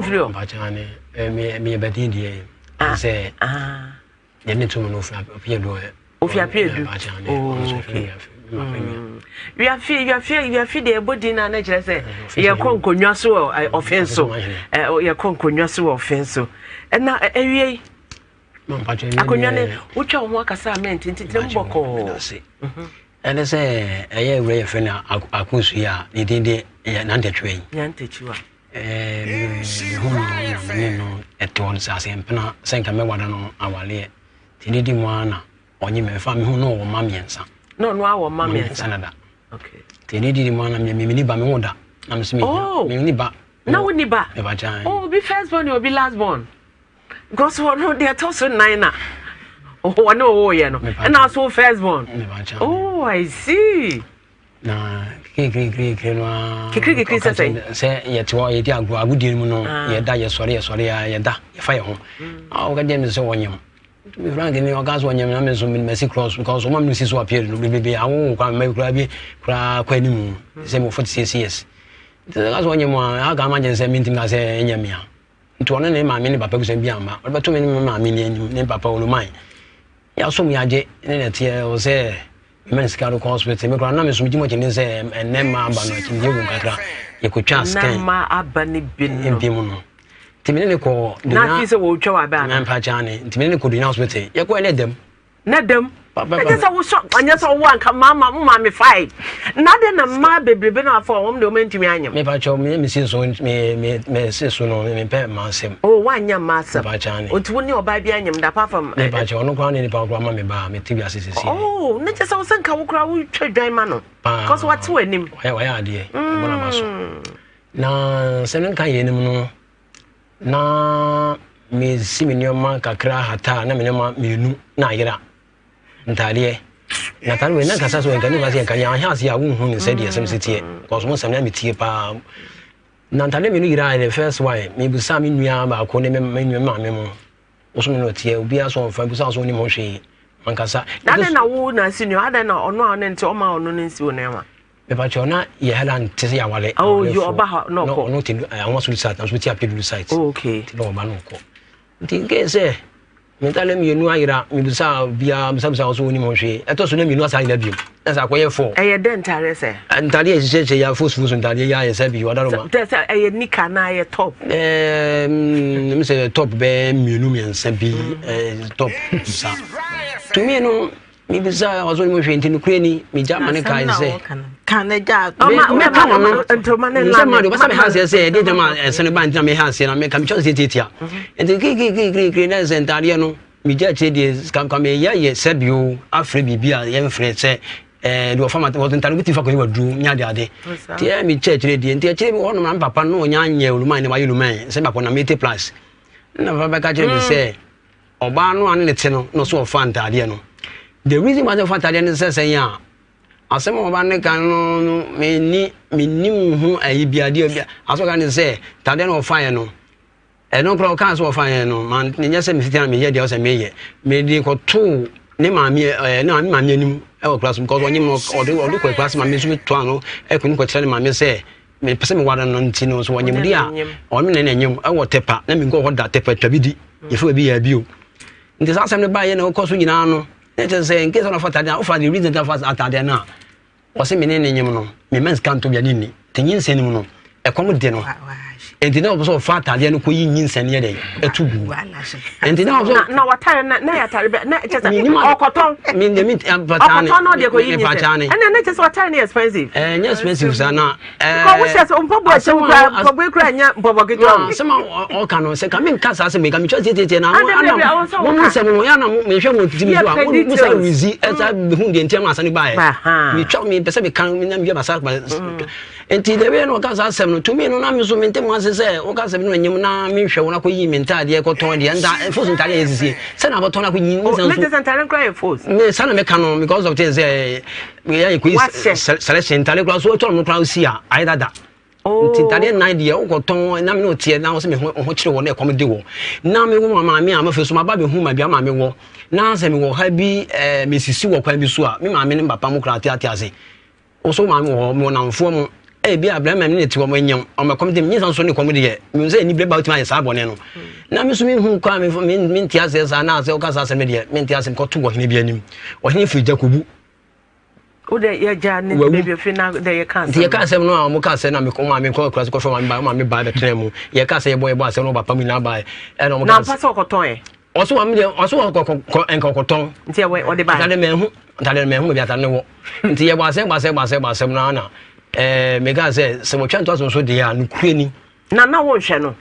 Womfiri hɔ? Mpakyɛ ne meyɛ bɛden deɛ sɛ deɛ ne tum no ofi apiedu. Ofi apiedu. Okay. Wiafi wiafi wiafi deɛ ɛbɔ din na ne kyerɛ sɛ yɛkɔ nkonnwa so wɔ ɔfen so, yɛkɔ nkonnwa so wɔ ɔfen so. Ɛna ɛwie yi akonnwa ne wotwa wo ho akasa a mɛnti nti tena mu bɔkɔɔ. Ɛne sɛ ɛyɛ awura yɛfrɛ no Akosu yi a ne din de Nyantakyiwa yi. Nyantakyiwa. Mehu no na mene no ɛte hɔ no sɛ asɛ mpena sɛ nka mɛware no awaleɛ nti ne di mu ara na ɔnye me mfa mehu no wɔ mma mmiɛnsa. Na ɔno awɔ mma mmiɛnsa dada. Okay. Nti ne di mu ara na me me ni ba me wo da na me so me oh. Me ni ba. Na wo ni ba. Oh, obi first born obi last born. Because ɔno deɛ ɛtɔ so nnan na ɔne ɔwɔ yɛ no ɛna so first born. Oh, I see. Na kikirikirikiri no ara. Kikirikiri sɛ sɛ. Sɛ yɛte hɔ yɛdi agorɔ agodie no mu no ah. Yɛda yɛsɔre yɛsɔre a yɛda yɛfa yɛn ho. Ah, ɔka kyerɛ me sɛ ɔnyam. Me Frank ni ɔka sɛ ɔnyam na me nso masi cross because ɔma me si so appear no bebrebe awo kora mma kora bi kora kɔ anim sɛ mo 46 years. Nti ɔka sɛ ɔnyam a aka ama gye sɛ mentimi ka sɛ ɛnyɛ me a. Nti ɔno ne maame ne papa busua bi amma. Ɔde bɛto me ne me maame ne anim ne papa oluman. Yɛasom yɛagye ne na ɛteɛ wɔ sɛ mema no sika de kɔ hospital. Me koraa na mesom gye mu akyinnye sɛ ɛnnɛ mma aba no akyinnye wɔ mu kakra. Yɛkɔtwaa scan. Ɛnnɛ mma aba no bi no. Bi mu no. Nti me ne ne kɔ. Na afi sɛ wɔretwa wɔ abɛ ana? Mpa kyɛn ne. Nti me ne ne kɔ Dunya hospital. Yɛkɔɛ ne dɛm. Na dɛm. Ɛkyɛ sɛ wosɔ ɔnyɛ sɛ ɔwɔ anka mama mo maame fae. Na adɛn na mmaa bebrebe na afa wɔn deɛ wɔn antumi anyem. Mepa kyɛw me me si so me me me si so no me pɛ mmaa asɛm. Oh wanyɛ mmaa asɛm. Mepa kyɛw ne. Nti wo ne ɔbaa bi anyem da apart from. Mepa kyɛw ɔno koraa ne nipa koraa ma me ba me te bi ase sisi. Oh ne kyɛ sɛ wosɛ nka wo koraa wotwa dwan ma no. Paa. Cause wate w'anim. Wayɛ wayɛ adeɛ. Ɛbɔ na ba so. Na sɛ ne nka yɛ anim no. Na mesi me nneɛma kakra hata a na me nneɛma mmienu na ayera ntaadeɛ na ataade wei na nkasa so nka nipa sɛ nka yɛn ahwɛ ase a wonhu ne sɛ deɛ ɛsɛm si teɛ because mo nsɛm na metie paa na ntaade mmienu yera the first one mebusa me nua baako ne me nua maame mo woso me na ɔteɛ obiara so ɔmfa busa so onim ho hwee mankasa. Na adɛn na wo na asi nua adɛn na ɔno a ɔne nti ɔma ɔno ne nsi wo nneɛma. Mepakyɛw na yɛ hɛla nte sɛ yɛawale. Oh, yɛ ɔba hɔ na ɔkɔ. Ɔno te ahoma soro site na so ti apɛ duru site. Oh, okay. Ti na ɔba na ɔkɔ. Nti nke sɛ mentale mmienu ayera mebisa biara bisabisa ɔso onim ho hwee. Ɛtɔ so na mmienu asa ayera biom. Na sɛ akɔyɛ fɔ. Ɛyɛ dɛ ntadeɛ sɛ? Ntadeɛ a ɛhyehyɛ yɛ fosufosu ntadeɛ yɛ ayɛ sɛ bi wadaroma. Sɛ sɛ ɛyɛ nika na ɛyɛ top. Ɛɛ mm sɛ top bɛɛ mmienu mmiɛnsa bi ɛɛ top sa. Tumi no Mebisaa ɔsoro mu hwee nti nokorɛ ni megya ma ne kae sɛ mɛka wɔ no sɛ ma de ɔbɛsɛ meha aseɛ sɛ ɛdeɛ gyama ɛsene ba nti na meha aseɛ na meka mekyɛ sɛ tiatia nti kirikirikirikiri na sɛ ntaadeɛ no megya akyire deɛ ka meyɛ yɛ sɛ bio afrɛ biribi a yɛmfrɛ sɛ deɛ ɔfa ma wɔde ntaade wobɛtumi fa kɔyɛ waduro ne ade ade nti ɛ mekyɛ akyire deɛ nti akyire bi hɔ nom na me papa no ɔnya nyɛ oluman na wayɛ oluman sɛ papa na mete plus na papa bɛka kyerɛ me sɛ Ɔbaa no a ne ne te no na ɔsɛ ɔfa ntaadeɛ no. The reason why sɛ ɔfa ntaadeɛ no sɛ sɛn a asɛm a ɔbaa no ka no no menni mennim ho ayi bi adeɛ bi asɛ ɔka ne sɛ ntaadeɛ no ɔfaeɛ no ɛno koraa ɔkaa sɛ ɔfaeɛ no ma menyɛ sɛ mefiti na meyɛ deɛ ɔsɛ meyɛ mede kɔtoo ne maame ɛɛ ne maame anim ɛwɔ kura so because ɔnyem no ɔde ɔde kɔ akura so maame nso toa no ɛkɔ ne kɔkyerɛ ne maame sɛ mepɛ sɛ meware no nti no so ɔnyem di a ɔno ne n'anyem ɛwɔ tɛpa na menkɔ hɔ da tɛpa twa bi di yɛfɛ baabi yɛ bio nti saa asɛm no baeɛ na wokɔ so nyinaa no na kyerɛ sɛ nkesa na ɔfa atadeɛ a wofa the reason fa atadeɛ no a ɔsɛ me ne ne nyem no mema sika ntɔ bia ne nni nti nyinsɛn no mu no ɛkɔm de no nti na ɔpɛ sɛ ɔfa atadeɛ no kɔyi nyinsɛn no yɛ dɛn ɛto gu nti na ɔsɛ na watare na na yɛ atare bɛ na kyɛ sɛ ɔkɔtɔn mi mi ɔkɔtɔn na ɔde kɔyi nyinsɛn ɛna na kyɛ sɛ watare no yɛ expensive ɛɛ nyɛ expensive saa na ɛɛ kɔ wohyɛ sɛ mpɔbɔ ɛhyɛ wo kura mpɔbɔ kura nyɛ mpɔbɔ ketewa o asɛm a ɔka no sɛ kame nka saa asɛm yi kame twɛ tietietie na ana mo mo nsɛm no yɛ na mehwɛ mo titi mi so a mo mo sa wizi ɛsa hu deɛ nti ama asɛm no baeɛ metwa mepɛ sɛ meka na meyɛ masa nti the way na ɔka saa asɛm no tumi no na me so mente mo ase sɛ woka asɛm no anyim na menhwɛ wo na kɔyi me ntaadeɛ kɔtɔn deɛ nta fos ntaadeɛ yɛ sisie sɛ na abɛtɔn na kɔyi nsa nso ntaadeɛ nkora yɛ fos me sa na meka no because of things sɛ yɛ kɔyi selection ntaadeɛ koraa so wotɔn no koraa si a ayɛ dada nti ntadeɛ nnan deɛ wokɔtɔn na me ne ɔteɛ na wo sɛ me ho kyerɛ wɔ na ɛkɔm de wɔ na me wo maame a mafei so maba bɛhu ma bia maame wɔ na sɛ mewɔ ha bi mesisi wɔ kwan bi so a me maame ne papa mo koraa te ate ase. Wo so maame wɔ hɔ, mewɔ nnamfoɔ mo. Ebi a bɛrima ne ne te wɔn nyam wɔn ɛkɔm de nyinsa nso ne kɔm deɛ mehu sɛ anibere ba wotumi ayɛ saa bɔne no na me nso mehu kɔ a mente aseɛ saa na sɛ woka saa asɛm no deɛ mente aseɛ mekɔto ɔhene bi anim ɔhene firi Jakobu wode yɛgya ne baabi afi na dɛ yɛka asɛm nti yɛka asɛm no a wɔn ka asɛm na mekɔ maame kɔ akura so kɔhwɛ maame ba maame ba bɛtena mu yɛka sɛ yɛbɔ yɛbɔ asɛm no ɔba pa mu nyinaa bae ɛna wɔn ka na mpa sɛ ɔkɔtɔn ɛ Ɔso wɔn deɛ ɔso wɔn kɔ kɔ nka ɔkɔtɔn. Nti ɛwɔ ɔde ba. Atade mɛnhu atade mɛnhu baabi atade no wɔ. Nti yɛ bɔ asɛm bɔ asɛm bɔ asɛm bɔ asɛm no ana ɛɛ meka sɛ sɛ wɔtwa ntoaso nso deɛ a nukuri ni. Na na wɔnhwɛ no.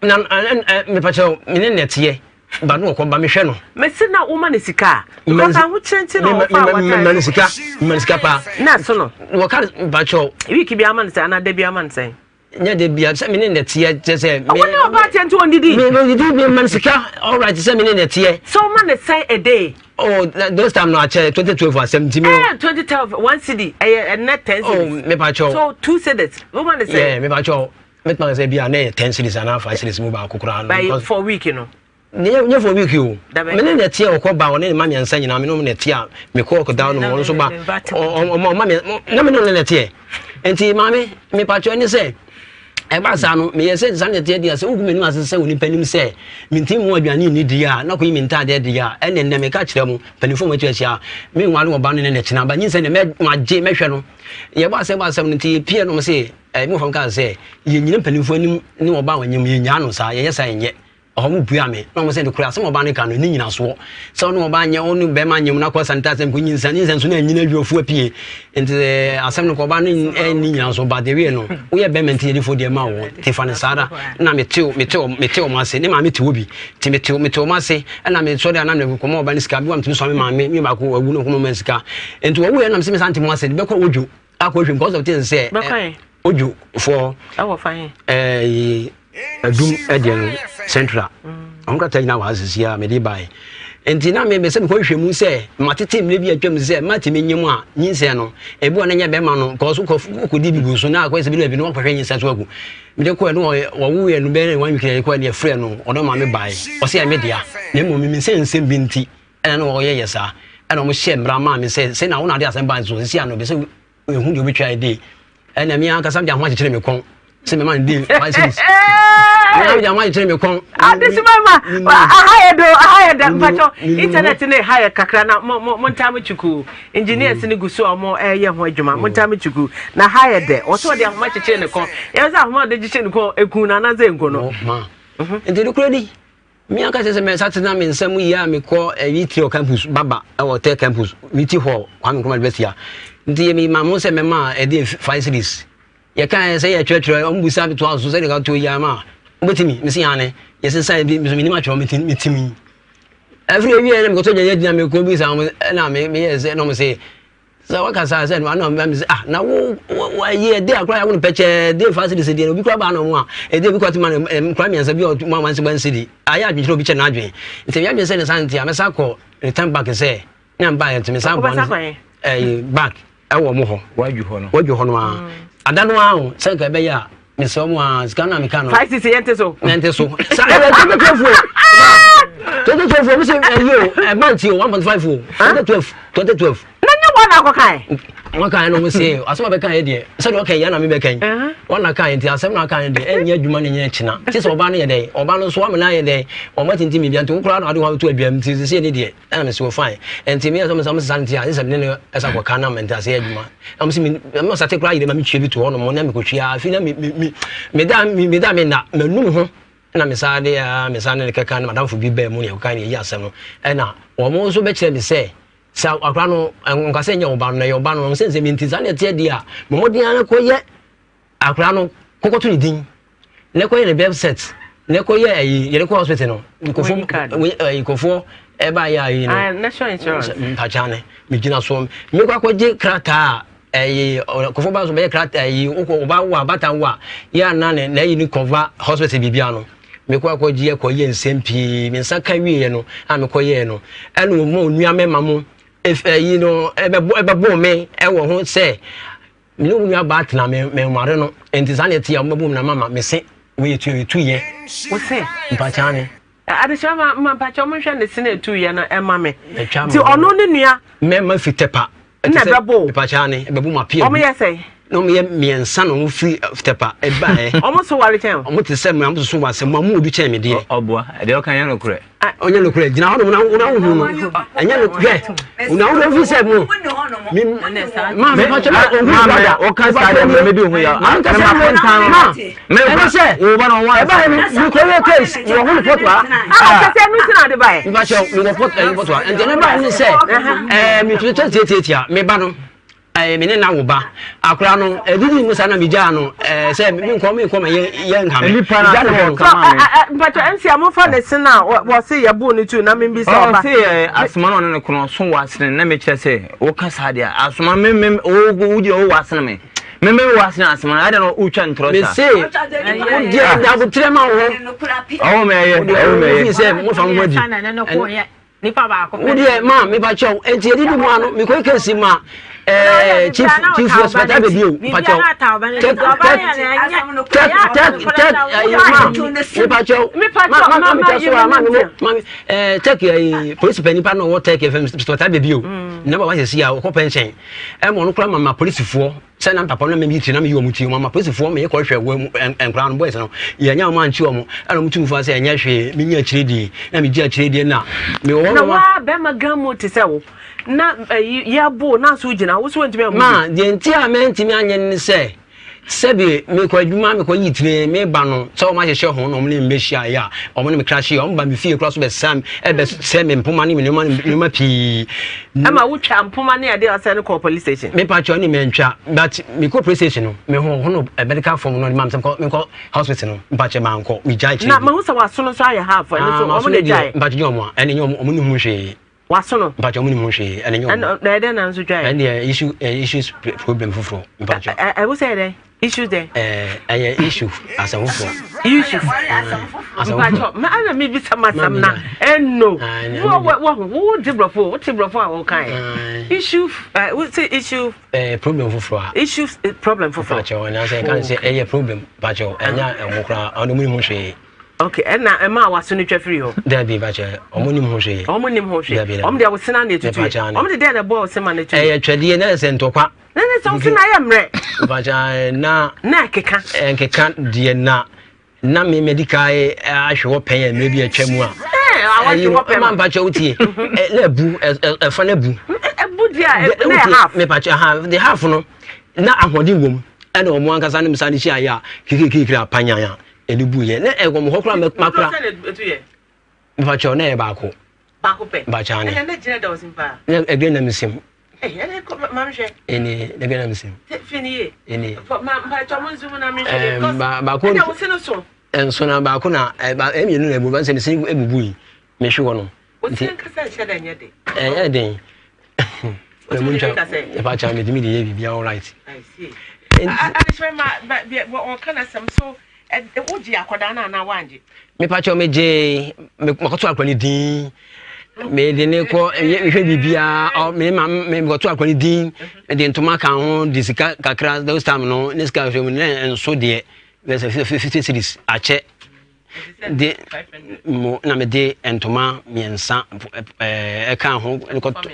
Na ɛ ɛ mepakyɛw me ne nɛteɛ ba no ɔkɔ ba mehwɛ no. Mesi na woma ne sika a. Because ahokyerɛ nti na ɔfa a wata. Mema ne sika mema ne sika paa. Na ɛso no. Wɔka mepakyɛw. Week bi ama ne sɛn anaa da bi ama ne sɛn. Nyɛ de bia sɛ me ne nɛteɛ kyɛ sɛ me. Wo ne ɔbaa teɛ nti ɔndidi. Me me didi me man sika alright sɛ me ne nɛteɛ. Sɛ ɔma ne sɛn a day. Oh those time no akyɛ 2012 asɛm nti me. Eh 2012 one cedi ɛyɛ ɛnɛ 10 cedis. Oh me pa kyɛw. So two cedis wo ma ne sɛn. Yeah me pa kyɛw me tuma sɛ bia na ɛyɛ 10 cedis anaa 5 cedis mu baako koraa no. By for week no. Nyɛ nyɛ for week o. Me ne nɛteɛ ɔkɔ ba ɔne ne ma mmiɛnsa nyinaa me ne ɔmo nɛteɛ a mekɔ ɔkɔda no ɔno nso ba ɔmo ɔma mmiɛnsa na me ne ɔno nɛteɛ nti maame mepatwɛ ne sɛ ɛba saa no meyɛ sɛ saa nɛteɛ deɛ sɛ wogu m'anim ase sɛ onipa nim sɛ mentimi mu aduane nni deɛ a na kɔyi me ntaadeɛ deɛ a ɛne nnɛ meka kyerɛ mo mpanimfoɔ mo atwa ahyia menware ɔba no ne nɛkyena ba nyinsɛ ne magye mɛhwɛ no yɛbɔ asɛm bɔ asɛm no nti yɛpie nom se ɛɛ mo fam kaa sɛ yɛnyina mpanimfoɔ anim ne ɔba a ɔnyem yɛnyaa no saa yɛyɛ saa yɛnyɛ Ɛhɔ mo bua me na wɔn sɛ nokorɛ asɛm a ɔbaa no ka no ɛni nyinasoɔ sɛ ɔne ɔbaa nyɛ ɔne bɛrima nyɛ mu na kɔ sanitize nkɔ nyinsa nyinsa nso na anyina awi ɔfo apue nti asɛm no kɔ ɔbaa no ɛni nyinasoɔ but ewie no woyɛ bɛrima nti yɛde fo deɛ ma wɔ nti fa no saa da na metew metew metew wɔn ase ne maame te hɔ bi nti metew metew wɔn ase ɛna me sɔre a na me kɔma ɔbaa no sika bi wa metumi sɔ me maame me baako wawu na ɔkɔma ɔma sika nti wɔwu yɛ na me sɛ me san te mo ase de bɛkɔ wodwo akɔ hwɛ because of things sɛ odwo foɔ ɛɛ adum ɛdeɛ no central wɔn krataa nyinaa wɔ ha sisi a mede baeɛ nti na mebɛ sɛ mekɔhwehwɛ mu sɛ matete mmerɛ bi atwam sɛ matumi nye mu a nyinsɛn no ebi wɔ no nyɛ bɛrima no kɔɔ so kɔdi bi gu so na akɔyɛ sɛ bi na bi no wakɔhwɛ nyinsɛn so agu mede kɔɛ no wɔwoeɛ no bɛyɛ one week na yɛkɔɛ no yɛfrɛ no ɔno maame baeɛ ɔsɛ ɛme dea na mmom menim sɛ nsɛm bi nti ɛna na wɔyɛ yɛ saa ɛna wɔn hyɛ mmara maa me sɛ sɛ na wɔn ade asɛm ba nso sisi ano bɛ sɛ ehu deɛ obetwa yɛ de ɛna mi ankasa de ahoma kyekyere mi kɔn sɛ mɛma no de five cedis mi de ahoma kyekyere mi kɔn. adesima ma aha yɛ do aha yɛ da mpatsɔ internet ne ha yɛ kakra na mo mo mo ntaa mo kyuku engineers ne gu so a wɔn ɛyɛ ho adwuma mo ntaa mo kyuku na ha yɛ dɛ wɔsɛ ɔde ahoma kyekyere ne kɔn yɛn sɛ ahoma ɔde kyekyere ne kɔn ekun na anase nko no. Nti nukuri ni. Me ankasa sɛ mɛsa tena me nsa mu yie a mekɔ ɛyi eh, wɔ campus baba ɛwɔ tɛ campus witi hall Kwame Nkrumah University a nti yɛ mi ma mo sɛ mɛma ɛde five series yɛka yɛ sɛ yɛtwerɛtwerɛ ɔmo busa to aso sɛ de to yi ama wobɛtumi mesi yɛn yɛsesa bi nso menim atwerɛ metumi ɛfiri ewie na mekɔtɔ gya yɛ gyina mekɔ bi sa ɔmo ɛna meyɛ sɛ na ɔmo sɛ Sɛ waka saa sɛ no ano mma mi sɛ ah na wo wo ayi ɛde akora yɛ wo no pɛkyɛɛ de fa sidi sidi obi kora ba na ɔmo a ɛde obi kora ti ma no nkora mmiɛnsa bi a ɔmo a wansi wansi di ayɛ adwenkyerɛ obi kyɛ n'adwen nti ɛyɛ adwen sɛ ne san nti a mɛsa kɔ return back sɛ ne mba yɛ nti mesa bɔ ne ɛyi back ɛwɔ ɔmo hɔ wadwu hɔ no wadwu hɔ no a ada no a sɛ nka ɛbɛyɛ a mesrɛ mo a sika no a meka no five six yɛnte so yɛnte so sa ɛyɛ 2012 o 2012 o mesɛ ɛyi o ɛma nti o 1.5 o 2012 2012 na nyɛ wɔn na akɔkae wɔn kan no mo se asɛm a bɛka yɛ deɛ sɛdeɛ ɔka yɛ na me bɛka yi wɔn na kan nti asɛm na aka yɛ deɛ ɛnyɛ adwuma ne nyɛ kyena ti sɛ ɔbaa no yɛ dɛn ɔbaa no nso wamena yɛ dɛn ɔma tintim biribi nti wo koraa na ade ho to aduam nti sɛ ne deɛ Ɛna mese wɔ fine. Ɛnti meyɛ sɛ ɔmo sesa nti a ɛsɛ sɛ mene no ɛsa kɔ ka na mente ase yɛ adwuma. Ɛna ɔmo se me ɛna ɔsate koraa yere ma me twa bi to hɔ nom na mekɔ twa afei na me me me meda me meda me nna manum ho ɛna me saa de a me saa ne ne kɛka ne madamfo bi baa mu ne yɛkɔka ne yɛyi asɛm no ɛna wɔn nso bɛkyerɛ me sɛ sɛ akora no nka sɛ nyɛ ɔba no na ɛyɛ ɔba no sɛ nsɛm nti saa na ɛteɛ deɛ a mɔmɔden ara kɔyɛ Akwadaa no kɔkɔto ne din na ɛkɔyɛ ne birth cert na ɛkɔyɛ ayi yɛde kɔ hospital no nkurɔfoɔ ɛyi nkurɔfoɔ ɛba yɛ ayi no ah, national insurance mpakyɛ ne megyina so mekɔ akɔgye krataa a ɛyi nkurɔfoɔ ba so bɛyɛ krataa ɛyi wokɔ ɔba wo a bata wo a yɛ ana ne na ɛyi ne kɔva hospital biribi ano mekɔ akɔgye ɛkɔyɛ nsɛm pii me nsa ka wieɛ no a mekɔyɛɛ no ɛna ɔma onua mɛma mo ɛyi no ɛbɛbɔ ɛbɛbɔ me ɛwɔ ho sɛ Me ne wo nua baa tena me me nware no nti saa na ɛte a wɔbɛbɔ mu na mama me se wei etu etu yɛ. Wo se. Mpakyɛ ne. Adehyɛ ma ma mpakyɛ wɔn nhwɛ ne se na etu yɛ no ɛma me. Nti ɔno ne nua. Mɛma fi tɛpa. Ɛna ɛbɛbɔ o. Mpakyɛ ne ɛbɛbɔ mu apia. Wɔn yɛ sɛ. Na wɔn yɛ mmiɛnsa na wɔn firi Tɛpa ɛbaeɛ. Wɔn so ware kyɛn o. Wɔn te sɛ mmea wɔn soso wɔ asɛm mu a wɔn mu du kyɛn me deɛ. Ɔboa ɛdeɛ ɔka nyɛ nokorɛ. Ɔnyɛ nokorɛ gyina hɔ nom na wo na wo hu no ɛnyɛ nokorɛ na wo fi sɛ mo mi maa mi pàtó na ohun brada ɔka saa deɛ mɛ bi hu ya maa mi kasa mo ma ɛno sɛ ɛba yɛ mi mi kɔ yɛ case mi wɔ ho ne pɔtɔ a. Kɛsɛ ɛnu ti na ɔde ba yɛ. Mi pàtó mi wɔ pɔtɔ ɛyi pɔtɔ a nti ɛno ba yɛ ni sɛ ɛɛ mi tuntun tiatiatia mi ba no. Ɛɛ me ne na wo ba akora no ɛdidi mu saa na megyaa no ɛɛ sɛ menkɔ menkɔ ma yɛ yɛ nha me Nipa na megyaa no sɛ hɔ no. wɔka maa me. Mpatwa ɛnsi a mofa ne sen a wɔse yɛboo no tu na membisa ɔba. Ɔse yɛ asoma na ɔne ne kono ɔso wɔ asene na mekyerɛ sɛ woka saa deɛ asoma me me wo wo gyina wo wɔ asene me me me wɔ asene asoma na adɛn na wotwa ntorɔ saa. Mese wodeɛ daboterɛ ma wo ho. Ɔwɔ mɛyɛ ɔwɔ mɛyɛ. Wofi sɛ mofa mo ho adi. Nipa baako pɛ. Wo deɛ ma mepa kyɛw nti edidi mu ano mekɔ kesi ma ɛɛ chief chief respect abɛ bi o mepa kyɛw tɛk tɛk tɛk tɛk tɛk ɛyi ma mepa kyɛw ma ma ma mepa so a ma mi mo ma mi ɛɛ tɛk ɛyi polisi pɛ nipa na ɔwɔ tɛk fm respect abɛ bi o na ba wa sɛ si a ɔkɔ pɛnhyɛn ɛma ɔno kora ma ma polisifoɔ. Sɛ na mpapa no na meyi tiri na meyi wɔn ti, wɔn apolisifoɔ ma yɛkɔhwɛ wɔn nkwadaa no boys no, yɛnya wɔn ankye wɔn, ɛna wɔn tum fa sɛ ɛnyɛ hwee, menya akyire die, na megye akyire die na mewɔ wɔn. Na waa bɛrima gan mu te sɛ wo, na ɛyi yɛabo na so gyina, wo so wɔntumi amu. Ma deɛ nti a mɛntumi anyɛ ne sɛ, sɛbi mekɔ adwuma mekɔ yi tire meba no sɛ wɔn ahyehyɛ ho na wɔn ne me bɛhyia yɛ a wɔn ne me kra hyia wɔn ba me fie kora so bɛsɛm ɛbɛsɛ me mpoma ne me nneɛma nneɛma pii. Ɛma wo twa mpoma ne adeɛ ɔsɛ no kɔɔ police station. Me pa kyɛw ne me ntwa but me kɔ police station no me ho ho no eh, medical form no ma me sɛ me kɔ hospital no mpa kyɛ ma nkɔ me gyae kyerɛ. Na ma ho sɛ wasono nso ayɛ half ɛno so ɔmo na gyae. Mpa kyɛ nyɛ ɔmo a ɛne nyɛ ɔmo ɔmo ne ho hwee. Wasono. Mpa kyɛ ɔmo ne ho hwee ɛne nyɛ ɔmo. Ɛna ɛdɛn na nso twae. Ɛne deɛ issue issues problem foforɔ mpa kyɛ. Ɛ ɛ wo sɛ ɛdɛn. Issue dɛn? Ɛɛ ɛyɛ issue asɛm foforɔ. Issue. Asɛm foforɔ. Ma ana mi bisa ma asɛm na ɛno. Wo wo wo wo di brɔfo wo ti brɔfo a wo kan. Issue ɛ wo ti issue. Ɛɛ problem foforɔ a. Issue problem foforɔ. Pakyɛw ɛna sɛ kan sɛ ɛyɛ problem pakyɛw ɛnya ɛho koraa ɔno mu ni ho hwee. Okay, ɛna ɛma a waso no twa firi hɔ. Dabi bakyɛ ɔmo nim ho hwee. Ɔmo nim ho hwee. Ɔmo deɛ wosena na etutu yɛ. Ɔmo de dɛn na ɛbɔ ɔsema na etutu. Ɛyɛ twɛdeɛ na ɛsɛ ntɔkwa. Na ne sɛ ɔse na ayɛ mmerɛ. Mpakyɛ na. Na ɛkeka. Ɛnkeka deɛ na na me medi ka ahwɛ hɔ pɛn yɛ mmerɛ bi atwa mu a. Ɛɛ awɔ pɛn. Ɛma mpakyɛ wotie. Na ɛbu ɛfa na ɛbu. Ɛbu deɛ a na yɛ half. Mepakyɛ ha the half no na ahoɔden wom ɛna wɔn ankasa ne msa de hyia yɛ a kirikirikiri apanyan a ɛde bu yɛ na ɛwɔ mo hɔ koraa makora. Mepakyɛ na ɛyɛ baako. Baako pɛ. Mpakyɛ ane. Ɛna gyina da ɔsim paa. Na ɛgyina nam sim. Ɛni baako nso na baako na mmienu na ebu sɛ mesi ebubu yi mehwe hɔ no. Nti ɛyɛ den. Ɛmu ntwa ɛfa kyɛn mi tumi de yɛ biribi all right. Adehyɛ ma ɔka na sɛm so wogye akwadaa no anaa woangye? Mepakyɛw megye makɔto akwadaa no din mede ne kɔ mehwɛ biribiara ɔ me ma mekɔto akwadaa no din mede ntoma ka ho de sika kakra those time no ne sika hwɛ mu ne nso deɛ bɛsɛ 50 cedis akyɛ de mo na mede ntoma mmiɛnsa ɛka ho kɔto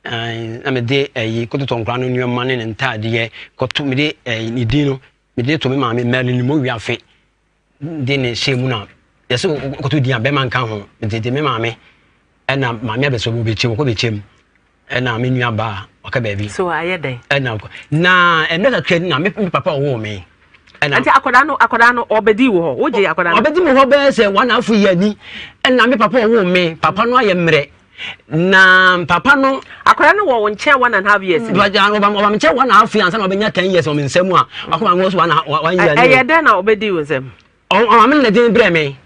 na mede ɛyi kɔtotɔ nkwadaa no nneɛma ne ne ntaadeɛ kɔto mede ɛyi ne din no Mede to me maame Merlin Mowiafe de ne hyɛ mu na yɛsɛ kɔtɔ din a bɛrima nka ho nti de me maame ɛna maame abɛsɛ wɔ bɛkyɛm wɔkɔ bɛkyɛm ɛna me nua baa ɔka baabi. So ayɛ dɛn? Ɛna na ɛnɛ kakra ni na me papa ɔwɔ me. Ɛna nti akwadaa no akwadaa no ɔbɛdi wɔ hɔ wogye akwadaa no. Ɔbɛdi me hɔ bɛyɛ sɛ one half year ni ɛna me papa ɔwɔ me papa no ayɛ mmerɛ. Na papa no. Akwadaa no wɔ wo nkyɛn one and half years. Ɔba me nkyɛn one and half years ansa na ɔbɛnya ten years wɔ me nsam a wakɔ ma so one one year. Ɛyɛ dɛn na ɔbɛdi wo nsam? Ɔma me na den brɛ me.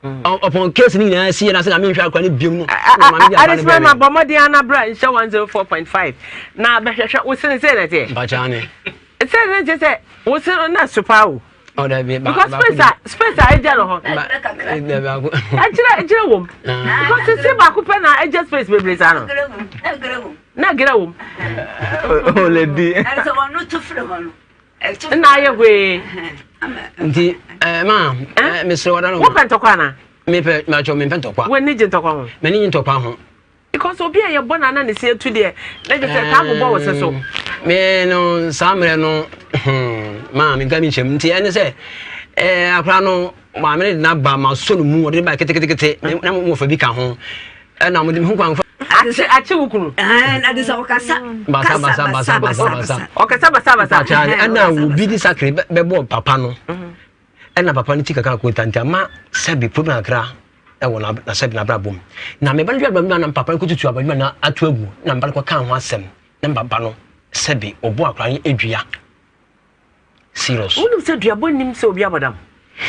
Ɔpɔn case ni nyinaa si yɛ na sɛ na me nhwɛ akwadaa no biom no. Adesima ma bɔ mmɔden ana bra nhyɛ 104.5 na bɛhwɛhwɛ wo sene sɛ na ɛteɛ. Mpakyɛ ane. Sɛ ne kyɛ sɛ wo sene na so paa o. Oh, dabi, ba, because space a space a ɛgya no hɔ ɛkyerɛ ɛkyerɛ wɔm because sisi baako pɛ na ɛgya space bebree saa no na gera wɔm. Oledi. Nna ayɛ hwee. Nti ɛɛ maa mesrɛ wada no. Wopɛ ntɔkwa ana? Mepɛ matwɛ mempɛ ntɔkwa. W'ani gye ntɔkwa ho? M'ani nye ntɔkwa ho. Because obi a yɛbɔ no ana ne se atu deɛ na gye sɛ taa bobɔ wo se so. Me no saa mmerɛ no hmm, maa menka me nkyɛm nti ɛne sɛ eh, akora no maame no de n'aba ma sɔ no mu ɔde ne ba ketekete na mo wɔfa bi ka ho ɛna mo de me ho kwan fa. Akye akye wo kunu. Ɛn ade sɛ ɔkasa. Basa basa basa basa basa. Ɔkasa basa basa. Ɛna obi de sakre bɛbɔ papa no. Ɛna papa no ti kakra kota nti ama sɛbi problem kakra ɛwɔ na na sɛbi n'abrabɔ mu. Na me ba no dwa abadwuma na papa no kɔtutu abadwuma na ato agu na me ba no kɔka ho asɛm na papa no sɛbi ɔbɔ akora no adua serious. Wonim sɛ duabɔ nnim sɛ obi abɔ dam.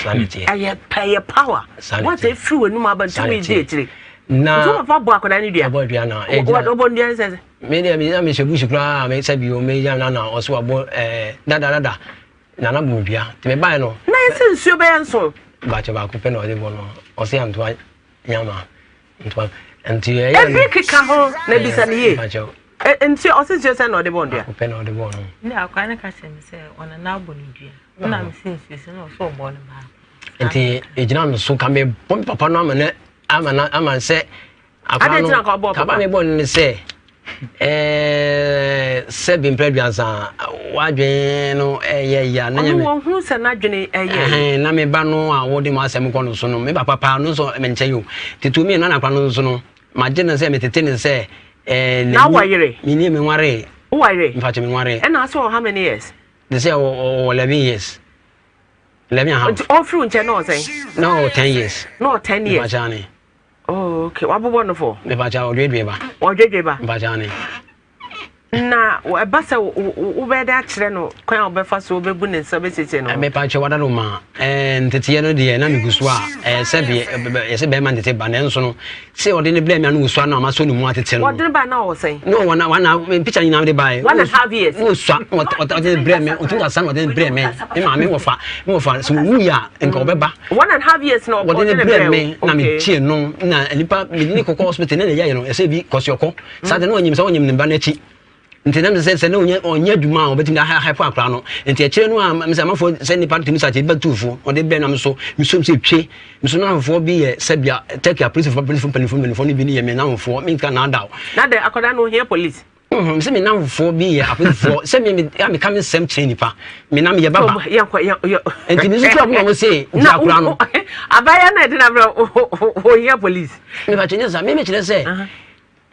Ɛyɛ ɛyɛ power. Wɔn sɛ efiri wɔn anum aba ntumi di akyire. Na nti wo papa bɔ akwadaa no dua. Ɔbɔ dua na ɛgyina. Ɔbɔ dua no sɛ. Me deɛ me na me hyɛ busu koraa me sɛbi o me gya na na ɔso abɔ ɛɛ dada dada. Nana bɔ me dua nti me bae no. Na yɛsɛ nsuo bɛyɛ nson. Bakyɛ baako pɛ na ɔde bɔ no ɔsɛ antoa nyama ntoa nti ɛyɛ. Ebi keka ho na bisa ne yie. Nsuo ɔsɛ nsuo sɛ na ɔde bɔ dua. Baako pɛ na ɔde bɔ no. Ne akora ne ka kyerɛ me sɛ ɔna na abɔ ne dua na me sɛ nsuo sɛ na ɔsɛ ɔbɔ no baako. Nti egyina no so ka me bɔ me papa no ama ne ama na ama sɛ. Akora no kaba me bɔ no sɛ ɛɛ sɛ bi mpɛ aduansa wadwen no ɛyɛ ya na nyame ɔno wɔn sɛ n'adwene ɛyɛ ɛhɛn na me ba no a wɔde mu asɛm kɔ no so no me ba papa no nso me nkyɛn o tete mi na n'akora no nso no magye no sɛ me tete no sɛ ɛɛ na wayere me ni me nware wayere mfa kyɛ me nware ɛna asɛ wɔ how many years de sɛ wɔ 11 years 11 and a half nti ɔfiri nkyɛn na ɔsɛn na ɔwɔ 10 years na ɔwɔ 10 years mfa kyɛ ne Oh, okay. Wabobɔ no fɔ. Mepakyɛ ɔdwedwe ba. Ɔdwedwe ba. Mepakyɛ ne. Na ɛba sɛ wobɛyɛ dɛ akyerɛ no kwan a wɔbɛfa so wobɛbu ne nsa bɛsiesie no. Mepakyɛ wada no ma nteteɛ no deɛ na megu so a sɛ yɛsɛ bɛrima ntete ba nanso no sɛ ɔde ne brɛ me ano wosua no a masɔ ne mu atete no. Wɔde ne ba na ɔwɔ sɛn? No wɔn na na picture nyinaa de baeɛ. One and a half years. Na osua na ɔde ne brɛ me ɔtumi kasa na ɔde ne brɛ me me maame wɔfa me wɔfa sɛ wɔwu yɛ a nka ɔbɛba. One and half years na wɔde ne brɛ me na me tie no na nipa me ne kɔkɔ hospital ne na yɛyɛ no ɛsɛ bi kɔsiɔkɔ saa de na ɔnyim sɛ ɔnyim ne ba n'akyi nti nam sɛ sɛ na ɔnyɛ ɔnyɛ adwuma a ɔbɛtumi de ahɛpɔ akora no nti akyire no a mesɛ amafoɔ sɛ nipa tumi sa kyɛ bɛtu fo ɔde brɛ nam so mesom sɛ twe meso namfoɔ bi yɛ sɛbia turkey apolisifoɔ apolisifoɔ mpanimfoɔ mpanimfoɔ no bi ne yɛ me namfoɔ menka naadaw na dɛ akwadaa no ohia police. Nhum sɛ me namfofoɔ bi yɛ apolisifoɔ sɛ me a meka me nsɛm kyerɛ nipa me nam yɛ baba nti me nso tura mo na mo se di akora no. Abaya na ɛde na brɛ ohia police. Mepa kyerɛ sɛ me mekyerɛ sɛ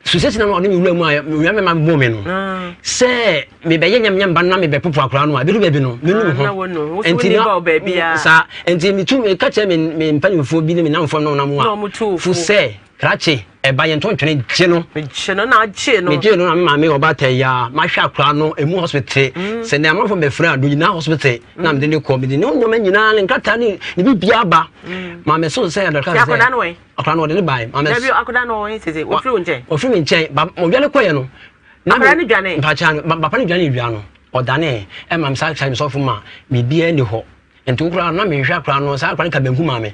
susɛsi na ɔde me wura mu a wura me ma bɔ me no ah. sɛ mebɛyɛ nyamnyam ba na mebɛpopo akora no a bɛdu baabi no menu me ah, ho nti na saa nti metu meka kyerɛ me mpanimfoɔ bi ne me namfoɔ no nam a fo sɛ Krakye, ɛba yɛn to ntwene gye no. Megye no na agye no. Megye no na me maame ɔba tɛ ya mahwɛ akora no emu hospital. Mm. Sɛ ne amanfo bɛfrɛ a do nyinaa hospital mm. na mede ne kɔ mede ne nneɛma nyinaa ne nkrataa ne ne biribiara ba. Mm. Maame so sɛ adaka sɛ. Akwadaa no wɔ Akwadaa no ɔde ne bae. Maame. Dabi akwadaa no wɔ sese ofiri wo nkyɛn. Ofiri me nkyɛn ba ɔdwane kɔɛ no. Akwadaa no dwane. Mpakyɛ no papa no dwane dua no ɔdane ɛma me sa kyerɛ me sɔfo ma biribiara ni hɔ. Nti wo koraa na mehwehwɛ akwadaa no saa akwadaa no ka banku maa me.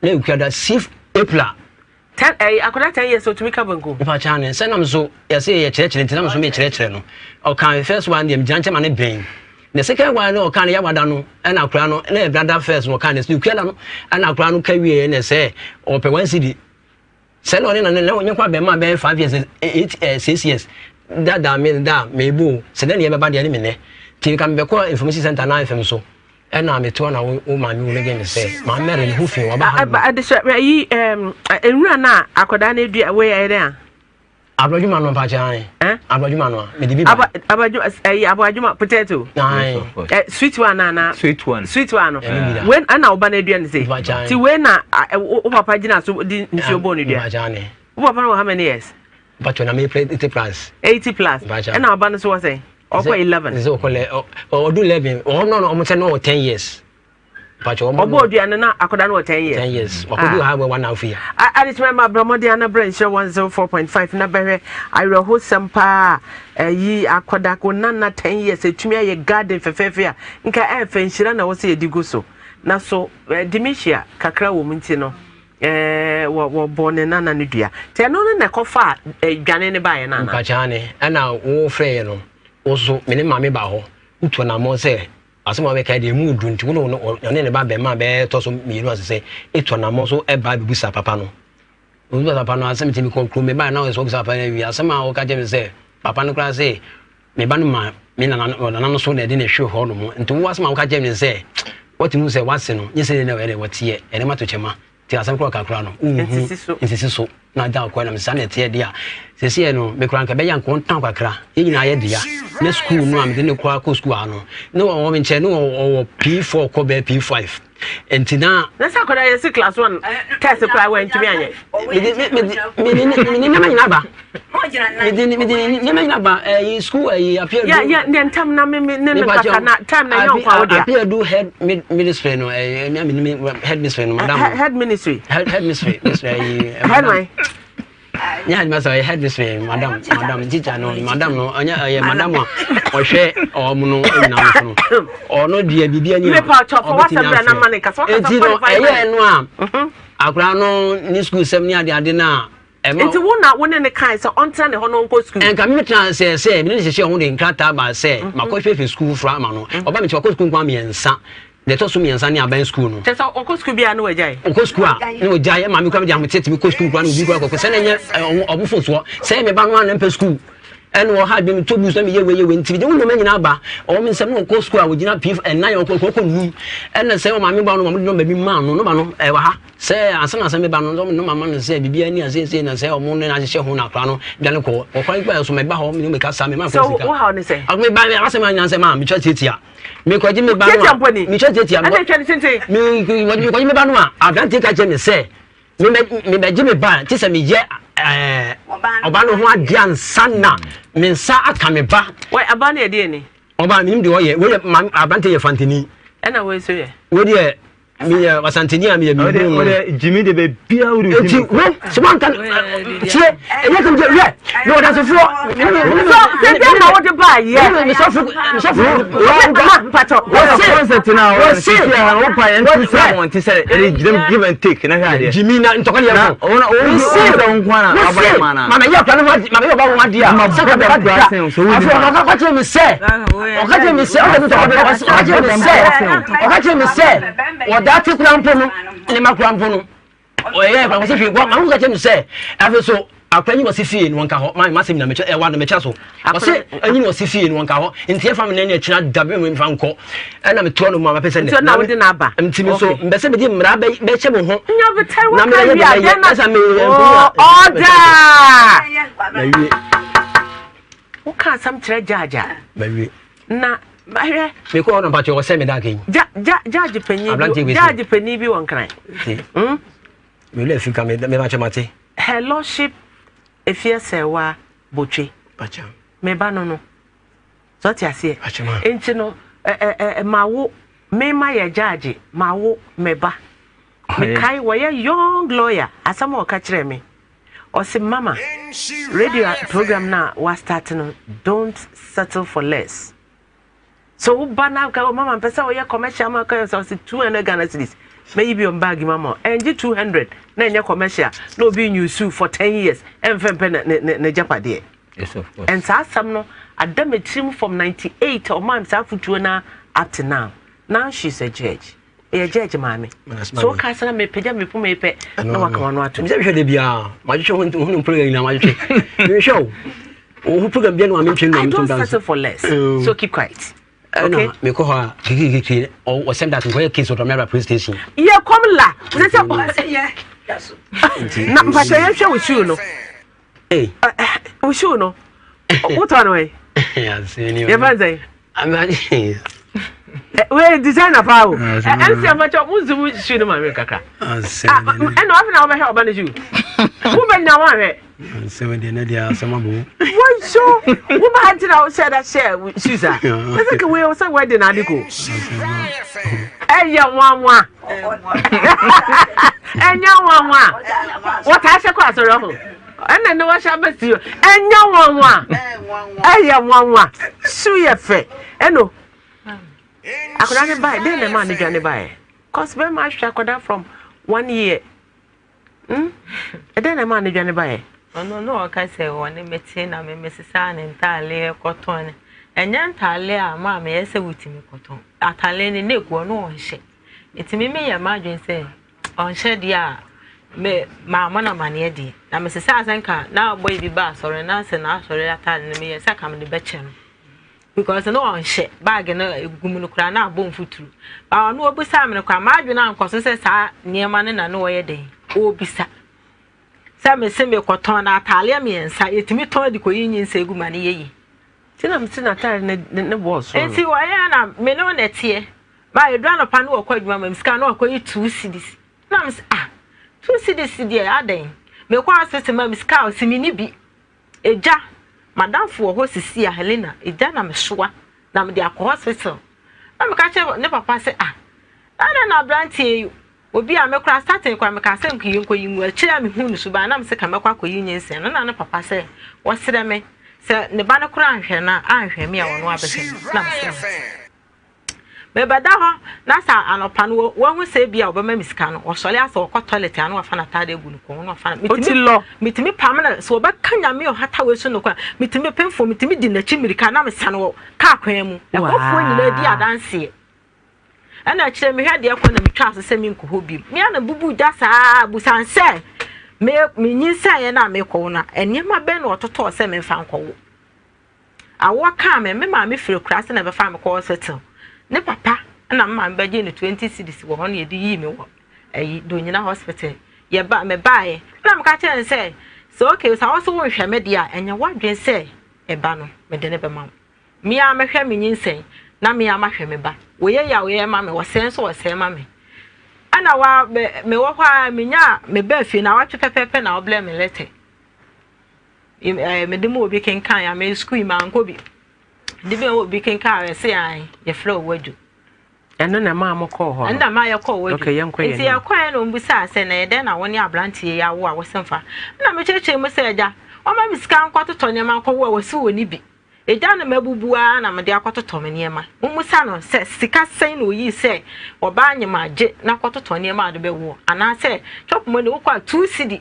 Na ekura da sif April a. Ten ɛyi eh, akwadaa 10 years otumi ka banku. Nipa kyaa ne sɛ nam so yɛsɛ yɛ kyerɛkyerɛ nti nam so mi kyerɛkyerɛ no ɔka first one deɛ gyina nkyɛn ma ne bɛn the second one no ɔka ne yawada no ɛna akwadaa no ɛna ɛbrada first no ɔka ne so ekura da no ɛna akwadaa no ka wie ɛna sɛ ɔpɛ one cedi sɛ na ɔne na ne na ɔnyɛ kɔ abɛn ma bɛn 5 years 8 eh, 6 years da da me da me bo sɛ dɛ ne yɛbɛba deɛ ne me nɛ ti ka mebɛkɔ information center na fm so Ɛna me toa na wo maame wo no gye me sɛ maame Mary ne ho fi waba ha. Adehyɛ ayi nwura no a akwadaa no adua wei ɛyɛ dɛn a. Abɔdwuma no mpakyɛ an. Abɔdwuma no a mede bi ba. Abɔdwuma ɛyi abɔdwuma potato. Sweet one ana. Sweet one. Sweet one no. Wei ɛna wo ba no adua no se. Ti wei na wo papa gyina so di nsuo bɔ no dua. Mpakyɛ ane. Wo papa no wɔ how many years? Mpakyɛ na me 80 plus. 80 plus. Ɛna ɔba no so wɔ sɛn? Ɔkɔ 11. Sɛ ɔkɔ lɛ ɔdu 11 ɔhɔ no ɔmo sɛ no ɔwɔ 10 years. Mpakyɛ ɔmo. Ɔbɔ odua no na akɔda no wɔ 10 years. 10 years wakɔdu ha wɔ one half year. Adekyema ma brɛ mmɔden ana brɛ nhyira 104.5 na bɛhwɛ awerɛhosɛm paa ɛyi akɔda ko nana 10 years etumi ayɛ garden fɛfɛɛfɛ a nka ɛɛfɛ nhyira na wɔsɛ yɛde gu so na so dementia kakra wɔ mu nti no Ɛɛ, wɔ wɔbɔɔ ne nana no dua. Nti ɛno no na ɛkɔfaa dwane no baeɛ no anaa? Mpakyɛ ane, ɛna wo frɛeɛ no, wo nso me ne maame baa hɔ, wotu anammɔn sɛ asɛm a wobɛka deɛ ɛmu duru nti wo ne ɔne ne ba bɛma bɛtɔ so mmienu ase sɛ ɛtu anammɔn so ɛbaa bɛbusa papa no. Wobisa papa no asɛm nti mekɔ kurom mebaeɛ na ɔsɛ wobisa papa no awie asɛm a wɔka kyerɛ me sɛ papa no koraa sɛ. Me ba no ma me nana ɔnana no so na ɛde ne hwe hɔ nom. Nti wo asɛm a woka kyerɛ me sɛ wɔte mu sɛ wase no nye sɛ na ɛyɛ dɛ wɔteɛ ɛde ma to kyɛma nti asɛm korɔ kakra no wonhu nsisi so na agya kɔ na saa na ɛteɛ deɛ a sɛsiɛ no me kora nka ɛbɛyɛ nka ɔntɔn kakra yɛn nyinaa yɛ dea na sukuu no a mede ne kɔ akɔ sukuu ha no ne wɔwɔ me nkyɛn ne wɔwɔ P4 kɔ bɛɛ P5 nti na. Na sɛ akwadaa yɛ si class one test koraa wantumi anyɛ. Mede mede mede mede nneɛma nyinaa ba. Mede mede nneɛma nyinaa ba ɛyi school ɛyi appear. Yɛ yɛ ne ntam na me me ne no kasa na time na nyɛ nkwa wo dea. Appear do head ministry no ɛyi ɛmi mi head ministry no madam. Head ministry. Head ministry ministry ɛyi. Head man. Nyɛ headmaster ɔyɛ headmistress madam madam teacher no madam no ɔnyɛ ɔyɛ madam a ɔhwɛ ɔmo no nyinaa no so no ɔno deɛ biribi ani a ɔbɛtumi afrɛ eti no ɛyɛ no a mhm. akwadaa no ne sukuu sɛm ne ade ade no a ɛma nti wo na wo ne ne kan sɛ ɔntena ne hɔ na ɔnkɔ sukuu nka mi tena sɛ sɛ mi ne ne hyehyɛ ho de nkrataa ba sɛ mhm. makɔ hwehwɛ sukuu foforɔ ama no mhm. ɔba mi nti wakɔ sukuu nkwa mmiɛnsa Deɛ ɛtɔ so mmiɛnsa ne aban sukuu no. Kyerɛ sɛ ɔkɔ sukuu biara na wagyae. Ɔkɔ sukuu a na wagyae. Maame kura mi de ahoteɛ tumi kɔ sukuu kura na obi kura kɔkɔ sɛ na ɛnyɛ ɔmo fo soɔ sɛ me ba no a na mpɛ sukuu ɛna ɔha adwene mi to bus na mi yɛ wei yɛ wei nti de wo nneɛma nyinaa ba ɔwɔ mi nsɛm na ɔkɔ sukuu a ɔgyina pii ɛnan ɔkɔ ɔkɔ num ɛna sɛ ɔmaame ba no ɔmo de nɔmba bi maa no nɔmba no ɛwɔ ha sɛ ansa na sɛ meba no ɔmo nɔmba ma no sɛ biribi ani asiesie na sɛ ɔmo ne n'ahyehyɛ ho na akora no dwane kɔ ɔkora kɔ so mɛba hɔ mi ne kasa mi ma kɔ sika sɛ wo haw ne sɛ ɔmo ba mi asɛm anya sɛ maa mi twɛ tietia mekɔgye me ba no a metwa tiatia mekɔgye me ba no a aberanteɛ ka kyerɛ me sɛ mebɛgye me ba te sɛ meyɛ ɔba no ho adeɛ ansa na me nsa aka me ba ɔba no yɛ ni ɔba menim deɛ ɔyɛ wei yɛ aberanteɛ yɛ fantani ɛna wei nso yɛ wei deɛ meyɛ asanteni a meyɛ mehu no gyimi de baabiara wode enti wo sɛ woanka tie ɛnyɛ sɛm sɛ hwɛ na ɔdansefoɔ sɛ dɛn na wode baayɛ mesɔfo mesɔfo mpatɔ concept na wɔse wopa yɛn to sɛ wɔn te sɛ ɛde gyina give and take na hwɛ adeɛ gyimi na ntɔkwa ne yɛko wose wose mama yɛ ɔkra no ho ade mama yɛ ɔba ho ade a sɛ ka bɛba da afei ɔka kyerɛ me sɛ ɔka kyerɛ me sɛ ɔka kyerɛ me sɛ ɔka kyerɛ me sɛ ɔda te kura mpo no ne ma kura mpo no ɔyɛ kura wɔsɛ hwee ma ho ka kyerɛ me sɛ afei so akora nyi wɔsi fie no wɔnka hɔ maa ma sɛ mi na mekyɛ ɛwa no mekyɛ so wɔsɛ enyi wɔsi fie no wɔnka hɔ nti ɛfa mi na ɛna ɛkyina dabi mi nfa nkɔ ɛna mi toɔ no mu a ma pɛ sɛ nti na wode na aba nti mi so mbɛ sɛ mi di mmara bɛ bɛkyɛ mi ho na mi yɛ bɛ yɛ ɛsɛ mi yɛ ɔda mawie woka asɛm kyerɛ gyaagya mawie na hwɛ. mekɔ hɔ na mpakyɛ ɔsɛ me da kɛyi. ja ja judge panyin bi judge panyin bi wɔ nkran. Hmm? mewura fi ka me mebakyɛ mate. Her lordship Efiasɛwa Botwe. Bakyɛ. Me ba no no. Sɛ ɔte aseɛ. Bakyɛ ma. Nti no ɛ ɛ ɛ ma wo me ma yɛ judge ma wo me ba. Mekae wɔyɛ young lawyer asɛm a ɔka kyerɛ me. Ɔse mama radio program no a wa start no don't settle for less. So wo ba na ka mama mpɛ sɛ ɔyɛ commercial ma ka sɛ ɔse 200 Ghana cedis mɛyi bi on bag ma ma ɛngye 200 na ɛnyɛ commercial na obi nyusu for 10 years ɛmfɛ mpɛ ne ne ne gyapadeɛ. Yes, of course. And saa asɛm no ada me tirim from 98 ɔmaa saa afotuo no up to now. Now she's a judge. Ɛyɛ judge maame. So woka sɛ na mepagya me poma yi pɛ na waka wano ato. Mesɛ mehwɛ da biara madwetwe ho ho program nyinaa madwetwe. Mehwɛ o. Wo program biara no mentwe no I don't settle for less. Mm. So keep quiet. Okay. Mekɔ hɔ a kikikiki ɔsɛm dat nkɔyɛ case ɔdɔ mɛra police station. Yɛ kɔm la. Sɛ sɛ na mpakyɛ yɛhwɛ wo shoe no. Wo shoe no. Wotɔ no ɛ. Yɛfɛ nsɛn. Wei designer paa o. MC afakyɛ mo nso mo shoe no ma mi kakra. Ɛna wafi na wobɛhwɛ ɔba no shoe. Wobɛnya woahwɛ. Nsɛm deɛ ne deɛ asɛm abo. Wɔnso wo ba nti na wohyɛ da hyɛ shoes a. Ɛsɛ ka wei sɛ wedding ade ko. Ɛyɛ nwanwa. Ɛnyɛ nwanwa. Wɔtaa hyɛ kɔ asɔre ho. Ɛna ne wɔhyɛ abɛsi ɛnyɛ nwanwa. Ɛyɛ nwanwa. Shoe yɛ fɛ. Ɛno akwadaa ne bae dɛn na ɛma ne dwa ne bae. Cause bɛrima ahwɛ akwadaa from 1 year. Ɛdɛn na ɛmaa ne dwane baeɛ? Ɔno na ɔka sɛ ɔne me te na me mesesaa ne ntaaleɛ kɔtɔn no. Ɛnyɛ ntaaleɛ a maa meyɛ sɛ wotumi kɔtɔn. Ataaleɛ no na egu ɔno ɔnhyɛ. Nti me meyɛ m'adwene sɛ ɔnhyɛ deɛ a me mammɔ no amaneɛ deɛ. Na mesesaa sɛ nka na bɔyɛ bi ba asɔre na sɛ n'asɔre ataade no meyɛ sɛ ka mede bɛkyɛ no. Because na ɔnhyɛ bag no egu mu no koraa na abɔ mfuturu. Ba ɔno obisaa me no koraa m'adwene ankɔ so sɛ saa nneɛma no na na ɔyɛ dɛn ɔrebisa. Sɛ mese mekɔtɔn na ataaleɛ mmiɛnsa yɛtumi tɔn de kɔyi nyinsɛn gu ma no yɛ yie. Nti na mese n'ataare ne ne bɔɔ soro no. Nti wɔyɛ na me ne wo na ɛteɛ. Ba ɛduru anɔpa no wɔkɔ adwuma ma me sika na wakɔyi 2 cedis. Na mese, ah, 2 cedis deɛ adɛn? Mekɔ hospital ma me sika a ɔse menni bi. Egya, m'adamfo wɔ hɔ sisi a, Helena, egya na mesoa na mede akɔ hospital. Na meka kyerɛ ne papa sɛ, ah, adɛn na aberanteɛ yi, obi a me koraa starting koraa mekaa sɛ nka yɛnkɔyi ngu, akyire a mehuu ne suban na mese ka mɛkɔ akɔyi nyinsɛn no, na ne papa sɛ wɔsrɛ me sɛ ne ba no koraa anhwɛ no a, anhwɛ me a ɔno abɛhwɛ me, na mese mate. Mebɛda hɔ na sɛ anɔpa no wahu sɛ ebia ɔbɛma me sika no, ɔsɔre asɛ ɔkɔ toilet a na wafa n'ataade agu ne kɔn na wafa no. Metumi metumi pam no sɛ ɔbɛka nyame ɔhata wei so nokora metumi pemfo metumi di n'akyi mmirika na mesane wɔ kaa kwan mu. Ɛhɔfoɔ nyinaa di adanseɛ. Ɛna akyerɛ mehwɛ deɛ kɔ na metwa ase sɛ menkɔ hɔ bio. Mea na bubu gya saa busan sɛ me menyinsɛeɛ no a mekɔwo no a nneɛma bɛn na ɔtotɔɔ sɛ memfa nkɔwo. Awoɔ kaa me, me maame firi akuraase na ɛbɛfaa me kɔɔ hospital. Ne papa na me maame bɛgyee no 20 cedis wɔ hɔ na yɛde yii me wɔ ɛyi Donyina hospital. Yɛba mebaeɛ na meka kyerɛ no sɛ sɛ okay sɛ wo so wonhwɛ me deɛ a ɛnyɛ w'adwene sɛ ɛba no mede ne bɛma wo. Me ara mɛhwɛ me nyinsɛn na me ara mahwɛ me ba. Wɔyɛ yɛ a wɔyɛ ma me, wɔsɛe nso wɔsɛe ma me. Ɛna wa me mewɔ hɔ a menya mebaa fie na awɔtwe pɛpɛɛpɛ na wɔbrɛ me lɛtɛ. Mede ma obi kenkan a, me sukuu yi mankɔ bi. Mede ma obi kenkan a, ɛse an yɛfrɛ wo wadwo. Ɛno na ɛmaa mo kɔɔ hɔ no? Ɛno na ɛmaa yɛkɔɔ wadwo. Okay, yɛnkɔ yɛn Nti yɛkɔɛ na ɔmbisaa sɛ na ɛdɛn na wo ne aberanteɛ yi awo a wose mfa. Ɛna mekyerɛkyerɛ mu sɛ agya, ɔma me sika nkɔtotɔ nneɛma nkɔwo a wɔse wɔnni bi. Agya no mabubu ara na mede akɔtotɔ me nneɛma. Mommisa no sɛ sika sɛn na oyii sɛ ɔbaa nyem a gye na kɔtotɔ nneɛma a ɔde bɛwoɔ anaasɛ chop money wokɔ a 2 cedi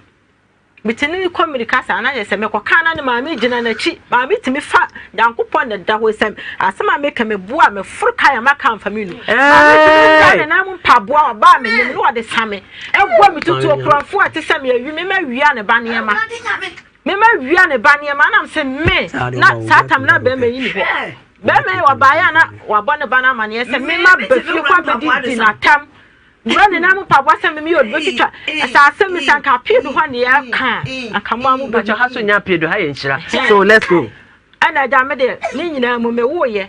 Metumi kɔ mmirika saa na kyerɛ sɛ mekɔka na ne maame gyina n'akyi. Maame tumi fa Nyankopɔn na da hɔ sɛ asɛm a meka meboa meforo kae a maka mfa me nu. Maame tumi kura ne nan mu mpaboa ɔbaa me nim na ɔde sa me. Ɛbɔ me tutuo korɔmfo a ɛte sɛ me awi me ma wia ne ba nneɛma. Me ma wia ne ba nneɛma anam sɛ me na saa tam na bɛrima yi ni hɔ. Bɛrima yi ɔbaeɛ a na wabɔ ne ba no amaneɛ sɛ me ma ba fie kɔ abɛdidi n'atam. Wura ne nan mu mpaboa sɛ meme yɛ odubɛtwitwa ɛsɛ asɛm mi sɛ anka appeal hɔ ne yɛka a anka mo a mo bɛtwa ha so nya appeal ha yɛ nhyira so let's go. Ɛna agya me deɛ ne nyinaa mu me woyɛ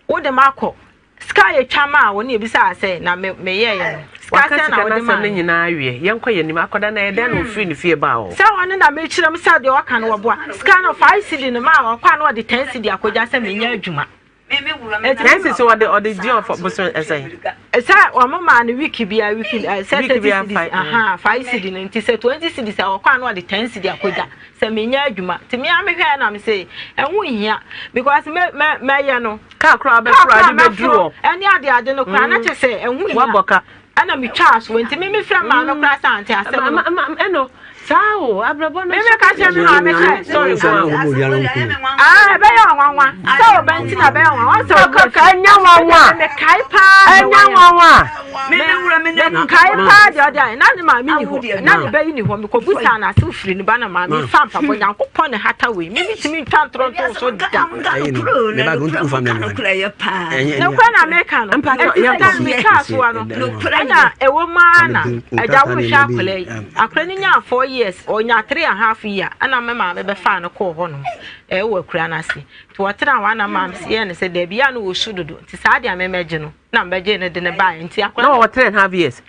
wo de ma akɔ sika yɛ twa ma a wɔne ebisa sɛ na me meyɛ yɛ no sika sɛ na wɔde ma no nyinaa wie yɛnkɔ yɛ nim akɔda na ɛdɛn na ofiri ne fie baa hɔ sɛ wɔne na mekyerɛ m sɛ deɛ ɔka no wɔboa sika no 5 cedi no ma a ɔkɔ a na ɔde 10 cedi akɔgya sɛ menyɛ adwuma. Nancy so ɔde ɔde di ɔfɔ bosom ɛsɛn. Sɛ wɔn maa no week bia week sɛ 30 cedis aha 5 cedi no nti sɛ 20 cedis a wɔkɔ ano ɔde 10 cedi akɔgya sɛ menya adwuma nti mea mehwɛ na me sɛ ɛho nhia because mɛ mɛ mɛyɛ no. Kaa koraa bɛforo ade bɛduru hɔ. Ɛne ade ade no koraa na kyɛ sɛ ɛho nhia. Wabɔ ka. Ɛna metwaa so nti me mefrɛ maame koraa sɛ ante asɛm no. Ɛno saa o abrabɔ no. Meme ka kyerɛ me maame sɛ sorry go ah ɛbɛyɛ ɔnwanwa sɛ ɔbɛ nti na ɛbɛyɛ ɔnwanwa sɛ ɔbɛ kaka ɛnyɛ nwanwa mekae paa ɛnyɛ nwanwa mekae paa deɛ ɔde ayɛ na ne maame ni hɔ na ne bɛyi ni hɔ mekɔbu saa na ase ofiri ne ba na maame fa mpabɔ Nyankopɔn ne hata wei meme tumi ntwa ntorɔnto so da nokora na meka no ɛti sɛ metwaa soa no ɛna ɛwɔ mu ara na agya wohwɛ akwadaa yi akwadaa no nyaa 4 years ɔnya 3½ year ɛna me maame bɛfaa no kɔɔ hɔ nom ɛwɔ akura no ase nti wɔtena hɔ ana maame yɛ no sɛ daabi a no wɔsu dodo nti saa deɛ memɛgye no na mbɛgye no de ne baeɛ nti akwadaa na wɔwɔ 3½ years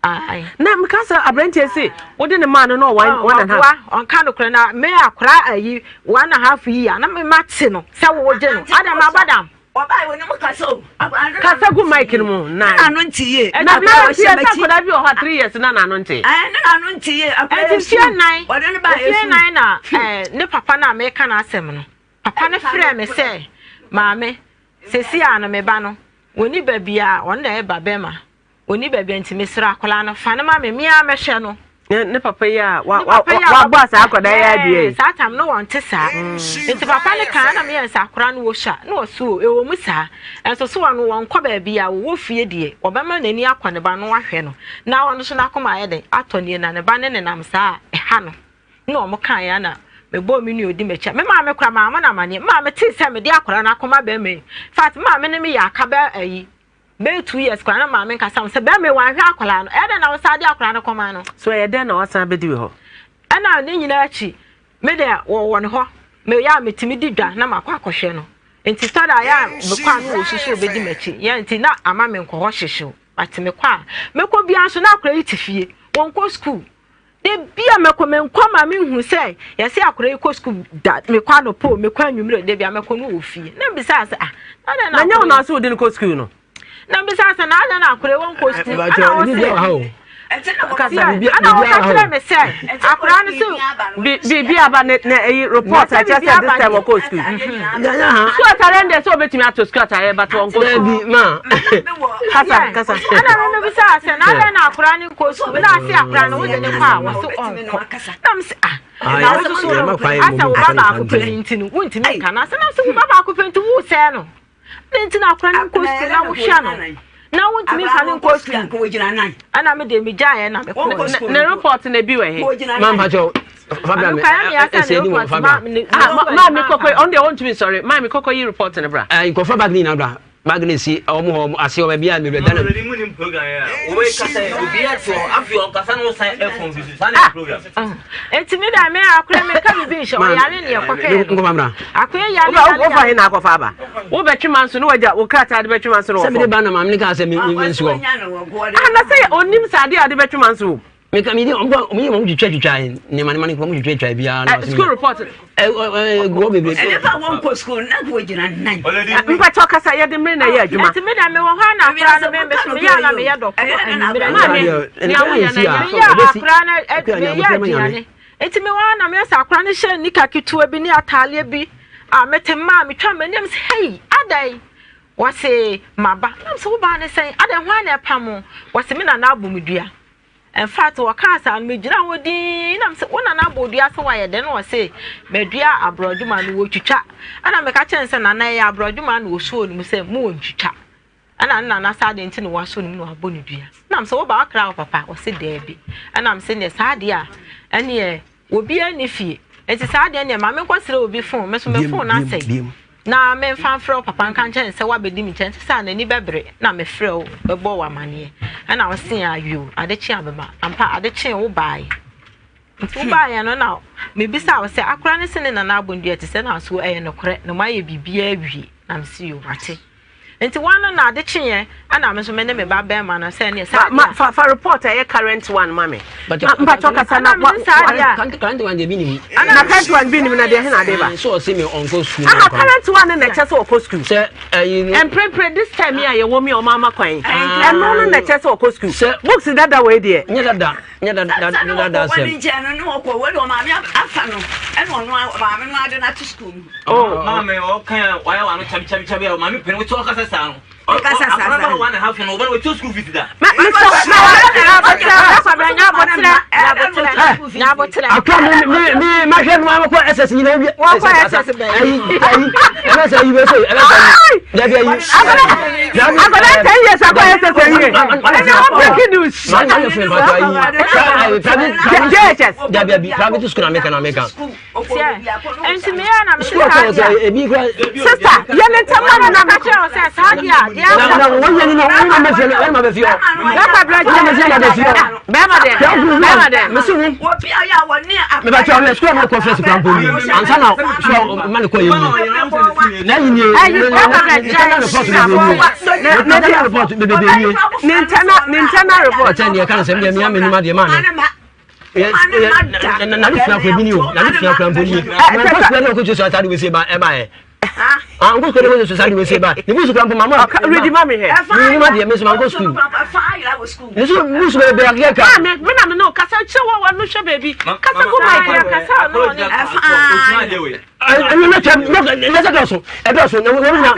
na meka sɛ aberanteɛ se wode ne maa no na ɔwɔ 1½. Ɔnka nokorɛ na me akora ayi 1½ year na mema te no sɛ wogye no adam abadam kasa gu mic no mu na n'ano nte yie na na sɛ akwadaa bi wɔ hɔ a 3 years na n'ano nte. Ɛɛ, ne n'ano nte yie. Nti mfie 4, mfie 4 na ɛɛ ne papa na meka n'asɛm no, papa no frɛ me sɛ maame sɛsi a no me ba no wɔni baabi a ɔno na ɛba bɛma ɔni baabi a nti mesrɛ akwadaa no fa no ma me mea mɛhwɛ no. Ne papa yi a wabɔ saa akwadaa yi adeɛ yi. Saa tam no wɔnte saa nti papa no kaa na meyɛ sɛ akwadaa no wɔ sua na ɔso o ɛwɔ mu saa nso so wɔn wɔnkɔ baabi a wɔwɔ fie deɛ wɔbɛma n'ani akɔ ne ba no ahwɛ no na ɔno nso n'akoma ayɛ den atɔ nie na ne ba ne nenam saa a ɛha no na wɔn kaa ya na Mebɔɔ me nua odi m'akyi a, me maame koraa mammɔ no amanneɛ. Me maame tee sɛ mede akwadaa no akɔma barima yi. In fact, me maame ne me yɛ aka bɛyɛ ayi, bɛyɛ 2 years koraa na maame nkasa ho sɛ barima yi wanhwɛ akwadaa no. Ɛyɛ dɛn na wosan de akwadaa no kɔma no? So ɛyɛ dɛn na wasan abɛdi wɔ hɔ? Ɛna ne nyinaa akyi, me deɛ wɔwɔ ne hɔ. Meyɛ a metumi di dwa na makɔ akɔhwɛ no. Nti tɔ da yɛ a mekɔ a na wɔsusu obɛdi m'akyi. Yɛ nti na ama menkɔ hɔ hyehyew. But mekɔ a, mekɔ biara nso na akwadaa yi te fie. Wɔnkɔ school. Da bi a mɛkɔ menkɔ ma menhu sɛ yɛsɛ akwadaa yi kɔ sukuu da, mekɔ anɔpa o, mekɔ anwummerɛ o, da bi a mɛkɔ no wɔ fie. Na mbisa sɛ ah, na adɛn na Na nyɛ wo na ase wode no kɔ sukuu no? Na mbisa sɛ na adɛn na akwadaa yi wɔnkɔ sukuu? Ɛna wɔ Kasa. Ɛna wɔka kyerɛ me sɛ akwadaa no sɛ Biribi aba ne na ɛyi report a ɛkyerɛ sɛ this time ɔkɔ sukuu. Sukuu atare deɛ sɛ ɔbɛtumi ato sukuu atare but ɔnkɔ sukuu. Dabi ma. Kasa kasa. Ɛna me mebisa sɛ na adɛn na akwadaa no nkɔ sukuu? Na ase akwadaa no wode ne kɔ a wɔse ɔnkɔ. Na me sɛ ah, na wo soso no asɛ wo ba baako pɛ ne nti no wontumi nka no asɛ. Na sɛ wo ba baako pɛ nti wosɛe no ne nti na akwadaa no nkɔ sukuu na wohwɛ no na wontumi nfa no nkɔ sukuu. Ɛna me deɛ megyaeɛ na mekɔ. Ne report na ebi wɔ he? Ma mpakyɛw Fabian ɛsɛ ni wɔ Fabian. Maame kɔkɔ ɔno deɛ ɔntumi nsɔre. Maame kɔkɔ yi report no bra. Nkɔfa bag ne nyinaa bra. Bag ne si ɔmo hɔ ase hɔ baabi a mewura Ghana. Eti mi da me akora mi nka bibi nhyɛ ɔyare ne ɛkɔhwɛ no. Nkɔfa mra. Akora yare yare. Wofa he na akɔfa aba? Wobɛtwe ma nso ne wagya wo krataa de bɛtwe ma nso no wɔ fam. Sɛ mede ba na maame ne kaa sɛ me nsi hɔ. Ah, na sɛ onim sɛ adeɛ a ɔde bɛtwe ma nso wɔ mu. Meka mi di ɔmo ɔmo yɛ ɔmo twitwa twitwa nneɛma nneɛma no ɔmo twitwa twitwa biara na School report. Ɛ ɛ gu hɔ bebree. Ɛnipa wɔn kɔ school na kò gyina nan. Mpatsɔ kasa yɛde mmiri na ɛyɛ adwuma. Ɛti mi da mi wɔ hɔ na akora no mi mi so mi yɛ ana mi yɛ dɔkɔ ɛnumere. Maame nea woyɛ na ɛyɛ. Mi yɛ akora no mi yɛ aduane. Eti mi wɔ hɔ na mi yɛ sɛ akora no hyɛ nika ketewa bi ne ataadeɛ bi a mi te mmaa mi twa mi anim sɛ hei adan. Wɔse maba. Na mesɛ wo baa ne sɛn? Adɛn hwan na ɛpam wo? Wɔse me nana abɔ me dua. In fact wɔkaa saa no megyina hɔ dinn na mesɛ wo nana abɔ wo dua sɛ woayɛ dɛn? Na wɔse madua aborɔdwoma no wɔtwitwa. Ɛna meka kyerɛ no sɛ nana ɛyɛ aborɔdwoma na wɔsuo no mu sɛ mo wɔntwitwa. Ɛna ne nana sɛ adɛn nti na wɔasɔ no mu na wɔabɔ no dua. Na mesɛ wo ba wakra wo papa? Wɔse daabi. Ɛna mesɛ neɛ saa deɛ a ɛneɛ Obiara nni fie. Enti saa deɛ neɛ ma menkɔsrɛ obi fon, me nso me fon no asɛe, na memfa mfrɛ wo papa nka nkyerɛ no sɛ woabɛdi me nkyɛn. Nti saa n'ani bɛbere na mefrɛ wo bɛbɔ wo amaneɛ. Ɛna ɔse ayoo, ade kye a bɛba. Ampa ade kyee wo baeɛ. Nti wo baeɛ no na mebisaa wo sɛ akora no se ne nana abɔndua te sɛ na so ɛyɛ nokorɛ na moayɛ biribiara awie. Na mese yoo mate. Nti wɔn no na ade kyeeɛ ɛna me nso me ne me ba bɛrima no sɛ ɛneɛ saa deɛ. Fa fa report a ɛyɛ current one ma me. Mpakyɛ kasa na wa current one deɛ bi nim. Na current one bi nim na deɛ hena de ba. So ɔse me ɔnkɔ school. Aha current one no na ɛkyɛ sɛ ɔkɔ school. Sɛ ɛyi no. Mprempren this time yi a yɛwɔ mi a ɔma ama kwan. Ɛno no na ɛkyɛ sɛ ɔkɔ school. Sɛ books dada wei deɛ. Nyɛ dada nyɛ dada dada asɛm. Sɛ ne nkyɛn no ne ɔkɔ wei de ɔmaame afa no ɛna ɔno maame no ade no ato school mu. Oh, maame ɔka a wayɛ wano kyabi kyabi kyabi a maame pɛn wotu ɔkasa saa no. Ɔkasa saa saa. Akɔla one and a half no ɔbɛn wotu school fees da. Akɔ mi mi mi ma hwɛ no ma kɔ SS nyina wi. Wɔkɔ SS bɛn. Ayi ayi ɛbɛ sɛ ayi bɛ sɛ ɛbɛ sɛ ayi dabi ayi. Akɔla 10 years akɔ SS ayi. Ɛnna wɔn breaking news. Maa ma yɛ fɛn ba ayi private JHS. Dabi dabi private school na meka na meka. Nti meyɛ na mese saa deɛ. Sista, yɛ ne ntɛm ma no na meka kyerɛ wo sɛ saa deɛ a deɛ aka. Na wɔn yɛ ni na wɔn ma bɛ fie wɔn ma bɛ fie hɔ. Bɛma bɛ wɔn ma fie na bɛ fie hɔ. Bɛma dɛ. Bɛma dɛ. Mesi wo. Meba kyerɛ ɔyɛ sukuu a na ɔkɔ fɛs kura mpo ni. Ansa na sukuu a ma ne kɔ yɛ mu. Na yi nie. Ne internal report bebe nie. Ne internal report bebe nie. Ne internal ne internal report. Ɔkyɛn deɛ kan sɛ mi deɛ mi ame ni ma deɛ maa mi. Na ne sua kura bi ni o na ne sua kura mpo ni na nkɔ sukuu na ɔkɔ sua ataade wɔ ba ɛba yɛ ah nkɔ sukuu na ɔkɔ sua ataade wɔ ba ne busu kura mpo mama redi ma mi hɛ ne ma deɛ mi nso ma nkɔ sukuu ne so busu bɛ bɛ akɛ ka. Maame mi na mi ne o kasa kyerɛ wɔ wa no hwɛ baabi kasa gu mic no. Ɛnu ne kyɛ ne sɛ dɔso ɛdɔso na wɔn nyina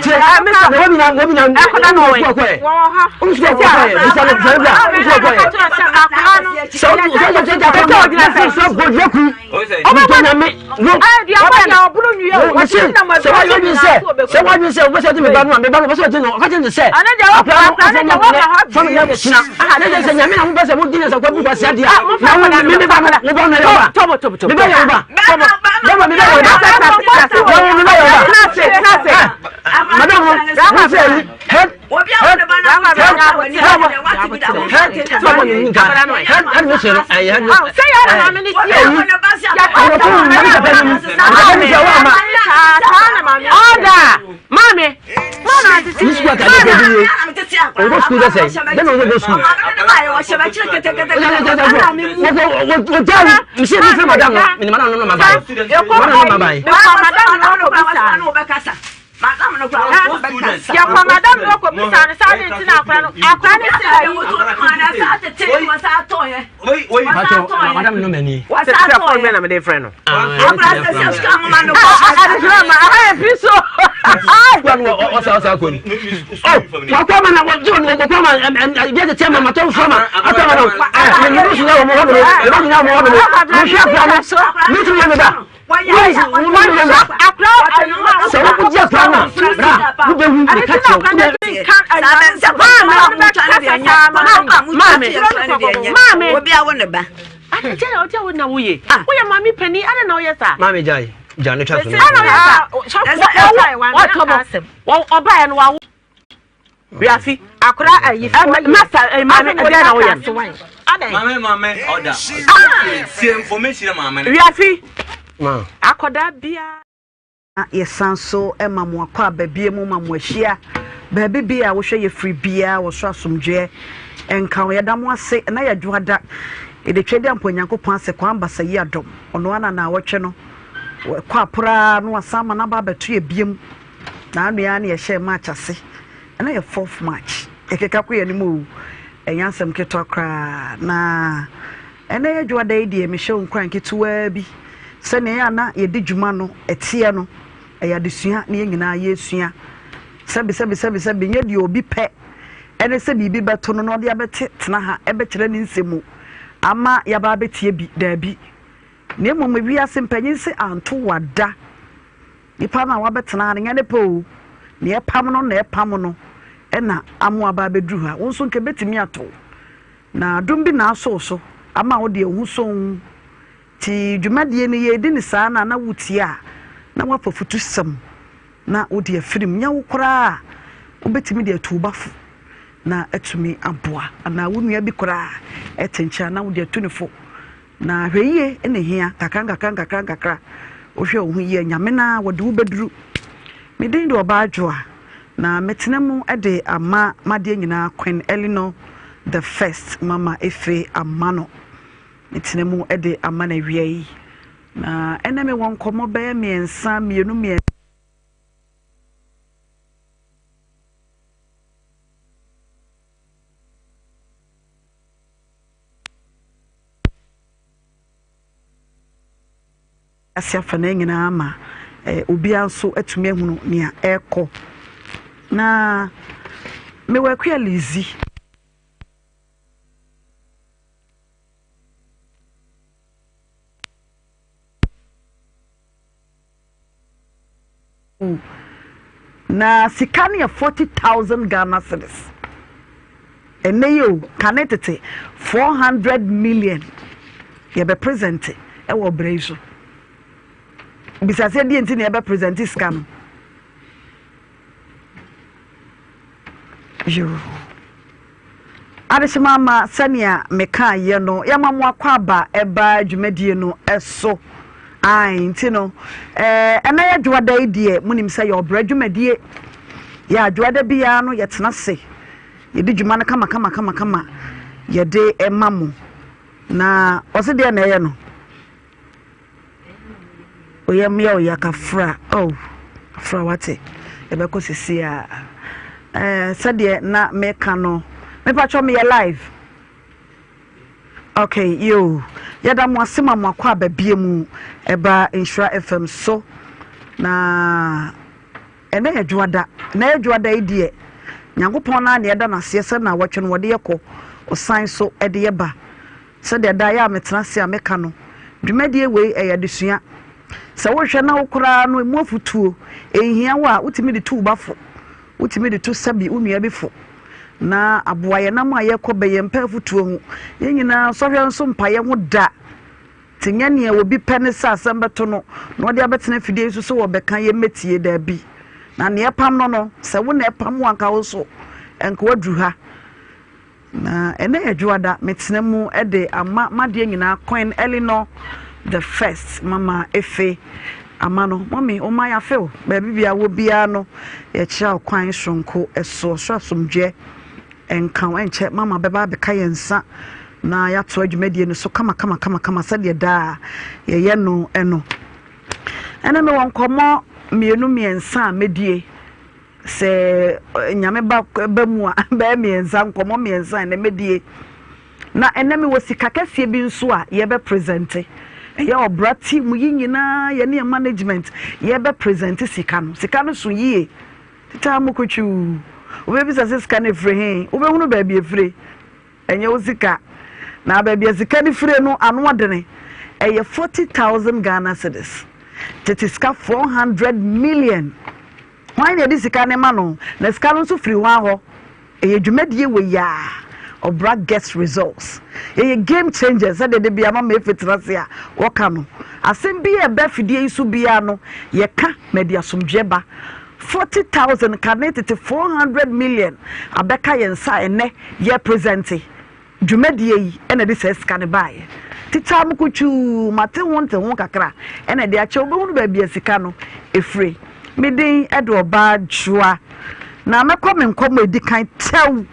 tiɛ na wɔn nyina wɔn nyina wɔn kɔ kɔ yɛ wɔn sukuu kɔ kɔ yɛ bisa no bisa no bila wɔn sukuu kɔ yɛ sɛ wɔn sɛ sɛ sɛ sɛ sɛ sɛ bɔ yɛ ku ntɔ nyame no. Mese sɛ wadwen sɛ sɛ wadwen sɛ wobɛsɛ ɔde me ba no a me ba no wobɛsɛ ɔde no ɔka kyerɛ no sɛ akora no ɔfɔ ma nnɛ fa me yɛ kyena ne sɛ sɛ nyame na mopɛ sɛ modi ne sɛ kwabu kwasi adeɛ a na wo me me ba no wo ba no yɛ wo ba me ba yɛ wo ba bɛma me ba yɛ wo ba na wo me ba yɛ wo ba madam no wo sɛ head head head head head head no sɛ no ɛyɛ head no Maame, Ni sukuu atade kɛ bi ye. O ko sukuu dɛ sɛ, dɛ na o ko sukuu. O jaabi, misi mi fɛ madam no, mi ni madam no ma ba ye. Madam no ma ba ye. Yɛkɔ madam no kɔ bisa no saa de nti na akora no akora no sɛ ayi. Bàtɔ madam no mɛ ni. Sɛ sɛ fɔn bɛ na mi de frɛ no. Adesina ma aha yɛ fi so. Sukuu anu ɔsa ɔsa akɔ ni. Ɔ wakɔ ama na wɔgye wɔn wɔkɔ ama ɛbi ɛde kyɛ ma ma tɔn fura ma atɔ ma no ɛ ne ne nyina wɔn hɔ bolo ne ba nyina wɔn hɔ bolo ne hwɛ akora no ne tumi yɛ ne ba sɛ wokɔgye akora no a bra wobɛhu meka kyerɛ woyɛ maame panin adɛn na woyɛ saa maame gyae gya no twa so no ɔbaeɛ no wawo wiase akora ayi masa maame ɛdeɛ na woyɛ no maame maame ɔda sie information maame no wiase akɔda bia Yɛsan so ma mo akwaaba bie mu ma mo ahyia baabi bia a wohwɛ yɛ firi biara wɔ soro asomdwoeɛ nka wo. Yɛda mo ase na yɛ dwoada yɛde twɛ di ampa Onyankopɔn ase kwan basa yi adom ɔno ara na naawɔtwe no kɔ aporaa no wasan ma naba abɛto yɛ biem na anoa na yɛhyɛ March ase ɛna yɛ fourth March yɛkeka kɔ yɛ anim o ɛnyɛ asɛm ketewa koraa na Ɛnnɛ yɛ Dwoada yi deɛ mehyɛ wo nkuran ketewaa bi sɛ nea ɛyɛ a na yɛdi dwuma no ɛteɛ no, ɛyɛ adesua na yɛn nyinaa yɛresua. Sɛbe sɛbe sɛbe sɛbe nyɛ deɛ obi pɛ ɛne sɛ biribi bɛto no na ɔde abɛte tena ha ɛbɛkyerɛ ne nsɛm mu ama yɛaba abɛtie bi, daabi. Na mmom wiase mpanyin se anto wada. Nipa no a wabɛtena ha no nyɛ ne pɛ o, nea ɛpam no na ɛpam no ɛna ama waba abɛduru ha. Wo nso nka ɛbɛtumi ato wo. Na adom bi na asɔ wo so ama wo deɛ wo ho sɔ wo nti dwumadie no yɛredi no saa na na wotie a na woafa futusɛm na wode afiri mu. Nyɛ wo koraa a wobɛtumi de atu wo ba fo na atumi aboa anaa wo nua bi koraa ɛte nkyɛn a na wode atu ne fo. Na hwɛ yie na ɛhia nkakra nkakra nkakra nkakra wohwɛ wo ho yie a Nyame no ara wɔde wo bɛduru. Me din de Ɔbaa Adwoa na metena mu de ama m'adeɛ nyinaa Queen Eleanor the first Mama Efe Amano. Metena mu de ama no awia yi na ɛnɛ mewɔ nkɔmmɔ bɛyɛ mmiɛnsa mmienu mmiɛnsa. Ase afanaa nyinaa ama obiara nso atumi ahunu nea ɛrekɔ. Na mewɔ Akua Lizzy. Na sika no yɛ 40,000 Ghana cedis. Ɛnɛ yi o, kane tete 400 million yɛbɛ present ɛwɔ ɔbrɛ yi so. Bisa sɛ deɛ nti na yɛbɛ present sika no. Yoo. Adehyema ama sɛnea mekaeɛ no, yɛama mo akwaaba ɛba dwumadie no so. Ae, nti no, ɛɛ, ɛnɛ yɛ dwoada yi deɛ, monim sɛ yɛ ɔbrɛ dwumadie. Yɛ adwoada biara no, yɛtena ase, yɛdi dwuma no kama kama kama kama, yɛde ɛma mo. Na ɔse deɛ na ɛyɛ no. Oyam yɛ ɔya kafra oh kafra wate yɛbɛkɔ sisi a eh, sɛdeɛ na meka no mepatwɔ meyɛ live okay yo yɛda mo ase ma mo akɔ aba bie mu ɛba nhyira fm so na ɛnɛ yɛ dwoada na yɛ dwoada yi deɛ nyankopɔn naa na yɛda no aseɛ sɛ na wɔtwe no wɔde yɛkɔ ɔsan so ɛde yɛba Sɛdeɛ daa yɛ a metena ase a meka no, dwumadie wei ɛyɛ adesua. Sɛ wohwɛ na wo koraa no emu afutuo ɛnhia wo a, wotumi de tu wo ba fo, wotumi de to sɛbi wo nua bi fo na aboa yɛn nam a yɛkɔ bɛ yɛn mpɛ afutuo ho. Yɛn nyinaa sɔhwɛ nso mpaeɛ ho da. Nti nyɛ nea obi pɛ ne sɛ asɛm bɛto no na ɔde abɛtena afidie yi so sɛ wɔbɛka yɛmmɛtie, daabi. Na nea ɛpam no no, sɛ wo na ɛpam wo anka wo nso nka woaduru ha. Na ɛnɛ yɛ dwoada, metena mu de ama m'adeɛ nyinaa Queen Eleanor the first, Mama Efe ama no. Mɔmi, wo mma yɛafe wo, baabi biara wɔ biara no, yɛkyerɛ wo kwan soronko so, ɔsoro asomdwoeɛ nka wo. Ɛnkyɛ Mama bɛba abɛka yɛn nsa na yɛatoa dwumadie no so kama kama kama kama sɛdeɛ daa yɛyɛ no no. Ɛnɛ mewɔ nkɔmmɔ mmienu mmiɛnsa a mɛdie. Sɛ Nyame ba ba mu a, bɛyɛ mmiɛnsa, nkɔmmɔ mmiɛnsa ɛnɛ mɛdie. Na ɛnɛ mewɔ sika kɛseɛ bi nso a yɛbɛ presente. Ɛyɛ ɔbra team yi nyinaa, yɛne yɛn management, yɛbɛ presente sika no. Sika no so yie. Titaa mu kutwuu. Wobɛbisa sɛ sika no ɛfiri he? Wobɛhunu baabi ɛfire. Ɛnyɛ wo sika. Na baabi a sika no fire no ano ɔdene. Ɛyɛ 40,000 Ghana cedis. Tete sika 400 million. Hwan na ɛde sika no ma no? Na sika no nso firi hwan hɔ? Ɛyɛ dwumadie wei a Ɔbra gets results. Yɛyɛ game changers sɛdeɛ da biara Mama Efe tena ase a wɔka no. Asɛm bi a ɛba afidie yi so biara no, yɛka ma ɛde asomdwoeɛ ba. 40,000 kane tete 400 million abɛka yɛn nsa a ɛnnɛ yɛrepresente. Dwumadie yi na ɛde saa sika no baeɛ. Titaa mu kutwuu, mate ho nte ho kakra na ɛde akyɛ wobɛhunu baabi a sika no ɛfire. Me din de Ɔbaa Dwoa na mɛkɔ me nkɔmmɔ a ɛdi kan tɛw.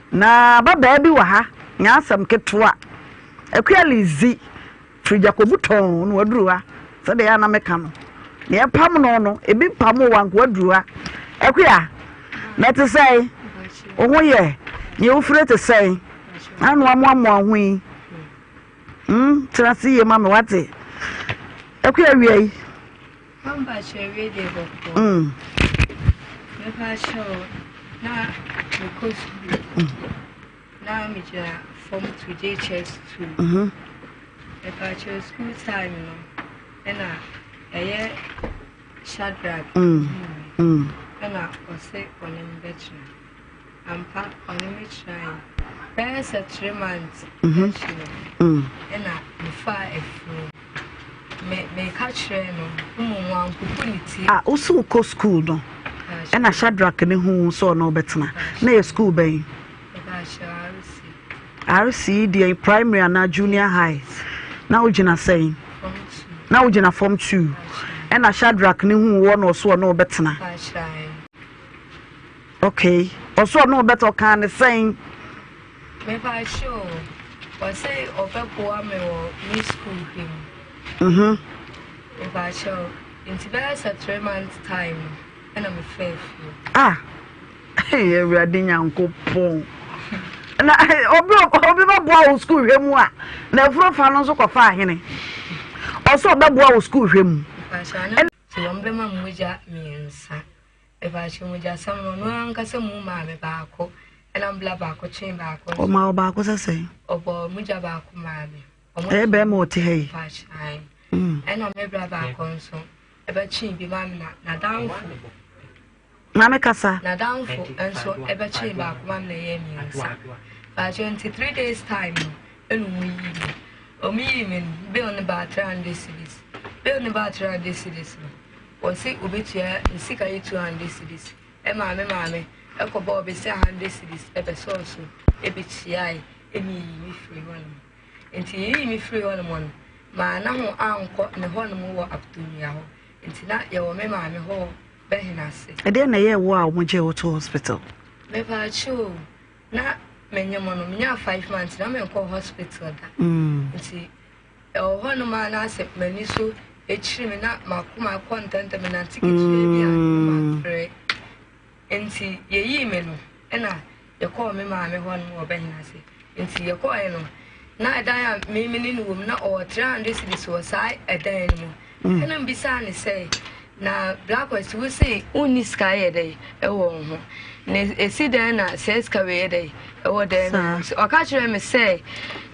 Na ababaa bi wɔ ha, nyɛ asɛm ketewa. Akua Lizzy firi Gyakobu tɔnn na waduru ha sɛdeɛ ɛyɛ a na meka no. Nea ɛpam no no, ebi mpam wo a nka waduru ha. Akua, na ɛte sɛn? Wo ho yɛ? Nea wofire te sɛn? Ano amoamoa ho yi. Hmm, tena ase yie ma me wate. Akua awia yi. Mepakyɛw awie deɛ bɔkɔɔ. Mepakyɛw na mekɔ sukuu. Na megyina form 2 JHS 2. Mepakyɛw school time no ɛna ɛyɛ Shadrach ɛna ɔse ɔne me bɛtena. Ampa ɔne me tenae. Bɛyɛ sɛ 3 months akyi no ɛna mefaa afuro. Me meka kyerɛɛ no mmom wampopo ne ti. Ah, wo so wokɔ school no ɛna Shadrach ne hu sɛ ɔne wobɛtena. Na yɛ school bɛn? RC deɛ primary anaa junior high? Na wogyina sɛn? Na wogyina form 2. Ɛna Shadrach ne hu wɔ na ɔso ɔne wobɛtena. Okay. Ɔso ɔne wobɛtena ɔkaa ne sɛn? Mepakyɛ o, ɔse ɔbɛboa me wɔ me school hwɛ mu. Mepakyɛ o, nti bɛyɛ sɛ 3 months time no ɛna mefaa fie. Ah, hey, Awurade Nyankopɔn. Na obi obi bɛboa wo school hwɛ mu a, na afuro fa no nso kɔfa ahene. Ɔso ɔbɛboa wo school hwɛ mu. Mepakyɛ o, nti wɔn bɛma me mogya mmiɛnsa. Mepakyɛ mogyasɛm no, ɔno ankasa mu maa me baako, ɛna mbla baako twee baako nso. Ɔmaa wo baako sɛ sɛn? Ɔbɔɔ mogya baako maa me. Ɛyɛ bɛrima ɔte ha yi? Mepakyɛ ae. Ɛna me bra baako nso ɛbɛtwee bi maa me na n'adamfo. Maame kasa. N'adamfo nso ɛbɛtwee baako maa me na ɛyɛ mmiɛnsa. Mepakyɛ nti 3 days time no ɛna ɔmo yii me. Ɔmo yii me no bill no baa 300 cedis. Bill no baa 300 cedis no. Wɔse obetua ne sika yi 200 cedis ɛmaa me maame ɛkɔbɔɔ bese 100 cedis ɛbɛsɔɔ so ɛbɛkyiae ɛne yii me firii hɔ nom. Nti yɛyii me firii hɔ nom no maa na ho ankɔ ne hɔ nom wɔ Aptonua hɔ nti na yɛwɔ me maame hɔ wɔ Bɛhenase. Ɛdeɛn na ɛyɛɛ wo a wɔgyee wo too hospital? Mepaakyɛw o, na menyem no, menyaa 5 months na menkɔɔ hospital da. Nti Ɛwɔ hɔnom a na asɛ m'ani so kyiri me na m'akoma kɔ ntɛmntɛm, menante ketewa bi a na mabrɛ. Nti yɛyii me no ɛna yɛkɔɔ me maame hɔnom wɔ Bɛhenase. Nti yɛkɔɔɛ no na ɛdan a me me ne no wɔ mu na ɔwɔ 300 cedis wɔ saa ɛdan no mu. Ɛna mebisaa no sɛ. Na Black West wo se wonni sika yɛ dɛn ɛwɔ wo ho na esi dɛn na saa sika wei yɛ dɛn ɛwɔ dɛn na ɔka kyerɛ me sɛ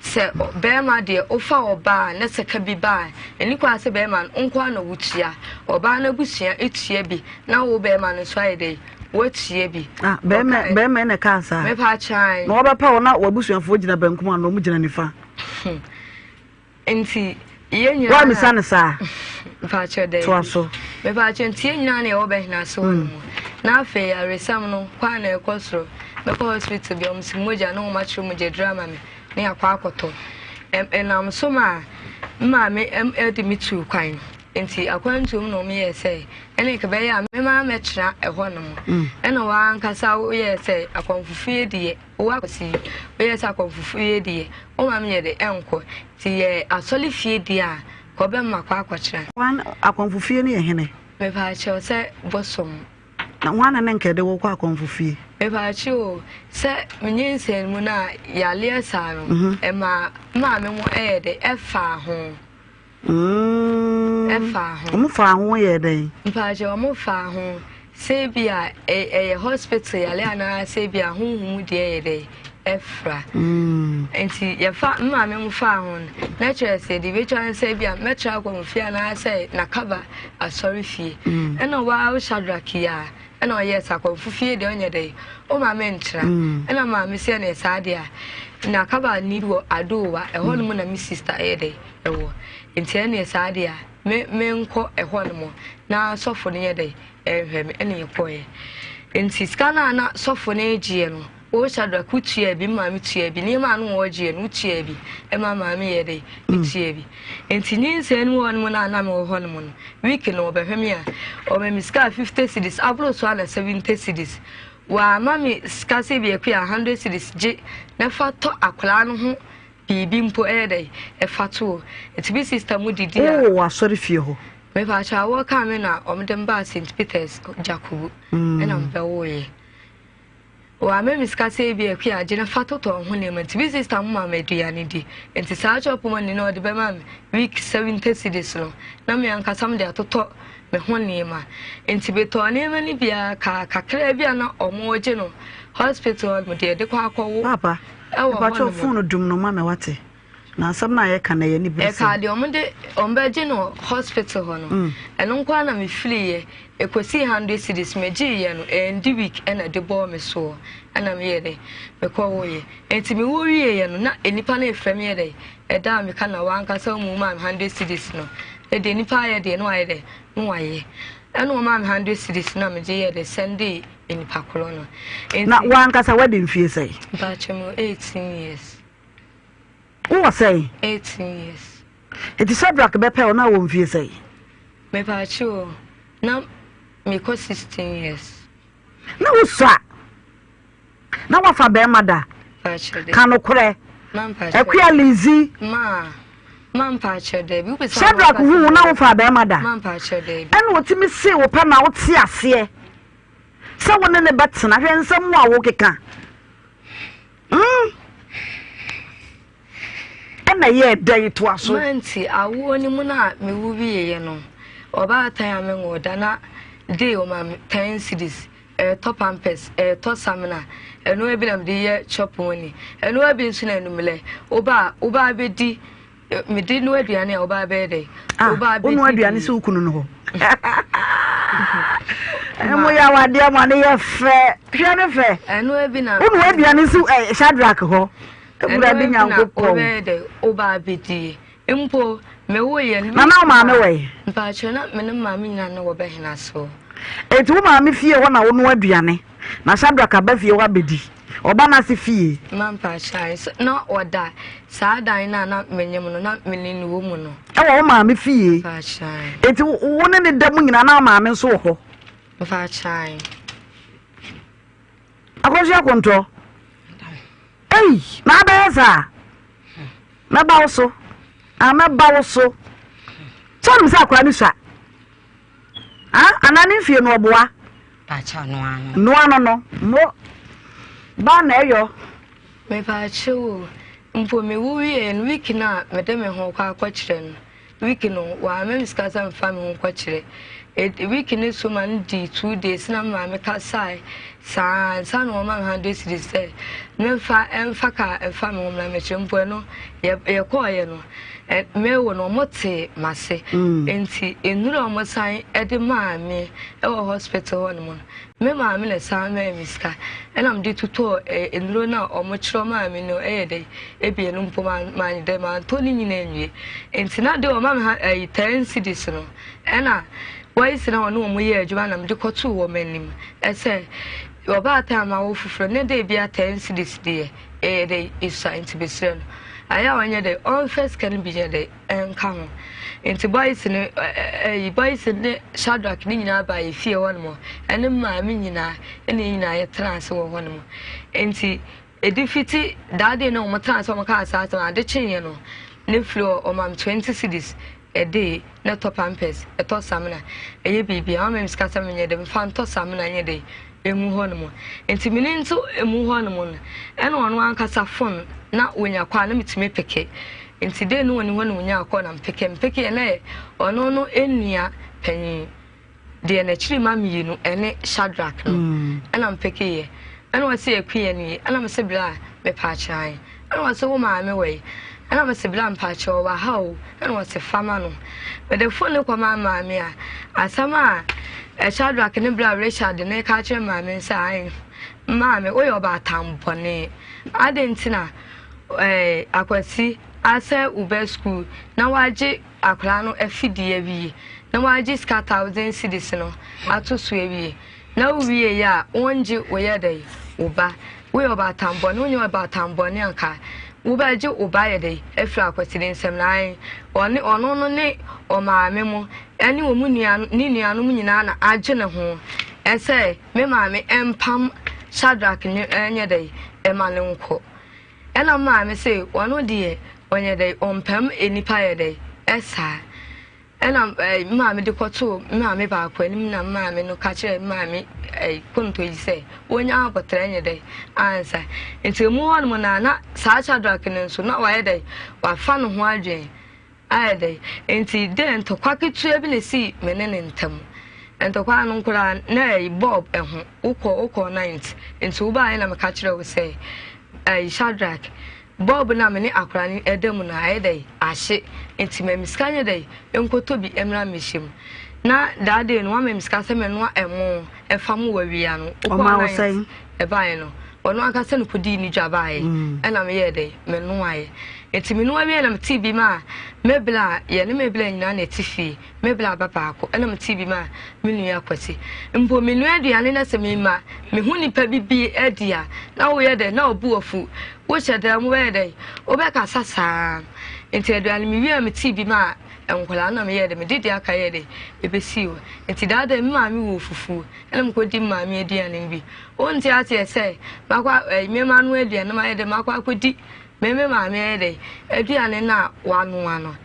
sɛ bɛrima deɛ wofa ɔbaa na sɛ ka bi baa ɛni kwan sɛ bɛrima no nko ara na wotua ɔbaa no abusua etua bi na wo bɛrima no nso ayɛ dɛn woatua bi. Ah, bɛrima bɛrima na ɛka saa. Mepa kyan. Na wɔbɛpa wo na w'abusuafoɔ gyina bankum a na wɔn gyina nifa. Nti yɛn nyinaa. Woammisa no saa? Mpakyɛ dɛ. Toa so. Mepakyɛ nti yɛn nyinaa na yɛwɔ bɛhena so hɔ no mu. Na afei yaresɛm no kɔ a na ɛkɔ soro. Mɛkɔ hospital bi wɔn si mogya na wɔn akyerɛ mogya duru ama me na yɛakɔ akɔtɔ. Ɛnam so ma maame ɛde me tuu kwan. Nti akwantuo mu na wɔn yɛɛ sɛ ɛne nka bɛyɛ a mema mɛtena ɛhɔ nom. Ɛna wɔn ankasa yɛɛ sɛ akɔmfofie deɛ. Wo akwasi yi, woyɛ sɛ akɔmfofo yi deɛ, wo maame yɛ de ɛnkɔ. Nti yɛ asɔre fie deɛ a, kɔ bɛma kɔ akɔkyerɛ. Hwan, akɔmfo fie no yɛ hene? Mepaakyɛw, sɛ bosom. Na hwan na ne nka ɛde wo kɔ akɔmfo fie? Mepaakyɛw o, sɛ me nyinsɛn mu no a, yareɛ saa no, ɛmaa maame mo ɛyɛ de ɛfaa ho. Ɛfaa ho. Wɔn faa ho yɛɛ dɛn? Mpakyɛ wɔn faa ho sɛ ebi a ɛyɛ hospital yale anaa sɛ ebi a honhom mu deɛ yɛ dɛ ɛfra. Nti yɛfa maame mo faa ho no na kyerɛ sɛ deɛ ebetwa ne sɛ ebi a mɛtra akɔ mo fie anaa sɛ nakaba asɔre fie. Ɛna waa Shadrack yi a ɛna ɔyɛɛ sɛ akɔmfo fie deɛ ɔnyɛ dɛ o maame ntra. Ɛna maame sɛ ɛna saa deɛ a nakaba ni wɔ adowa ɛhɔ nom na me sister ɛyɛ dɛ. Ɛwɔ. Nti ɛneɛ saa deɛ a, me, menkɔ ɛhɔ nom na sɔfo no nyɛ dɛn, ɛnhwɛ me. Ɛne yɛkɔeɛ. Nti sika no a na sɔfo no regyeɛ no, wo Shadrach wotuaa bi, me maame tuaa bi, nneɛma a na wɔregyeɛ no, wotuaa bi, ɛma maame yɛɛ dɛn, ɛtuaa bi. Nti nyinsɛn no mu hɔ nom no a na mewɔ hɔ nom no, week no wɔbɛhwɛ me a, wɔma me sika 50 cedis, aboro so a na 70 cedis. Wɔama me sika sɛ bi akua 100 cedis gye na fa tɔ akwadaa no ho Biribi mpo ɛyɛ dɛn ɛfa to o. Nti me sister mu didi a. Wowɔ wɔ asɔre fie hɔ? Mepaakyɛw awɔ kaa me na wɔn de me baa St Peters Jakubu ɛna me bɛ woo yɛ. Wɔama me sika sɛ ebi akua agye na fa totɔ ho nneɛma nti me sister mo ma me aduane di. Nti saa chop money na ɔde bɛma me week 70 cedis no na me ankasa me de atotɔ me ho nneɛma. Nti metɔɔ nneɛma no biara kaa kakra bi a na wɔn gye no hospital hɔ no deɛ yɛde kɔ akɔwo. Paapa, Ɛwɔ mepakyɛw hɔnom. phone no dum no ma me wate. Na asɛm no a yɛka no ɛyɛ aniberesɛm. Ɛkaa deɛ wɔn de wɔn bɛgye no hospital hɔ no, ɛno nko ara na mefiriiɛ. Ɛkɔsii hundred cedis, megyeeɛ no, ɛndi week ɛna ɛde bɔɔ me soɔ ɛna meyɛɛ dɛ, mekɔwoeɛ. Nti mewo wieeɛ no, na nnipa no refrɛ me yɛ dɛ, ɛda a meka na wankasa wo maa me hundred cedis no, ɛdeɛ nnipa ayɛ deɛ na wayɛ dɛ, na wayɛ. Ɛna wɔmaa me hundred cedis na megye yɛɛ dɛ sɛndee nnipa korɔ no. Nti, Na wankasa wadi mfie sɛn? Mpakyɛ mewɔ 18 years. Wowɔ sɛn? 18 years. Nti Shadrack bɛpɛ wo na wɔ mfie sɛn? Mepaakyɛ o, na mekɔ 16 years. Na wosua na wafa bɛrima da? Ka nokorɛ. Akua Lizzy. Shadrack hu wo na wofa bɛrima da? Ɛna ɔtumi see wo pɛ na wote aseɛ sɛ wo ne ne bɛtena. Hwɛ nsɛm a wokeka. Mm. Ɛna ɛyɛɛ dɛn toa so? Manti awoɔ no mu no a mewo wieeɛ no, ɔbaatan a menwoo da na dee ɔma me ten cedis, ɛɛtɔ pampers, ɛɛtɔ samina, ɛnoa bi na mede yɛ chop money, ɛnoa bi nso na anummerɛ woba a woba abɛdi Mede noa aduane a wobaa bɛyɛ dɛ. Ah, Wobaa bɛdi wonoa aduane sɛ wo kunu no hɔ. Mo yɛ awadeɛ mo ano yɛ fɛ. Hwɛ ne fɛ. Ɛno bi na. Wonoa aduane si eh, Shadrach hɔ. Awurade Nyankopɔn. Wobɛyɛ dɛ wobaa bɛdi. Mpo mewo yɛ no. Nana wo maame wɔ yi. Mpaakyɛ na me ne maame nyinaa na wɔbɛhena so. Enti wo maame fie hɔ na wonoa aduane. Na Shadrach aba fie hɔ abɛdi. Ɔba n'ase fie. Ma mpakyɛ sɛ na ɔda saa dan no a na menyem no na me ne no wɔ mu no. Ɛwɔ wo maame fie. Mpakyɛ. Enti wo ne ne da mu nyinaa na wo maame nso wɔ hɔ. Mpakyɛ. Akɔso akontɔ. Ei, na abɛyɛ saa. Mɛba wo so. Ah, mɛba wo so. Sɛ ɔnim sɛ akwadaa no sua. Ah, anaa ne mfie no ɔboa. Pakyɛ noa no. Noa no no. Mo ba na ɛyɔ. Mepaakyɛw o, mpo mewo wieɛ no week no a mede me ho kɔ akɔkyerɛ no. Week no wamma me sika sɛ mfa me ho nkɔkyerɛ. Week no so ma no dii 2 days na me maame kasae saa ansa na wɔma me 100 cedis sɛ memfa mfa kaa mfa me ho mmra mmɛkyerɛ. Mpo ɛno yɛkɔɔeɛ no mewo no wɔtee m'ase. Nti nnuru a wɔsan de maa me wɔ hospital hɔ nom no, me maame na ɛsan maa me sika ɛna mede totɔɔ nnuro no a wɔkyerɛ maa me no ɛyɛ dɛ ebien no mpo manyɛ dɛ mantɔ ne nyinaa nwie. Nti na de wɔma me ha ɛyi 10 cedis no ɛna boys na wɔne wɔn yɛ adwuma na mede kɔtoo wɔn anim ɛsɛ ɔbaatan ma wo foforɔ ne de bia 10 cedis deɛ ɛyɛ dɛ esua nti besrɛ no ayɛ a ɔnyɛ dɛ ɔmfa sika no bi nyɛ dɛ ɛnka ho. Nti boys no ɛyi boys ne Shadrack ne nyinaa baa yɛ fie hɔ nom ɛne maame nyinaa ɛne yɛn nyinaa yɛtena ase wɔ hɔ nom. Nti ɛdi fiti that day na wɔn tena ase wɔn kaa saa asɛm ade kyeeɛ no ne firi hɔ ɔma me 20 cedis ɛde na ɛtɔ pampers, ɛtɔ samina, ɛyɛ biribi a ɔma me sika sɛ menyɛ dɛ mfa ntɔ samina nyɛ dɛ emu hɔ nom. Nti mene nso emu hɔ nom no ɛna ɔno ankasa phone na wonya kɔ a na metumi peke. Nti dei no wɔni hɔ na wonya kɔ na mpeke mpeke ɛna yɛ ɔno no nua panyin deɛ n'akyiri ma mmienu ɛne Shadrack no ɛna mpeke yɛ ɛna ɔse akua nie ɛna mese bra mepa akyerɛ ɛna ɔse wo maame wɔ yi ɛna mese bra mpa akyerɛ ɔwɔ ha o ɛna ɔse fama no mede phone no kɔma maame a asɛm a Shadrack ne bra Richard ne ka kyerɛ maame sɛ ae maame woyɛ ɔbaatan bɔne adɛn nti na ɛɛ Akwasi asɛ wo bɛ school na wagye akwadaa no afidie awie na wagye sika 1,000 cedis no ato so awie na wowie yɛ a wɔngye woyɛ dɛ wo ba woyɛ ɔbaatan bɔne wonyɛ ɔbaatan bɔne anka wobɛgye wo ba yɛ dɛ afiri Akwasi ne nsam na ae ɔne ɔno no ne ɔmaame mo ɛne wɔn nua ne nuanom nyinaa na agye ne ho ɛsɛ me maame ɛmpam Shadrack ne ɛnyɛ dɛ ɛma ne nkɔ. Ɛna maame se ɔno deɛ ɔnyɛ dɛ ɔmpam nnipa yɛ dɛ ɛsaa. Ɛna ɛɛ maame de kɔtoo maame baako anim na maame no ka kyerɛɛ maame ɛɛ konto yi sɛ wɔnya abɔtrɛ nyɛ dɛ ansa. Nti emu hɔnom na na saa Shadrack no nso na wayɛ dɛ wafa ne ho adwene ayɛ dɛ. Nti dɛ ntɔkwa ketewa bi na esii me ne ne ntam. Ntɔkwa no koraa na ɛyɛ bulb ɛho wokɔ wokɔ night nti wobaeɛ na meka kyerɛ wo sɛ ɛyi Shadrack bulb no a me ne akwadaa no ɛda mu no ayɛ dɛ ahye nti ma me sika nyɛ dɛ nkɔtɔ bi mmra mmɛhyɛ mu. Na that day no wama me sika sɛ mɛnoa ɛmo ɛfa mu wɔ awia no wokɔ night ɛbaeɛ no ɔno ankasa no kɔdii ne dwa baeɛ ɛna meyɛɛ dɛ mɛnoaeɛ. Nti menoa wieɛ na metee bi maa me bla a yɛne me bla nyinaa na ɛte fie me bla ba baako ɛna metee bi maa me nua Kwasi. Mpo menoa aduane na sɛ mema mehu nipa bi bi adi a na woyɛ dɛ na ɔbu afu wohyɛ dɛ wobɛyɛ dɛ wobɛkasa saa. Nti aduane mewie a metee bi maa nkwadaa na meyɛɛ dɛ mede deɛ aka yɛɛ dɛ ɛbɛsii hɔ. Nti daa dɛ me maame wɔ fufuo ɛna mekɔdi me maame aduane no bi. Wonte aseɛ sɛ makɔ ɛyi me ma noa aduane na mayɛ dɛ makɔ akɔdi me me maame ayɛ dɛ aduane no a wanoa no.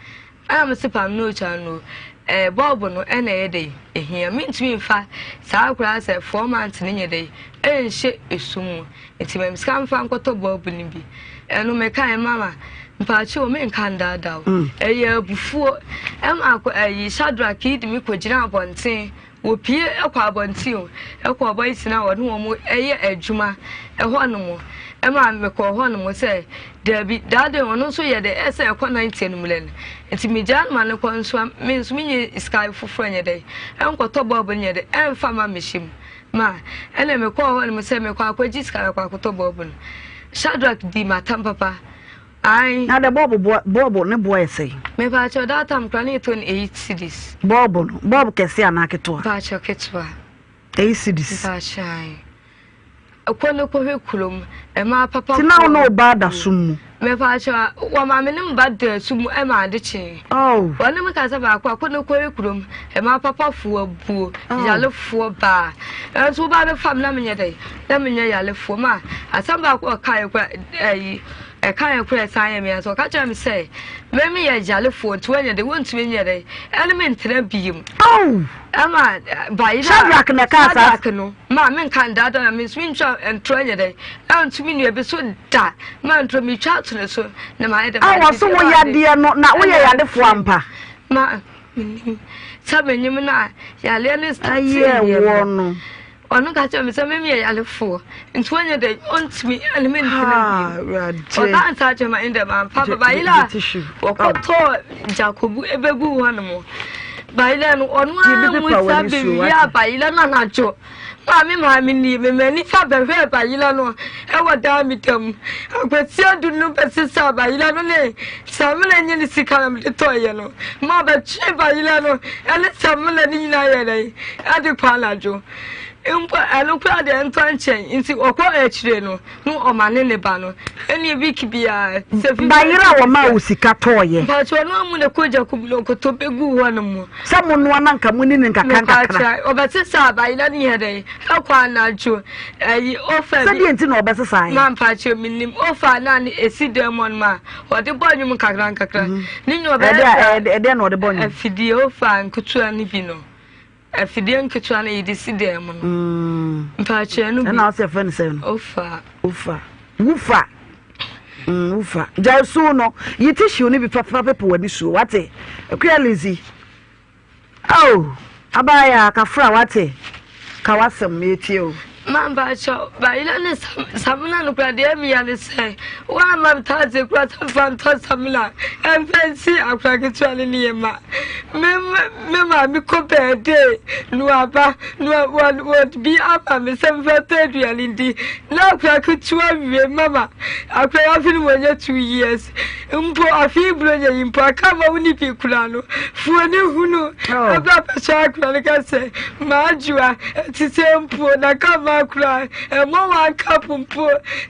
Ɛna mese pam no otwa no ɛɛ bɔɔbo no ɛna ɛyɛ dɛ ehia mentumi nfa saa koraa sɛ 4 months no nyɛ dɛ ɛnhyɛ esum mu nti ma me sika mfa nkɔtɔ bɔɔbo no bi. Ɛno mekae mama mpaakye o menka ndaadaa o ɛyɛ abufuo ɛma akɔ ɛyi Shadrack yi de me kɔgyina abɔnten Wɔpue kɔ abɔnten o, kɔ boys no a wɔne wɔn yɛ adwuma hɔ nom. Ɛma mekɔɔ hɔ nom sɛ daabi, that day ɔno nso yɛ dɛ ɛsɛ ɛkɔ 90 anummerɛ no. Nti megyaa no ma no kɔ nso a, me nso menyɛ sika foforɔ nyɛ dɛ, ɛnkɔtɔ bɔɔbo no nyɛ dɛ, ɛmfa ma mehyɛ mu. Ma ɛna mekɔɔ hɔ nom sɛ mekɔ akɔgye sika na akɔ akɔtɔ bɔɔbo no. Shadrack dii m'atam papa. Ae. Na dɛ bɔɔbo boa bɔɔbo ne boɔ yɛ sɛn? Mepaakyɛw that time koraa na yɛtɔ no 8 cedis. Bɔɔbo no bɔɔbo kɛse anaa ketewa? Mepaakyɛw ketewa. 8 cedis. Mepaakyɛw ae. Kɔ ne kɔhwɛ kurom mmaa papa. Ti na wo ne wo ba da sum mu. Mepaakyɛw wɔma me ne me ba da sum mu ɛma ade kyee. Oh. Wɔne me kasa baako a kɔ ne kɔhwɛ kurom mmaa papafoɔ abuo oh. Yalefoɔ baa. Ɛnso wo ba bɛfa me na menyɛ dɛ na menyɛ yalefoɔ ma asɛm baako ɔkaeɛ kora ɛyi. Ɛka yɛn koraa ɛsan yɛ me ya sɛ ɔka kyerɛ me sɛ me meyɛ gyalefoɔ nti wɔnyɛ dɛ wɔntumi nyɛ dɛ ɛne me ntena biem. Oh! Ɛma bayi na Shadrack na ɛkaa saa. Shadrack no ma me nka ndaadaa na me nso mentwa ntorɔ nyɛ dɛ ɛnto me nua bi so da ma ntorɔ metwa ato ne so na ma ayɛ dɛ. A wɔso wo yadeɛ no na woyɛ yadefoɔ ampa. Ma menim sɛ menyim no a yareɛ no startee Ɛyɛɛ woɔ no. Ɔno ka kyerɛ me sɛ me meyɛ yarefoɔ nti ɔnyɛ dɛ ɔntumi ɛne me ntena bio. Ɔka nsa kyerɛ ma ɛndɛ mampa ba bayerɛ a wɔkɔtɔɔ Jakobu ɛbɛgu hɔ nom bayerɛ no ɔno ara mu sa bɛwia bayerɛ no anadwo. Maame maame nie, me m'ani fa bɛhwɛɛ bayerɛ no wɔ dan me da mu. Akwasi adu no bɛsesaa bayerɛ no ne samina nye ne sika na mede tɔeɛ no. Ma bɛtwee bayerɛ no ne samina no nyinaa yɛ dɛn ɛde kɔ anadwo. Mpo ɛno koraa deɛ ntɔ nkyɛn nti ɔkɔ akyire no na ɔma ne ne ba no ɛne week biara sɛ fi. Bayerɛ a wɔmaa wo sika tɔeɛ. Mpakyɛ ɔno amu na kɔ gya kum na ɔkɔtɔ bɛgu hɔ no mu. Sɛ mo noa na nka mo ni no nkakra nkakra. Mepakyɛ ɔbɛsesa bayerɛ no yɛ dɛn ɛkɔ anadwo ɛyi ofa bi. Sɛdeɛ nti na ɔbɛsesa yɛ. Ma mpakyɛ menim ofa na ne esi dan mu ɔnom a ɔde bɔ nnwom nkakra nkakra ne nyɛ ɔbɛyɛ saa. Ɛdeɛ na ɔde bɔ nnwom. Afidie ofa nketewa no bi no. Afidie nketewa no yɛde si dan mu no. Mm. Mpakyɛ no bi. Ɛna ɔsɛ fɛ no sɛ no. Ofa. Ofa. Wufa. Mm, wufa. Gyae su no. Yi tissue no bi fafa pepe w'ani suo wate. Akua Lizzy. Oh, abaya kafra wate. Ka w'asɛm yɛtie o. Ma mpakyɛ bayerɛ ne samina no kora deɛ mia ne sɛ woama me taase kora sɛ mfa ntɔ samina ɛmfa nsi akora ketewa ne nneɛma me me maame kɔ bɛɛdee no aba no wɔde bi ama me sɛ mfa tɔ aduane ndi na akora ketewa wie mama akora afe no wɔnyɛ 2 years mpo afe buro nyɛ yi mpo aka ma wo ne bi kura no fuo ne hunu ɛbɛ bɛhyɛ akora no ka sɛ maadwoa ɛte sɛ mpo na ka ma akora ɛmɔ wanka po mpo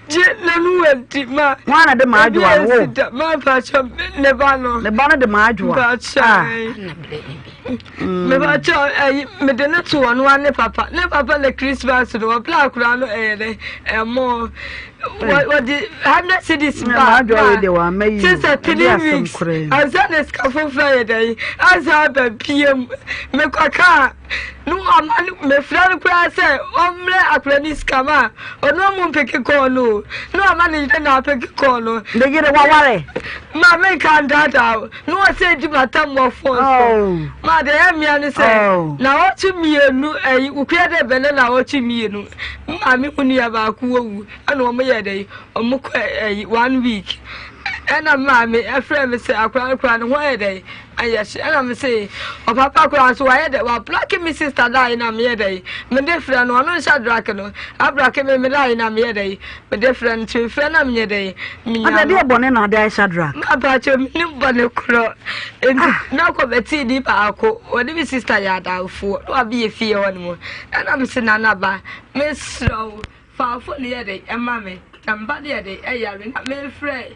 gye na no wadi ma wọn na de maadwoa no wo ma mpakyɛ ne ba no ne ba no de maadwoa mpakyɛ mepakyɛ ɛyi mede ne to ɔno a ne papa ne papa na Christmas no ɔbla akora no ɛyɛ dɛ ɛmɔ wɔde 100 cedis ba ba te sɛ 3 weeks ansa na sika foforɔ yɛ dɛ ansa aba bie mu mekɔ kaa no ɔma no mefrɛ no koraa sɛ ɔmmerɛ akora ne sika ma ɔno ɔmo mpeke kɔɔ no na ɔma ne yere na apeke kɔɔ no. Ne yere waware. Ma menka ndaadaa o na wɔsɛ di matam wɔ fon so ma deɛ ɛyɛ mmea ne sɛ na wɔtwe mmienu ɛyi wokua dɛ bɛnɛ na wɔtwe mmienu maame mu nua baako wɔwu ɛna wɔn yɛ dɛ wɔn kɔ ɛyi one week ɛna maame ɛfrɛ me sɛ akora akora ne ho ayɛ dɛ ayɛ hye ɛna me se ɔpapa koraa nso wayɛ dɛ wablɔke me sister line na meyɛ dɛ mede frɛ no ɔno nhyɛ drake no ablɔke me me line na meyɛ dɛ mede frɛ no nti mefrɛ na menyɛ dɛ menya no. Adeɛ bɔne na ade ayɛ Shadrack. Mapakyɛ menim bɔne korɔ nti ah. na kɔbɛtee ni baako wɔne me sister yɛ adamfoɔ na wabɛyɛ fie hɔ no mu ɛna me se nanaba mesrɛ wo fa phone yɛ dɛ ɛma me na mba no yɛ dɛ ɛyare na mefrɛ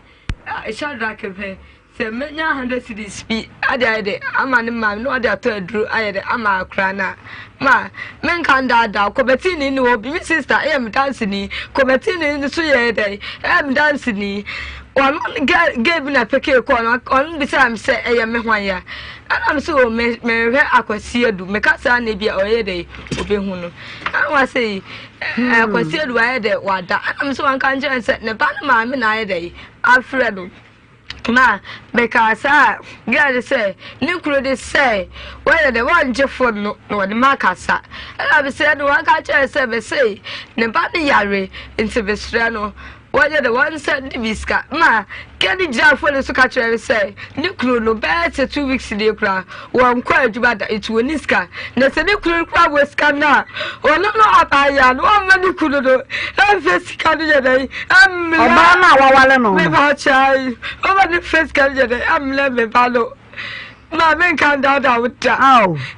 Shadrack pɛ sɛ menya 100 cedis bi ade ayɛ dɛ ama ne maame na ɔde atɔ aduro ayɛ dɛ ama akora no a ma menka ndaadaa kɔbɛtini ne wɔ bi me sister ɛyɛ me danseni kɔbɛtini nso yɛ dɛ ɛyɛ me danseni ɔno gay bi na pekee kɔɔ no ɔno bisaa me sɛ ɛyɛ me hwan ya ɛna me sɛ o me mehwɛ Akwasi Adu meka saa na ebi a ɔyɛ dɛ obehu no ɛna wa sɛ Akwasi Adu ayɛ dɛ wada ɛna me sɛ wanka nkyɛn sɛ ne ba no maame na ayɛ dɛ afrɛ no Ma mekaa saa girl no sɛ ne kunu de sɛ wɔyɛ dɛ wɔngye phone no na wɔde ma akasa ɛna mesrɛ no wɔnka kyerɛ sɛ mese ne ba no yare nti mesrɛ no wɔnyɛ dɛ wɔnsa de bi sika ma girl no gyina phone so ka kyerɛ me sɛ ne kunu no bɛyɛ sɛ 2 weeks nie koraa wɔnkɔ adwuma da nti wɔnni sika na sɛ ne kunu no koraa wɔ sika no a ɔno no abaayewa no ɔmma ne kunu no ɛmfa sika no yɛ dɛn ɛmmlɛ ɔbaa no a wawale no mepa kyɛe ɔma ne fa sika no yɛ dɛn ɛmmlɛ me ba no ma menka ndaadaa wo da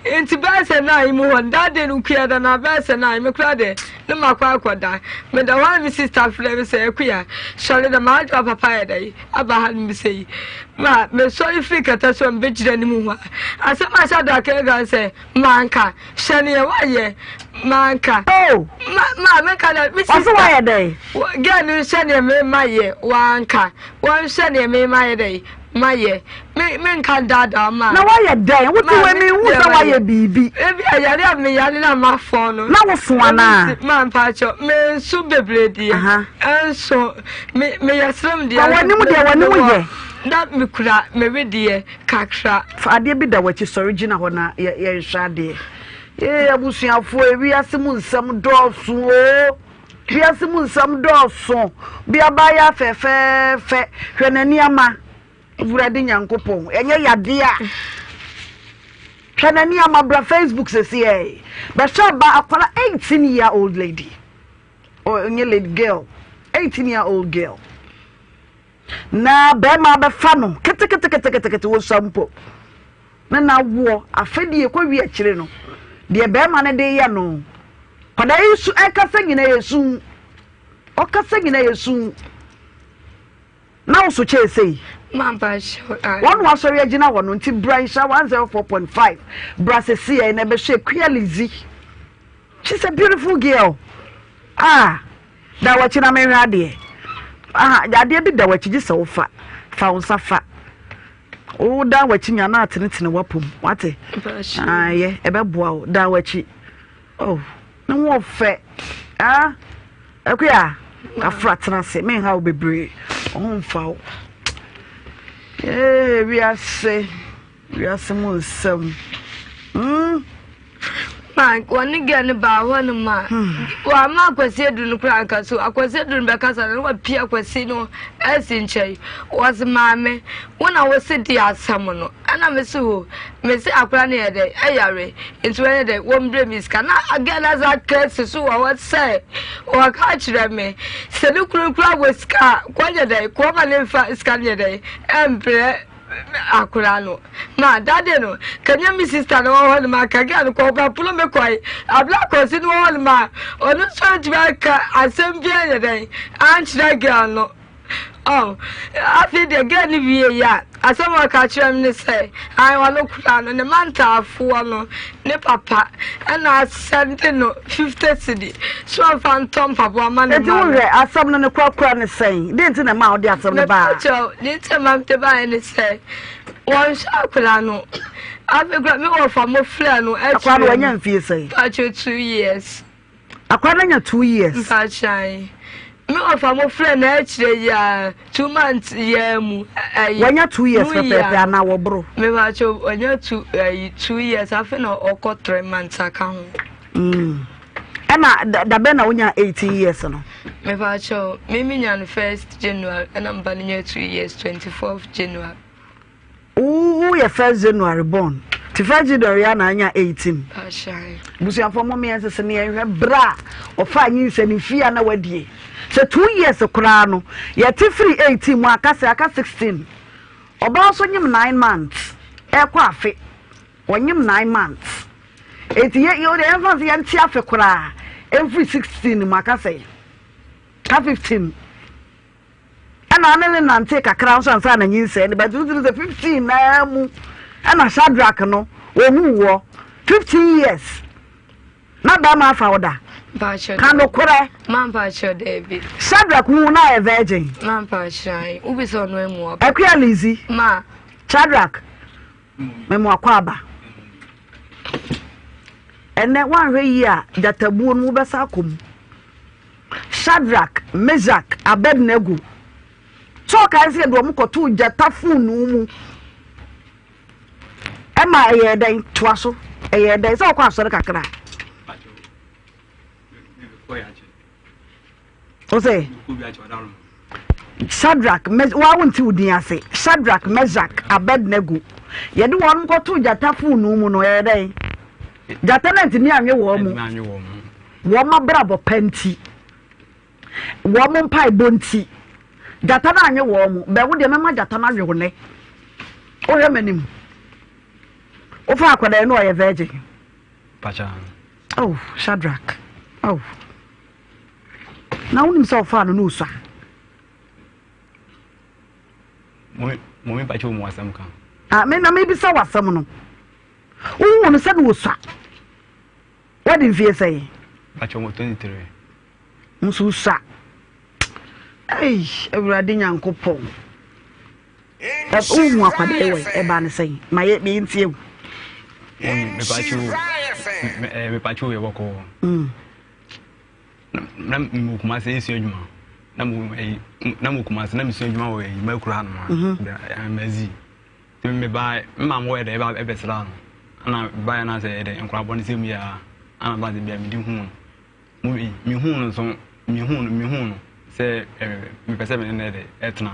nti bɛyɛ sɛ nine mu hɔ that day no kua da na bɛyɛ sɛ 9 me kora de ne makɔ akɔda meda hɔ a me sister frɛ me sɛ Akua sɔre na maadwoa papa yɛ dɛn aba ha no sɛ yi ma mesɔre firi kɛtɛ so a mebɛgyina ne mu hɔ a asɛm a Shadrack reka sɛ manka hyɛ neɛ woayɛ manka oh. ma ma menka dɛ me sister wayɛ dɛn girl no nhyɛ neɛ mema yɛ wanka wɔnhyɛ neɛ mema yɛ dɛn mayɛ me menka daadaa ma na wayɛ dɛn wote wɔ mi hu sɛ wayɛ biribi ebi ayare a meyare na mafɔn no na woso anaa ma mpakyɛ menso bebree deɛ ɛnso me meyɛ serem deɛ w'anim deɛ w'anim yɛ. Na mekura me wedeɛ kakra. Fa adeɛ bi da w'akyi, sɔre gyina hɔ na yɛnhwɛ adeɛ. Ee abusuafoɔ, ewiase mu nsɛm dɔɔso oo. Wiase mu nsɛm dɔɔso. Bi abaayewa fɛfɛɛfɛ, hwɛ n'ani ama. Awurade Nyankopɔn, ɛnyɛ yadeɛ a. Hwɛ n'ani ama, bra Facebook sesiɛ. Bɛhwɛ aba akwara 18 year old lady. Oh, ɛnyɛ lady, girl. 18 year old girl. Na bɛrima abɛfa no keteketeketekete wosua mpo. Na n'awoɔ afɛdie kɔ wie akyire no, deɛ bɛrima no de yɛ no, kwadaa yi su ɛkasa nyina yɛ su. Ɔkasa nyina yɛ su. Na wo so kyɛɛ sei. Wɔn na wasɔre agyina hɔ no nti bra nhyira 104.5 bra sesiɛ na ɛbɛhwɛ Akua Lizzy. She's a beautiful girl. Ah, da w'akyi na menhwɛ adeɛ. Ah, adeɛ bi da w'akyi gye sɛ wofa. Fa wo nsa fa. Woda w'akyi nya na atenetene w'apom. Wate? Ah, yɛ, ɛbɛboa wo. Da w'akyi. Oh, ne ho ɔfɛ. Ah, Akua, kafra tena ase. Menha wo bebree. Wo ho mfa wo. Ee, wiase. Wiase mu nsɛm. Mm. Ma wɔne girl no baa hɔ nom a wɔama akwasi aduru no koraa nka so akwasi aduru no bɛkasa no na wapia akwasi no asi nkyɛn wɔse maame wo na wose di asɛm no ɛna mese ho mese akora no yɛ dɛ ɛyare nti wɔyɛ dɛ wɔmbrɛ me sika na girl no asa aka si so wɔ hɔ sɛ wɔka kyerɛ me sɛ ne kunu kura wɔ sika a kɔnyɛ dɛ kɔma ne mfa sika no yɛ dɛ ɛmbrɛ akora no ma dade no kanya me sister no wɔ hɔ no ma kagya no kɔ ɔbɛpono me kɔe abla kɔsi no wɔ hɔ no ma ɔno nso antumi aka asɛm bi anyɛ dɛn ankyerɛ girl no oh afei deɛ girl no wie yɛ a asɛm a ɔka kyerɛ me ne sɛ an ɔno kora no ne mantaafoɔ no ne papa ɛna asɛnde no 50 cedi so ɔmfa ntɔ mpaboa ma ne Enti ma no wohwɛ asɛm no ne korakora ne sɛn? Dɛn nti na ɛmaa wode asɛm no baa? Mepakyɛw, deɛ nti a ɛma mede baeɛ ne sɛ, wɔnhwɛ akwadaa no. Afei koraa me wɔfa mo frɛ no Akwadaa no kyerɛ wanya mu. mfie sɛn? Mpakyɛw 2 years. Akwadaa no anya 2 years. Mpakyɛw. Me wɔfa mo frɛ no akyerɛ yi a 2 months yɛ mu. Ɛyi. Wanya 2 years New year pɛpɛɛpɛ no. anaa wɔboro? Mepakyɛw wanya two ɛyi 2 years afei na ɔkɔ 3 months aka ho. Ɛna da bɛn na wonya 18 years no? Mepakyɛw, me me nya no first January ɛna mba no nya 2 years 24th January. Wo yɛ first January born. Ti first January a na anya 18. Ahyɛn. Busuafoɔ mo mmiɛnsa sɛ ne yɛnhwɛ berɛ a ɔfaa nyinsɛn ne mfie a na wadie. Sɛ 2 years koraa no, yɛte firi 18 mu aka sɛ aka 16. Ɔbaa nso nyem 9 months ɛkɔ afe. Ɔnyem 9 months. Enti yɛ yɛ yɛmfa no sɛ yɛnte afe koraa ɛmfiri 16 mu aka sɛ ka 15. Ɛna ɔne ne nante kakra nso ansa na nyinsɛn no bɛte wotumi sɛ 15 naa mu ɛna Shadrach no ohuu wɔ 15 years na bɛrima afa wo da Mpakyɛw ka nokorɛ. Ma mpakyɛw daabi. Shadrach hu na ayɛ virgin. Ma mpakyɛw wobi sɛ ɔno amu ɔba. Akua Lizzy. Ma. Shadrach memo akɔ aba. Ɛnɛ woanhwɛ yie a gyatabuo no wobɛsa akɔ mu. Shadrach, Meshach, Abednego. Sɛ ɔkae sɛ yɛde wɔn kɔtoo gyata fononoo mu. Ɛma ɛyɛɛ dɛn? Toa so. Ɛyɛɛ dɛn? Sɛ ɔkɔ asɔre kakra. O sɛ Shadrach, wa wo nte wo din ase. Shadrach, Meshach, Abednego. Yɛde wɔn kɔtoo gyata fononoo mu no ɛyɛ dɛn? Gyata no antumi anwe wɔn mu. Wɔn abrabɔ pa nti, wɔn mpaebɔ nti, gyata no anwe wɔn mo. Bɛn wo deɛ mɛma gyata no awe wo nɛ. Wohwɛ m'anim. Wofa akwadaa yi na ɔyɛ virgin. Pacha. Oh, Shadrach. Oh. Na wonim sɛ ɔfaa no na osua. Mɔmi pacha wo mu asɛm ka. Ah, me na mebisa w'asɛm no. Wohu no sɛ na osua. Wadi mfie sɛn? Pacho mo 23. Nso sa. Ei, Awurade Nyankopɔn. Wohu akwadaa yi wɔ ɛbaa ne sɛn? Ma yɛ me ntie wo. Mepacho mepacho yɛ bɔkɔ. Na na mo kuma sɛ esua adwuma. Na mo ɛyi na mo Kumasi na mesua adwuma wɔ ɛyi Makura hanom a. Mhm. Mazi. Nti mebaa me maame hɔ yɛ dɛ ɛba ɛbɛsra no. Ɛna baeɛ na sɛ yɛ dɛ nkwadaa bɔne sɛm yi a ɛna ba sɛ bia mede hu no. Mo mehu no nso mehu no mehu no sɛ ɛɛ mepɛ sɛ me ne no yɛ dɛ ɛtena.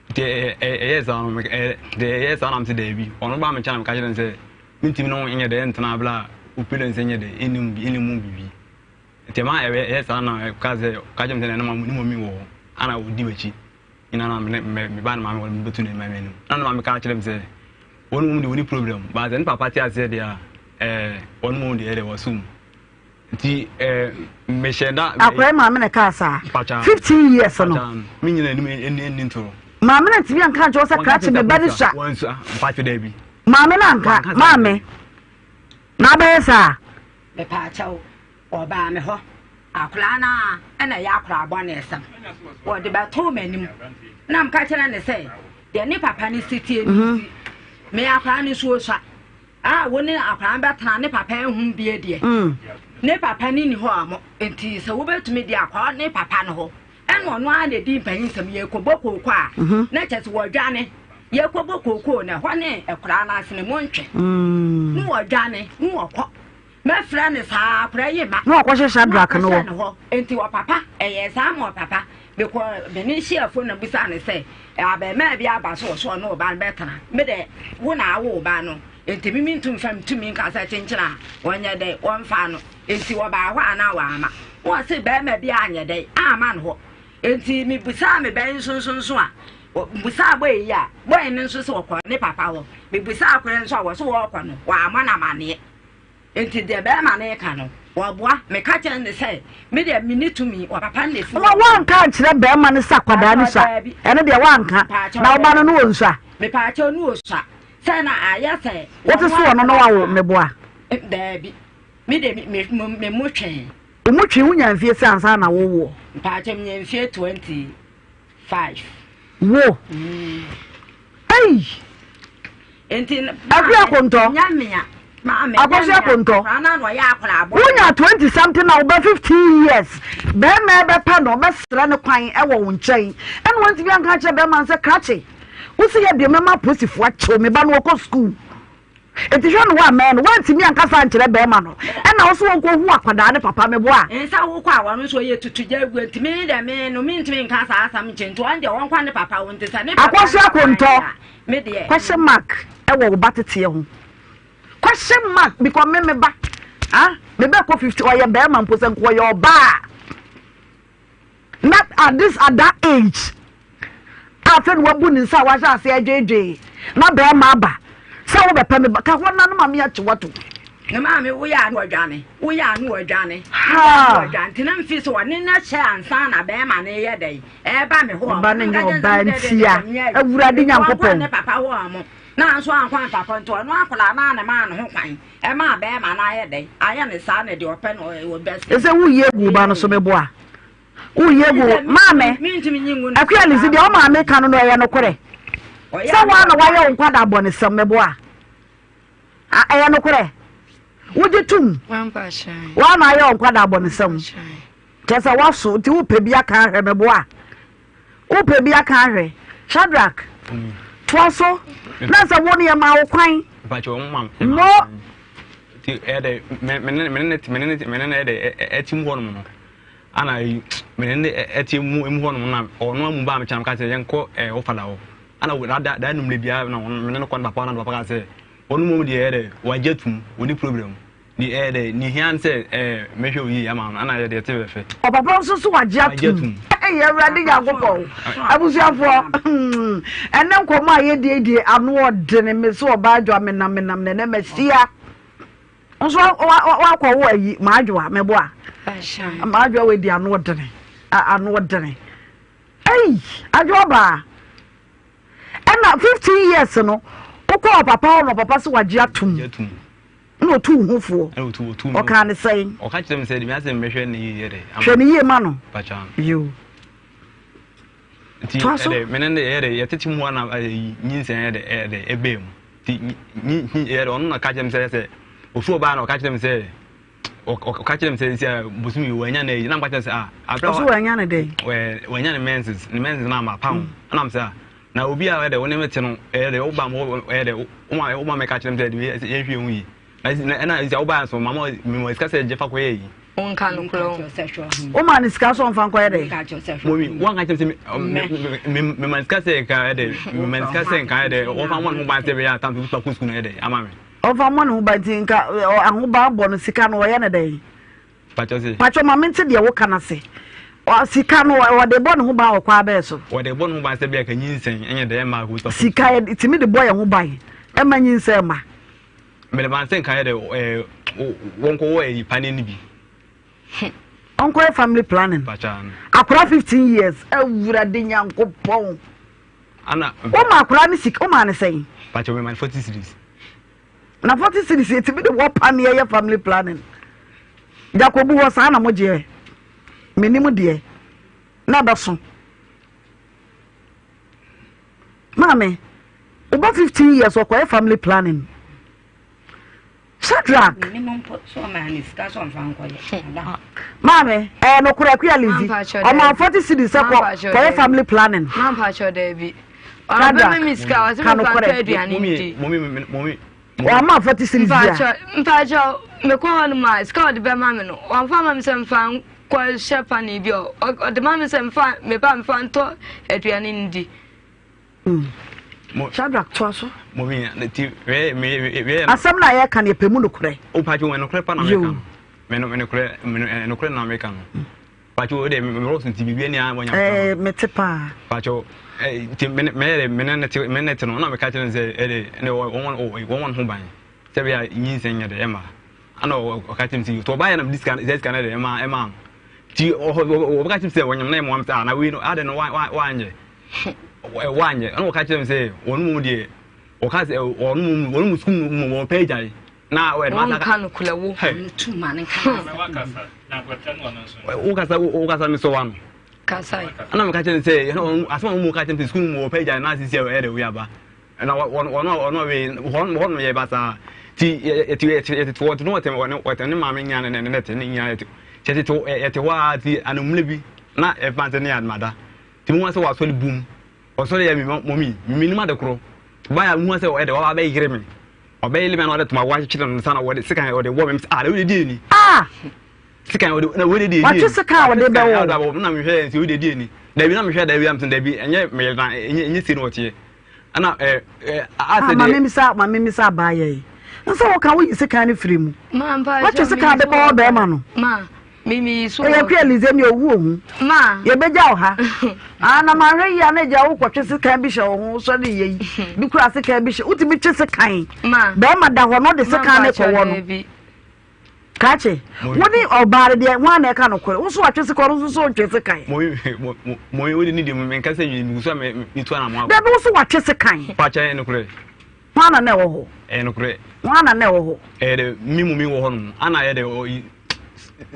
Nti ɛyɛɛ saa no ɛyɛɛ saa na mese daabi. Ɔno baa me nkyɛn na meka kyerɛ no sɛ mentumi ne wo nyɛ dɛ ntena berɛ a wo parents nyɛ dɛ ɛnnim ɛnnim mu biribi. Nti ɛma ɛyɛɛ saa na ɛka sɛ ɔka kyerɛ me sɛ ne mɔmi wɔ hɔ ana ɔdi m'akyi nyina na me me ba ne maame wɔ me bɛtu ne maame anim. Na ne maame ka kyerɛ me sɛ wɔn mu deɛ wɔni problem but sɛ ne papa te aseɛ deɛ a ɛɛ wɔn mu deɛ ɛdeɛ wɔsom. Nti eh, mehyɛ da. Akwadaa maame na ɛkaa saa. 15 years no. Me nyina anim ɛni ɛni ntoro. Maame na ntumi anka nkyɛw sɛ krakye me ba ne sua. Wansua mpatwe daabi. Maame na anka maame na abɛyɛ saa. Mepaakyɛw ɔbaa me hɔ akwadaa no a ɛna ɛyɛ akwadaa bɔne sɛm wɔde bɛtoo m'anim na meka kyerɛ ne sɛ deɛ ne papa ne si tie no nti me akwadaa no so osua A wo ne akwadaa no bɛtena ne papa nhum bie deɛ mm. ne papa ne ni hɔ a mo nti sɛ wobɛtumi de akɔ ne papa no hɔ ɛna ɔno ara na ɛdi mpanyin nsɛm yɛkɔbɔ kooko a mhm. na kyɛ sɛ wɔdwane yɛkɔbɔ kooko na ɛhɔ ne akwadaa no ase ne mo ntwe mm. ne wɔdwane ne wɔkɔ mɛfrɛ no saa akwadaa yi ma na ɔkɔhyɛ Shadrach no hɔ nti ɔpapa ɛyɛ saa ma ɔpapa mekɔ me ne hyiafo na bisa ne sɛ abɛɛmaa bi aba so ɔso ɔne ɔba no bɛtena me dɛ wo na awo ɔba no nti me mentum fa metumi nka sɛ kyenkyena a wɔnyɛ dɛ wɔmfa no nti wɔbaa hɔ a na wɔama wɔn se bɛrima bi anyɛ dɛ ama no hɔ nti mebusaa me bɛn nsonsonso a busaa bɔyɛ yi a bɔyɛ no nso sɛ ɔkɔ ne papa hɔ mebusaa akɔyɛ nso a wɔ so wɔkɔ no wɔama no amaneɛ Enti deɛ barima no reka no, ɔboa. Meka kyerɛɛ no sɛ, Me deɛ, menni tumi, ɔpapa no na ɛsi Mma woanka ankyerɛ barima no sɛ akwadaa no sua. Ɛno deɛ woanka. Na wo ba no, ne ɔnsua? Mepaakyɛw, ne ɔsua. Sɛ na ayɛ sɛ. Wote so ɔno na wawo meboa? Daabi. Me deɛ, me mu twee. Wo mu twee? Wonya mfie sɛ ansa na wowoɔ? Mepaakyɛw, menya mfie 25. Wo? Ei! Nti Akua Akontɔ. Akɔso Akontɔ. Wonya 20 something na wobɛ 15 years. Bɛrima ɛbɛpɛ no ɔbɛsrɛ no kwan ɛwɔ wo nkyɛn. Ɛna wantumi anka akyerɛ bɛrima no sɛ krakye. Wosi yɛ deɛ mɛma apolisifoɔ akyew me ba no ɔkɔ sukuu. Enti hwɛ no woammɛn no, woantumi ankasa ankyerɛ bɛrima no, ɛna wo so wɔnkɔhu akwadaa ne papa meboa. Nsa wokɔ a wɔno nso ɔyɛ tutu gya agu nti me deɛ me no mentumi nka saa asɛm nkyɛn nti ɔno deɛ wɔnkɔ ne papa wo nti sɛ ne papa Akɔso akontɔ me deɛ question mark ɛwɔ wo ba teteɛ ho question mark because me me ba ah me bɛ kɔ 50 ɔyɛ bɛrima mpo sɛ nka ɔyɛ ɔbaa na at this at that age afei na wabu ne nsa a wahyɛ ase adweedwee na bɛrima aba sɛ wobɛpɛ me ba ka hɔ na no maame akye wato. Ne maame woyɛ ano ɔdwane woyɛ ano ɔdwane ɔdwane nti na mfi so ɔne no hyɛ ansa na bɛrima no yɛ dɛn ɛba me hɔ ɔba no nyɛ ɔbaa ntia awurade nyankopɔn ne papa hɔ ɔmo na nso ankɔ ne papa nti ɔno akwadaa naa ne maa ne ho kwan ɛma bɛrima no ayɛ dɛn ayɛ ne saa na deɛ ɔpɛ no ɔbɛsɛ ɛsɛ woyɛ gu ba no so meboa woyɛ gu maame akua lisi deɛ ɔmaame ka no no ɛyɛ nokorɛ sɛ woa na woayɛ wo nkwadaa bɔnesɛm meboa ɛyɛ nokorɛ wogye tom woa na ayɛ wo nkwadaa bɔnesɛm kyɛ sɛ woaso nti wopɛ bi aka ahwɛ meboa wopɛ bi aka ahwɛ Shadrack toa so na sɛ wo no yɛma wo kwan mo mene ne ɛte mu hɔnom no ana mene ne ɛte mu mu hɔnom na ɔno amu baa me kyɛn ka sɛ yɛnkɔ ɛɛ wo fada hɔ ana da da numere biara na mene no kɔ ne papa na papa ka sɛ ɔno mu deɛ ɛyɛ dɛ wagye atum ɔni problem ne ɛyɛ dɛ ne hia sɛ ɛɛ mɛhwɛ oyi ama no ana yɛ deɛ ɛte bɛfɛ. Ɔpapa nso so wagye atum ɛyɛ awurade nyankopɔn abusuafoɔ ɛnɛ nkɔmɔ a yɛdie die ano ɔdene me so ɔbaa adwa menam menam nɛnɛ mahyia nso wakɔ wo ayi maadwoa mɛboa maadwoa wadi ano ɔdene ano ɔdene ei adwoa baa ɛna 15 years no wokɔ ɔpapa hɔ na ɔpapa so wagye atum na ɔtu wo ho foɔ ɔkaa ne sɛn ɔka kyerɛ me sɛ deɛ asɛ mehwɛ ne yie dɛ hwɛ ne yie ma no yo nti ɛdɛ mene ne ɛyɛ dɛ yɛtete mu ana nyinsɛn yɛ dɛ ɛyɛ dɛ ɛbɛɛ mu nti nyi ɛyɛ dɛ ɔno na ka kyerɛ me sɛ sɛ ofi ɔbaa na ɔka kyerɛ me sɛ. Ɔka kyerɛ me sɛ sɛ bosom yi wanya na yi na mka kyerɛ sɛ ah abira Ɔso wanya ne dɛn? Wanya ne menses ne menses na ama pa ho. Ɛna m sɛ ah na obi a ɛyɛ dɛ wo ne me te no ɛyɛ dɛ wo ba mo ɛyɛ dɛ wo ma wo ma me ka kyerɛ me sɛ yɛnhwɛ yɛn ho yi. Ɛna sɛ wo ba nso mama me ma sika sɛ gye fa kɔyɛ yi. Wonka nokorɛ o. Wo ma ne sika sɛ ɔmfa nkɔyɛ dɛ? Mami wanka kyerɛ sɛ me me ma sika sɛ nka ɛyɛ dɛ me ma sika sɛ nka ɛyɛ dɛ wɔmfa mmɔ ne ho ban sɛ ɛbɛyɛ a tam so kɔ sukuu no ɛyɛ dɛ ama me. Ɔmfa mmɔ ne ho ban nti nka ahobanbɔ no sika no ɔyɛ no dɛn? Pakyɛ se. Pakyɛ ma mente deɛ woka no ase. Sika no ɔde bɔ ne ho ban wɔ kwan bɛɛ so? Wɔde bɔ ne ho ban sɛ bia ka nyinsɛn ɛnyɛ dɛ ɛmma akɔ Sika yɛ tumi de bɔ yɛn ho ban ɛma nyinsɛn ma. Mede ban sɛ nka yɛ dɛ ɛɛ wɔnkɔ wɔ ɛyi paneɛ no bi. Ɔnkɔyɛ family planning. Pakyɛ. Akora 15 years awurade nyankopɔn. Ana. Woma akora no sika woma ne sɛn? Pakyɛ mema no 40 cedis. Na 40 cedis yɛtumi de wɔ paneɛ yɛ family planning. Jakobu hɔ saa na mogyeɛ. Menim deɛ na ɛbɛso. Maame, woba 15 years ɔkɔyɛ family planning. Shadrach. Maame, ɛyɛ nokorɛ Akua Lizzy. Ɔmaa 40 cedis sɛ kɔ kɔyɛ family planning. Shadrach, ka nokorɛ. Wama 40 cedis bi a. Mpakyɛ, mekɔ hɔ nom a, sika ɔde bɛma me no, wamfa ma me sɛ mfa nkɔhyɛ pane bi a, ɔde ma me sɛ mfa meba mfa ntɔ aduane ndi. Shadrach toa so. Asɛm no a yɛka no yɛpɛ mu nokorɛ. Wopatwo wɔ nokorɛ pa na meka no. Nokorɛ nokorɛ na meka no. Patwo wo de mewɔ so nti biribi ani a wɔnya. Ɛɛ mete paa. Patwo nti me me yɛ me ne te me ne te no na meka kyerɛ no sɛ ɛde ne wɔn wɔn ho ban sɛ bɛyɛ nyinsɛn nyɛ de ɛma ana ɔka kyerɛ me sɛ to ɔbaayɛ na mede sika sɛ sika no de ɛma ɛma no nti ɔbɛka kyerɛ me sɛ wɔnyam na ɛmoa me sɛ ah na wei no ade no wanyɛ wanyɛ ɛna ɔka kyerɛ me sɛ wɔn mu deɛ ɔka sɛ wɔn mu wɔn mu sukuu mu wɔn pɛ agyae na wɔn nka no kula wo wokasa wokasa me sɔ wa no kasa ɛna meka kyerɛ no sɛ asɛm a wɔn mu ka kyerɛ me sɛ sukuu mu wɔn pɛ agyae na asisi a ɛyɛ dɛ wei aba Na wɔn wɔn a wɔn a wei hɔ hɔ nom yɛ basaa ti yɛte yɛte yɛte wɔte no wɔte wɔne wɔte ne maame nyina ne ne ne te ne nyina yɛte yɛte yɛte hɔ ara ti anumle bi na ɛfa sɛ ne yɛ adumada ti mu sɛ wɔasɔre bum wɔsɔre yɛ mi mɔmi mi nim ade korɔ baya mu sɛ ɔyɛ de wɔba bɛyere mi ɔbɛyere mi na ɔde toma wɔakyekyere no nsa na wɔde sekan ɔde wɔ mi ah na wɔde die ni ah sekan ɔde na wɔde die ni wɔatwe sekan ɔde bɛwɔ na mehwɛ sɛ wɔde die ni dabi na mehwɛ dabi am sɛ dabi ɛnyɛ meyɛ na ɛnyɛ ɛnyɛ si na ɔteɛ ɛna ɛ ɛ asɛ deɛ. Maame misa maame misa abaayɛ yi nso wɔka woyi sekan no firi mu wɔtwe sekan de kɔwɔ bɛrima no ɛyɛ kua lize mi owu ohu yɛbɛgya wo ha ah, na mahwɛ yi a na agya wokɔtwe sekan bi hyɛ wo ho sɔre yɛ yi bi kura sekan bi hyɛ wotumi twe sekan bɛrima da hɔ no de sekan ne kɔwɔ no Krakye, wo ne ɔbaa no deɛ hwan na ɛka nokorɛ? Wo so watwe sekan, ɔno nso so ntwe sekan. Mo wo de ne deɛ mo nka sɛ mi so a mi tu anamɔ akɔ. Dabi wo so watwe sekan. Pakyɛ ɛyɛ nokorɛ. Hwan na na ɛwɔ hɔ? Ɛyɛ nokorɛ. Hwan na na ɛwɔ hɔ? Ɛyɛ dɛ mi mu mi wɔ hɔ nom ana ɛyɛ dɛ ɔyi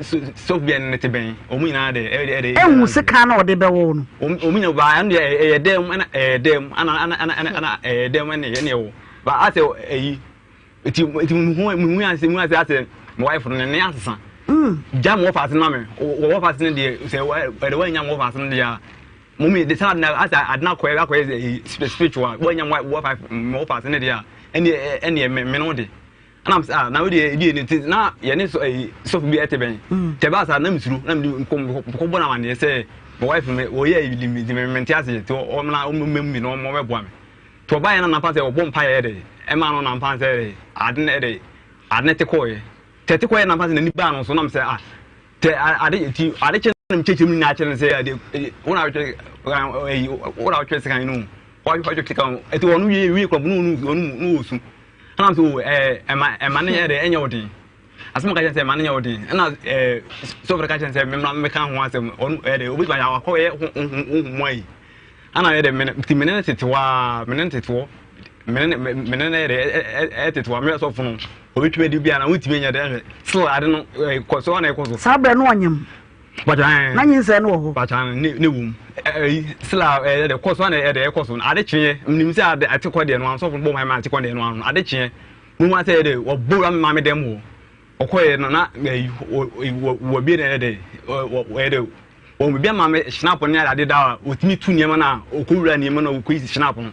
sɔfo bi a ne te bɛn wɔn nyinaa dɛ ɛyɛ dɛ. Ehu sekan na ɔde bɛwɔ no. Wɔn nyinaa ba ɛno deɛ ɛyɛ dɛm ɛna ɛyɛ dɛm ɛna ɛna ɛna ɛna ɛyɛ dɛm ɛna ɛna ɛwɔ ba asɛ ɛyi. Eti eti muhu muhu ase muhu ase ase mo wife no ne asesa. Gya mo wɔfa ase no ma me. Wɔ wɔfa ase no deɛ sɛ ɛde wɔanya mo wɔfa ase no deɛ a mo mi de saa adena ase adena akɔyɛ akɔyɛ spiritual wɔanya mo wɔfa mo wɔfa ase no deɛ a ɛne ɛne me me no de. Ɛna mo sɛ ah na wo deɛ ebi ne ti na yɛ ne so ɛyi sɔfo bi ɛte bɛn. Tɛ ba sa na me suro na me kɔ kɔ bɔ na amaneɛ sɛ mo wife me wɔyɛ me me me nte ase ti ɔmo na ɔmo mɛ mi na ɔmo bɛboa me. Nti ɔbaeɛ na nampa sɛ ɔbɔ mpaeɛ ɛdɛ ɛmaa no nampa sɛ ɛdɛ ade no ɛdɛ ade no te kɔɔeɛ tɛ te kɔɔeɛ nampa sɛ n'ani baa no so nam sɛ ah tɛ ade ti ade kyɛ nam kyɛkyɛ mu nyinaa kyerɛ no sɛ ade wo na wotwe ɛyi wo na wotwe sekan no wɔatwe sekan ɛti wɔn wie wie kura no no no no wɔ su ɛnam sɛ o ɛɛ ɛma ɛma ne yɛ dɛ ɛnyɛ ɔden asɛm ka kyerɛ sɛ ɛma ne nyɛ ɔden ɛna ɛɛ sɔfo ka kyerɛ sɛ mmemmra mmɛka ho asɛm ɔno ɛyɛ dɛ obetumi ayɛ akɔ yɛ ho ho ho mu ayi Ana yɛ dɛ mene nti mene ne tete hɔ ara mene ne tete hɔ mene ne mene ne yɛ dɛ ɛ tete hɔ meyɛ sɔfo no obetumi adi bi a na wontumi nyɛ dɛ ɛhwɛ still ade no kɔ so ana ɛkɔ so. Saa berɛ no ɔnyem. Bàtà ɛn. Na nyinsɛn no wɔ hɔ. Bàtà ne ne wom ɛyi still a ɛyɛ dɛ kɔ so ana ɛyɛ dɛ ɛkɔ so ade kyeɛ nim sɛ ade ate kɔ deɛ no ano sɔfo no bɔ mpae ma ate kɔ deɛ no ano ade kyeɛ mo hu asɛ yɛ dɛ wɔbɔ wura me maame dɛm hɔ. Ɔkɔɛ no na ɛyi wɔ bi na ɛyɛ dɛ ɛyɛ dɛ wɔn bibi ama me snap ne ade da a otumi tu nneɛma na ɔkɔwura nneɛma na ɔkɔyi snap no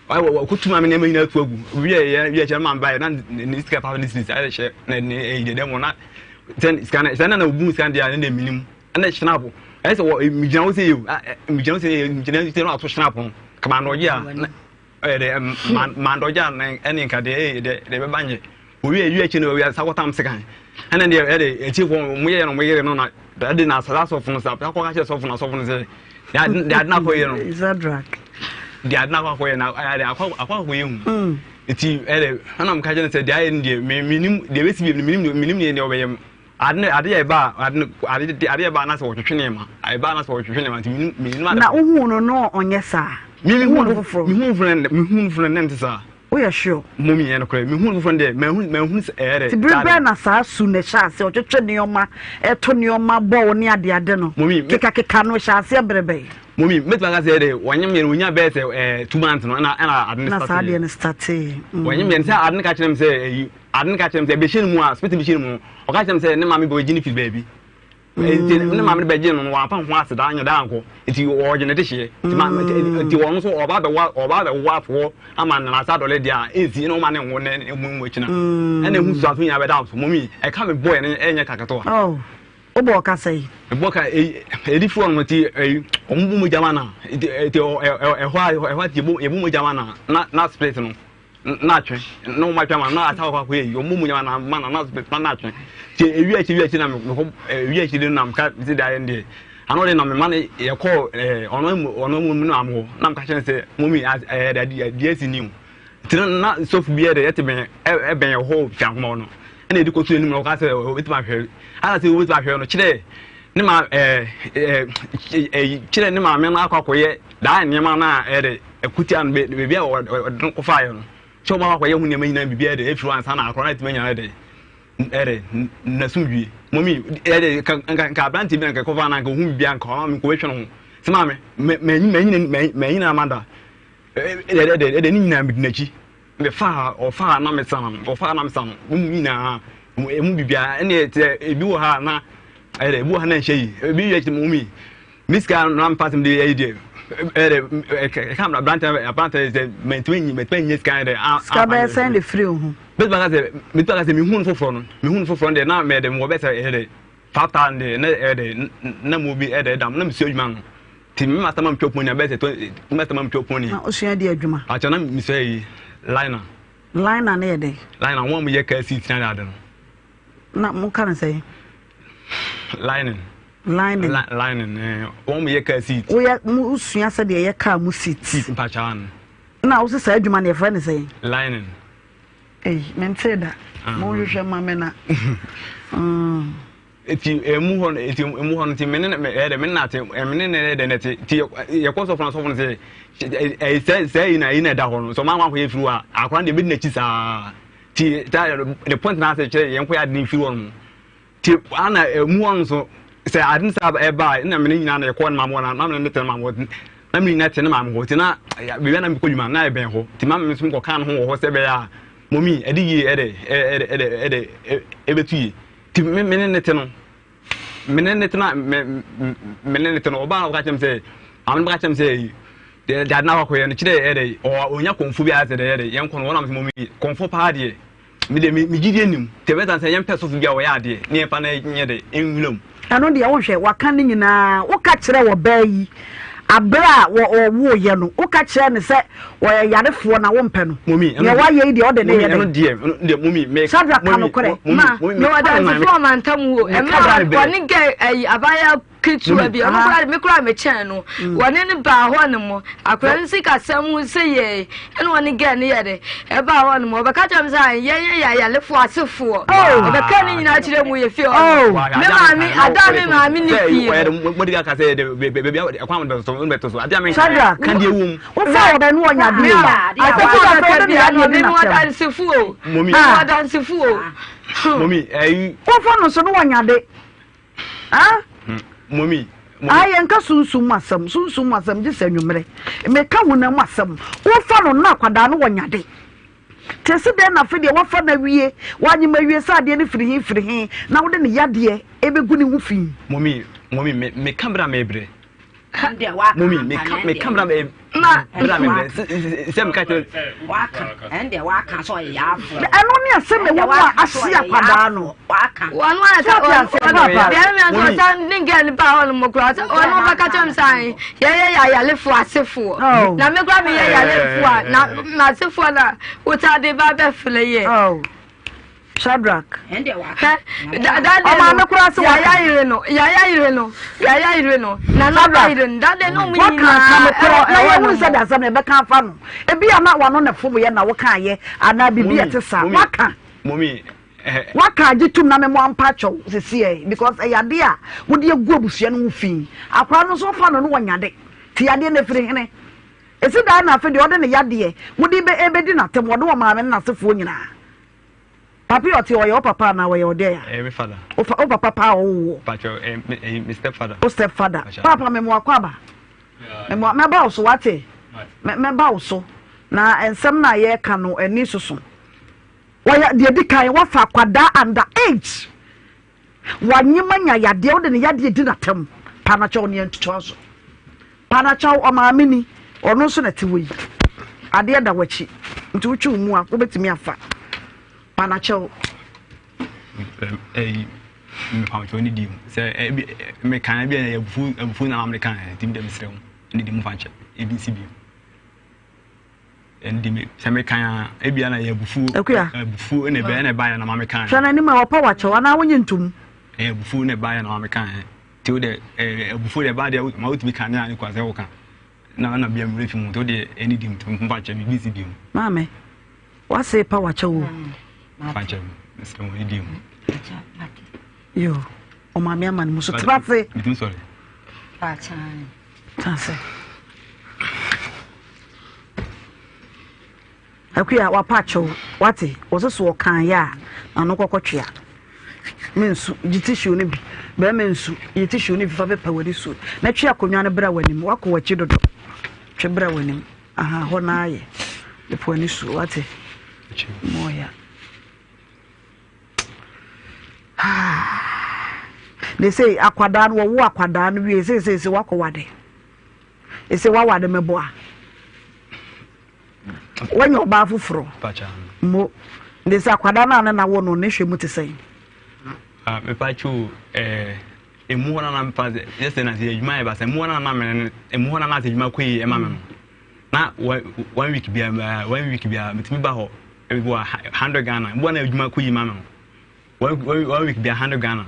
ɔkɔtu maame nneɛma nyinaa tu agu wie yɛ wie kyerɛ maame baeɛ na ne sika papa ne sisi ayɛ hyɛ na ne ɛyi dɛdɛ mu na sɛ sika na sɛ na na obu sika deɛ ne na eminim ɛna snap ɛyɛ sɛ wɔ migyina hɔ sɛ yɛ migyina hɔ sɛ yɛ migyina hɔ sɛ na ato snap no kama anɔgye a na ɛyɛ dɛ mandɔgye a ɛne nka deɛ ɛyɛ deɛ deɛ bɛba nyɛ owie ewie akyi no owie asa kɔtam sekan ɛna deɛ ɛde akyifo wɔn yɛ no wɔn yere no na ɛde na asase asɔfo no sa akɔ kakyɛ sɔfo no asɔfo no sɛ deɛ ade na akɔ yɛ no deɛ ade na akɔ akɔ yɛ na ɛde akɔ akɔ akɔ yɛ hu eti ɛde ɛna mo kakyɛ no sɛ deɛ ayɛ no deɛ minim deɛ bɛsi bi minim minim deɛ ɔbɛyɛ mu Ade no ade yɛ ba a ade no ade ade yɛ ba a na sɛ wɔtwetwe nneɛma ɛba a na sɛ wɔtwetwe nneɛma nti menim menim ade. Na wohuu no no ɔnyɛ saa. Me mehu no foforɔ. Mehu no foforɔ no mehu no foforɔ no nte saa. Woyɛ sure? Mom yɛ nokorɛ mehu no foforɔ no deɛ mahu mahu sɛ ɛyɛ dɛ. Ti bere bɛn na saa su no hyɛ aseɛ ɔtwetwe nneɛma ɛto nneɛma bɔ wo ne ade ade no. Mɔmi kekakeka no hyɛ aseɛ bere bɛn? Mɔmi mɛtumi aka sɛ ɛdɛ wɔnyem yɛ no wɔnya bɛyɛ sɛ ɛɛ 2 months no ɛna ɛna ade no startee. Na saa adeɛ no startee. Wɔnyem yɛ no sɛ ade no ka kyerɛ me sɛ ɛyi Ade no ka kyerɛ me sɛ ɛbɛhyɛ no mu a, spirit bɛhyɛ no mu no, ɔka kyerɛ me sɛ ne maame bɛgye no firi baabi. Nti ne maame no bɛgye no no, wamfa ho ase daa nyɛ daa ankɔ. Nti ɔgye ne dehyeɛ. Nti ɔno nso ɔba bɛwa ɔba bɛwo afoɔ ama no n'asa adɔle deɛ a ɛnsi na ɔma ne nwo ne mu mu akyina. Ɛna ehu susuaso nyinaa bɛda so. Mɔmi, ɛka me bɔɔ ɛno ɛnyɛ ka ketewa. Oh, wobɔ ɔka sɛn? Mebɔ ka ɛdi foɔ no nti ɔmo bɔ mogya ma na nti ɛhɔ a ɛhɔ a yɛbɔ mogya ma na na na spirit no. na atwe na wɔn atwe ama na asa akɔ akɔyɛ yi wɔn mu nyama na ma na na na na atwe te ewi akyi ewi akyi na mekɔ ewi akyi de na mka ti da yɛn deɛ ano de na mema ne yɛkɔ ɛɛ ɔno mu ɔno mu na mo na mka kyɛn sɛ mɔmi ɛɛ deɛ deɛ esi ni o ti na na sɔfo bi yɛ de yɛte bɛn ɛbɛn ɛhɔ fi ahoma no ɛna edi kɔtu anim na ɔka sɛ ɔbɛtumi ahwɛ ana sɛ ɔbɛtumi ahwɛ no kyerɛ ne ma ɛɛ ɛɛ kyerɛ ne maame no akɔ akɔyɛ daa nneɛma no a ɛyɛ dɛ ɛkutia no baabi a ɔde no kɔfaeɛ no sɛ ɔma akɔyɛ ho nneɛma nyinaa biribi ɛdɛ ɛfiri hɔ ansa na akɔrɔ no atumi anya ɛdɛ ɛdɛ nasomdwie mɔmi ɛdɛ nka nka aberante bi na nka kɔfa na nka ohun biribi anka ɔma mi nkɔbɛhwɛ no ho sɛ maame mɛ mɛnyina amada ɛdɛ ɛdɛ ɛdɛ ne nyinaa medi n'akyi Mefaa ɔfaa na mesa no ɔfaa na mesa no mu nyinaa emu biribiara ɛne sɛ ebi wɔ ha na ɛdɛ ebi wɔ ha na nhyɛ yi ebi yɛ kyerɛ mu mi mi sika na mpa sɛm de ɛyi deɛ ɛdɛ ɛka aberante aberante sɛ mɛntumi nyi mɛntumi nyi sika ɛdɛ a sika bɛyɛ sɛn de firi ho. bɛtumi aka sɛ mɛtumi aka sɛ mehu no foforɔ no mehu no foforɔ no deɛ na mɛdɛ mewɔ bɛ sɛ ɛdɛ 5,000 deɛ na ɛdɛ na mo bi ɛdɛ ɛdam na mesua adwuma no Ti me master ma me twɛ pony abɛyɛ sɛ 20 me master ma me twɛ pony. Na osua di adwuma. Akyɛ na me sua yi liner. Liner ne yɛ dɛ. Liner wɔn a mo yɛ car seat na ade no. Na mo ka ne sɛ. Lining. Lining. Lining eh wɔn mo yɛ car seat. Woyɛ mo sua sɛ deɛ yɛ car mu seat. Seat mpakyɛ ano. Na wosi saa adwuma no yɛfrɛ ne sɛ. Lining. Ei mente da. Ah. Mo hwehwɛ ma me na. Mm. Eti emu hɔ no eti emu hɔ no ti me ne me ɛyɛ dɛ me ne na te me ne ne dɛ na te ti yɛkɔ sɔfo na sɔfo no sɛ ɛyɛ sɛ sɛ yi na yi na ɛda hɔ no sɛ ɔmo akɔ akɔyɛ firi hɔ a akora deɛ ebedi n'akyi saa ti ta the point na asɛ kyerɛ yɛn kɔ yɛ ade ne firi hɔ no ti ana emu hɔ no so sɛ ade ne saa ɛba a na me ne nyinaa na yɛkɔ ne maame hɔ na na me ne te ne maame hɔ na me nyinaa te ne maame hɔ ti na baabi a na mekɔ dwuma na ɛbɛn hɔ ti maame nso mekɔ kan ho wɔ hɔ sɛ ɛbɛyɛ a mɔmi ɛde yie ɛde ɛde ɛde ɛde ɛbɛtu yie. Ti me me ne ne te no me ne ne te na me me ne ne te no ɔbaa na ɔka kyerɛ me sɛ maame no bɛka kyerɛ me sɛ deɛ deɛ ade na akɔyɛ no kyerɛ yɛ dɛ ɔ ɔnya kɔnfo bi ayɛ sɛ dɛ yɛ dɛ yɛn kɔ no wɔn am sɛ mo mi kɔnfo paa deɛ me deɛ me me gyidie nim te bɛsa sɛ yɛn pɛ sɔfo bi a ɔyɛ adeɛ ne yɛn fa na nyɛ dɛ nwura mu. Ɛno deɛ wonhwɛ waka ne nyinaa woka kyerɛ wɔ baa yi abere a wɔwoeɛ no woka kyerɛ no sɛ ɔyɛ yarefoɔ na wompɛ no deɛ wayɛ yi deɛ ɔde ne yɛ dɛn Shadrack ka nokorɛ ma mewɔ dansefoɔ ɔmantam wo ɛmmerɛ wɔne gɛ ayi abaayewa ketewa bi ɔno koraa me koraa mekyɛn no wɔne no baa hɔ no mo akora no sikasɛm ho sɛ yɛi ɛna wɔne gɛ no yɛ de ɛbaa hɔ no mo ɔbɛka kyerɛ me sɛ yɛn yɛ ayalefoɔ asefoɔ ɔbɛka ne nyinaa kyerɛ mu yɛ fie hɔ me maame ada me maame ne fie Shadrack wofa ɔbɛ no ɔnya bi o asɛm a ɔbɛ no yɛ adeɛ bi na kyɛm wofa no so no wɔnya de Ah? Mummy. Ah, yɛn ka sunsum mu asɛm, sunsum mu asɛm gye sɛ anwummerɛ. Meka honam mu asɛm. Wofa no na akwadaa no wɔ nyade. Te se dɛn na afei deɛ woafa no awie, woanyem awie sɛ adeɛ no firi he firi he, na wode ne yadeɛ ɛbɛgu ne ho fi? Mummy, mummy, me, me ka bra me brɛ. Mummy, me ka, me ka bra me bra me brɛ. Sɛ me ka kyerɛ. Waka, ɛnde waka sɛ ɔyɛ yaafo. Ɛno ne asɛm ɛwɔ mu a ahye akwadaa no. Wɔn a sɛ wɔn deɛ mi nso sɛ ne girl ba hɔ nom koraa sɛ wɔn bɛka kyerɛ mi sɛ ayi yɛyɛ yɛ ayalefoɔ asefoɔ na mi koraa mi yɛ yalefoɔ a na n'asefoɔ na wota de ba bɛfrɛ yɛ. Shadrach. Hɛ dade no yaya yere no yaya yere no yaya yere no nana ba yere no dade no mu nyinaa ɛwɔ na yɛhu sɛ de asɛm na ɛbɛka afa no ebi a na wano na fom yɛ na woka ayɛ anaa biribi a ɛte saa waka. Mummy Waka agye tum na me mo ampa kyɛw sisi ɛ because ɛyɛ ade a wode agu abusua no ho fi. Akwadaa no nso wofa no no wɔnya de ti yadeɛ no efiri hene. Esi dan na afe deɛ ɔde ne yadeɛ mode bɛ ebedi n'atam wɔde wɔ maame ne n'asefoɔ nyinaa. Papi ɔte ɔyɛ wo papa anaa ɔyɛ ɔdɛ a? Ɛyɛ me father. Wo fa wo papa paa ɔwo wɔ. Pacho ɛyɛ me ɛyɛ me step father. Wo step father. Papa me mo akɔ aba. Me mo mɛba wo so wate. Mɛba wo so na nsɛm na yɛka no ani soso. Wɔyɛ deɛ di kan wafa akwadaa under age wanyem anya yadeɛ wode ne yadeɛ di n'atam panakyɛw ne ntotoa so panakyɛw ɔmaame ni ɔno nso na ɛte hɔ yi adeɛ da w'akyi nti wotwe wo mu a wobɛtumi afa panakyɛw. ɛyi mepamkyɛw ne di mu sɛ ɛbi mekan bi a ɛyɛ abufu abufu na maame kan ɛti mi dɛ mesrɛ mu ne di mu fa nkyɛ ebi nsi bi. Ɛnde me sɛ mekan a ebia na ɛyɛ abufuo. Akua. Abufuo na ɛbɛyɛ na ɛbaeɛ na ma mekan. Hwɛ n'anim a wɔpa wakyɛw anaa wonye ntom. Ɛyɛ abufuo na ɛbaeɛ na ma mekan. Nti wo deɛ ɛɛ abufuo deɛ ɛbaa deɛ ma wotumi kan ne a ne kwa sɛ woka. Na na bia mmerɛ fi mu nti wo deɛ ɛne di mu nti mfa nkyɛ biribi nsi bio. Maame wase pa wakyɛw o. Mfa nkyɛ mesrɛ wo ɛne di mu. Yo ɔmaame ama ne mu so tena ase. Bitumi sɔre. Tena ase. Akua wapa akyɛw wate wɔsɛ so ɔkan yɛ a n'ano kɔkɔ twea me nsu gye tissue no bi bɛrima nsu gye tissue no bi fa bɛpa w'ani su na twe akonnwa no bra w'anim wakɔ w'akyi dodo twe bra w'anim aha hɔ na ayɛ pepa w'ani su wate mɔɔya Ne sei akwadaa no wɔwo akwadaa no wie sei sei sei wakɔ wade ese wawade mɛboa wanya ɔbaa foforɔ mo ne sɛ akwadaa no a ne na wo no ne hwɛ mu te sɛn. Ah, mepa kyo ɛɛ emu hɔ nana mepa sɛ yɛ sɛ na sɛ adwuma yɛ ba sɛ emu hɔ nana mɛ emu hɔ nana sɛ adwuma kɔ yie ɛma mɛ no na one week bia one week bia metumi ba hɔ ebi wɔ hundred Ghana ebi wɔ na adwuma kɔ yie ma mɛ no. One one week bia hundred Ghana.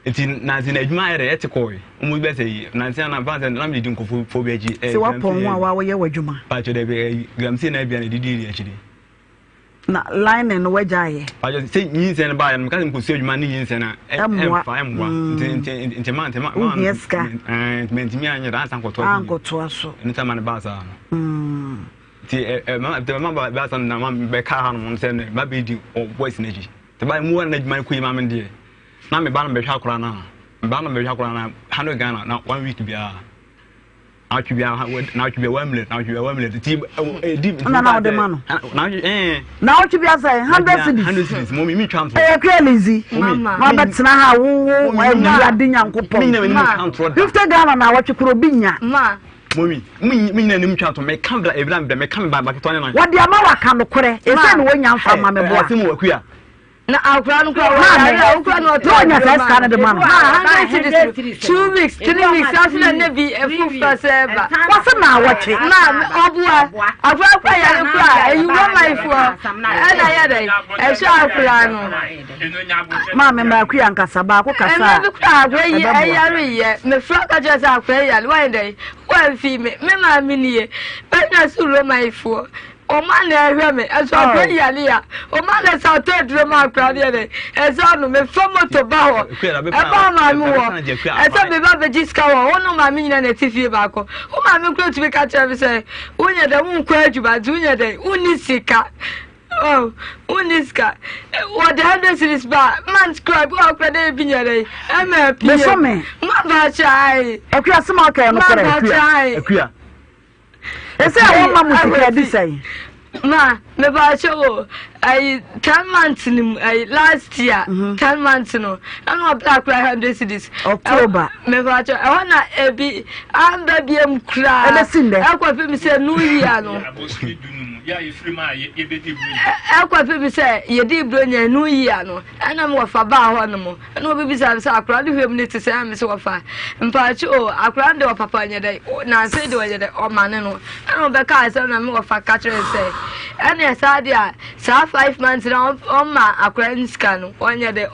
Nti nansi na adwuma ayɛ dɛ ɛte kɔɔ yi. Wɔn bɛ sɛ yi nansi na fan sɛ na mi di nkɔfo fo bi akyi. Sɛ wapɔn ho a wa wɔyɛ w'adwuma. Pàtó dɛ bi galamsey na ebia na edidi di akyiri. Na lining no wagya ayɛ. Pàtó sɛ nyinsɛn no baayɛ no meka sɛ nkosua adwuma ne nyinsɛn na ɛmfa ɛmmoa nti nti nti ma nti ma ma wohia sika. Ɛɛ nti mɛntumi anyɛ dɛ ansa nkɔtoa so. Ankɔtoa so. Ɛno sɛ ma ne baa saa no. Nti ɛ ɛ ma nti ma ba saa na ma bɛka ha nom sɛ ma bɛ di boys n'akyi. Sɛ ba mu na adwuma no kɔ yi ma me deɛ na me ba no bɛhwɛ akora no a me ba no bɛhwɛ akora no hundred Ghana na one week biara na atwe biara na atwe biara 1 million na atwe biara 1 million ti edi na na ɔde ma no na atwe ɛɛ na ɔtwe biara sɛ hundred cedis hundred cedis mo mi mi twa ntorɔ ɛyɛ kura lizi na ɔbɛtena ha wo wo awurade nyankopɔn 50 Ghana na wɔtwe kuro bi nya Mɔmi, mi mi nyina nim twa to me ka bra ebira mbɛ me ka me ba ba ketewa ne nan. Wɔde ama waka nokorɛ ɛsɛ ne wɔnya mfa ma me boa. Ɛsɛ mu wakuya. Na akora no kora wɔyare a wokora no ɔtɔ ɔnya saa sika no de ma no. 100 cedis 2 weeks 3 weeks ase na ne bi ɛfofra sɛ ɛba. Wɔse na awɔtwe. Ma ɔboa akora kora yare kora ɛyi wɔ manfoɔ ɛna yɛ dɛ ɛhwɛ akora no. Maame mmaako yi ankasa baako kasa a Mmerɛ bi koraa akora yi ɛyare yɛ mefrɛ ka kyerɛ sɛ akora yi yare wayɛ dɛn wamfi me me maame nie bɛnya so romanfoɔ ɔma na ɛhwɛ me ɛso akora yi yare a ɔma na sɛ atɔ aduro ma akora deɛ dɛn ɛsɛ ɔno mefa moto ba hɔ ɛba maame wɔ ɛsɛ meba bɛgye sika wɔ wo no maame nyina na ɛte fie baako wo maame kora tumi ka kyerɛ me sɛ wonyɛ dɛn wonkɔ adwuma nti wonyɛ dɛn wonni sika Oh, wonni sika. Wɔde hundred series ba month kura bi wakura dɛ ebi nyɛ dɛ ɛma pie. Bɛsɔ me. Ma ba kyae. Akua sɛ ma ɔka ɛno korɛ. Ma ba kyae. Akua. Ɛsɛ a wɔma mo sika di sɛn. Ma mepaakyɛw o ayi 10 months ni mu ayi last year 10 months no ɛna ɔbla akora 100 cedis. October. Mepaakyɛw ɛhɔ na ebi amba biem koraa. Ɛbɛsi ndɛ. Ɛkɔpem sɛ new year no. Ɛkɔpem sɛ yɛdi buronya new year no ɛna me wɔfa baa hɔ nom ɛna ɔbɛbisa me sɛ akora no hwɛ mu no te sɛ ɛna me sɛ wɔfa mpaakye o akora no de ɔpapa nyɛ dɛ nansa de ɔyɛ dɛ ɔmane no ɛna ɔbɛka asɛm na me wɔfa ka kyerɛ sɛ ɛne saa deɛ a saa 5 months na ɔma akora no sika no ɔnyɛ dɛ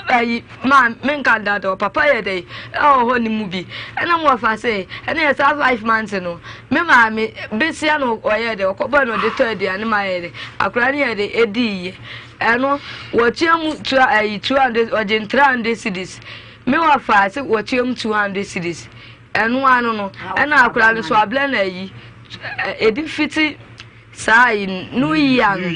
ayi ma menka dada ɔpapa yɛ dɛ ɛwɔ hɔ ne mu bi ɛna mo wɔfa sɛ ɛne yɛ saa 5 months no me maame besia na ɔyɛ dɛ ɔkɔbɔ na ɔde tɔ aduane ma yɛ dɛ akora no yɛ dɛ ɛdi yɛ ɛno wɔtua mu tua ayi 200 ɔgye 300 cedis me wɔfa sɛ wɔtua mu 200 cedis ɛno ano no ɛna akora no so ablɛ na ayi ɛdi fiti saa yi no yia no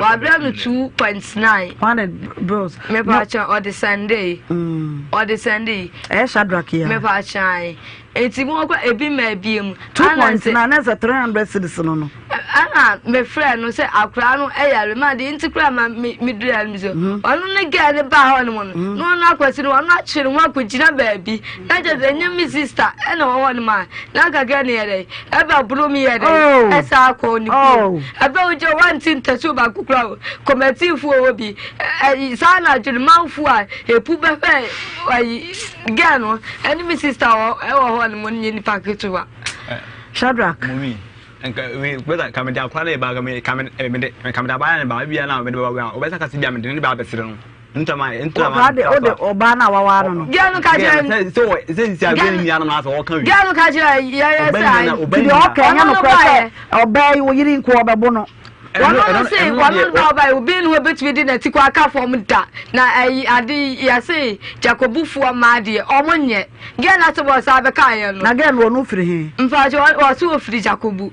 wabrɛ no 2.9 bills mepa kyɛn ɔde Sunday ɔde Sunday. Ɛyɛ Shadrack ya. Mepa kyɛn eti mo kɔ ebi ma ebie mu. 2.9 na sɛ 300 cedis no. Ɛna mefrɛ no sɛ akora no ɛyare ma de nti kora ma me dura no so ɔno ne girl ne baa hɔ no mu no na ɔno akɔsi no ɔno akyere ho akɔgyina baabi na kyerɛ sɛ ɛnyɛ me sister ɛna ɔwɔ hɔ no mu a na anka girl no yɛ dɛ ɛba boro mi yɛ dɛ ɛsa akɔ ne kurom ɛbɛ wogye wante ntasuo baako kora o kɔmɛtiifoɔ wɔ bi ɛyi saa na adwene a epu bɛfɛ ɛyi girl no ɛne me sister wɔ ɛwɔ hɔ no mu no nyɛ nipa ketewa. Shadrack. Mumi nka we bɛsa ka mede akora no ba ka me ka me mede ka mede abaya ne ba bia na mede ba ba obɛsa ka se bia mede ne ba abɛsere no ntama ntama. Ɔbaa de ɔde ɔbaa na wawa no. Girl no ka kyerɛ sɛ sɛ sɛ sɛ abɛn nua no na sɛ ɔka wi. Girl no ka kyerɛ yɛyɛ sɛ ayi. Ti deɛ ɔka ɛnyɛ no korɛ sɛ ɔbaa yi oyiri nko ɔbɛbo no. Wɔn no se wɔn no ba ɔbaa yi obi ne hɔ betumi de n'ati kɔ aka fam da na ayi ade yɛse Jacobufoɔ mmaa deɛ ɔmo nyɛ girl no asɛ wɔ saa bɛka yɛ no. Na girl no ɔno firi he? Mpakyɛ ɔse ofiri Jacobu.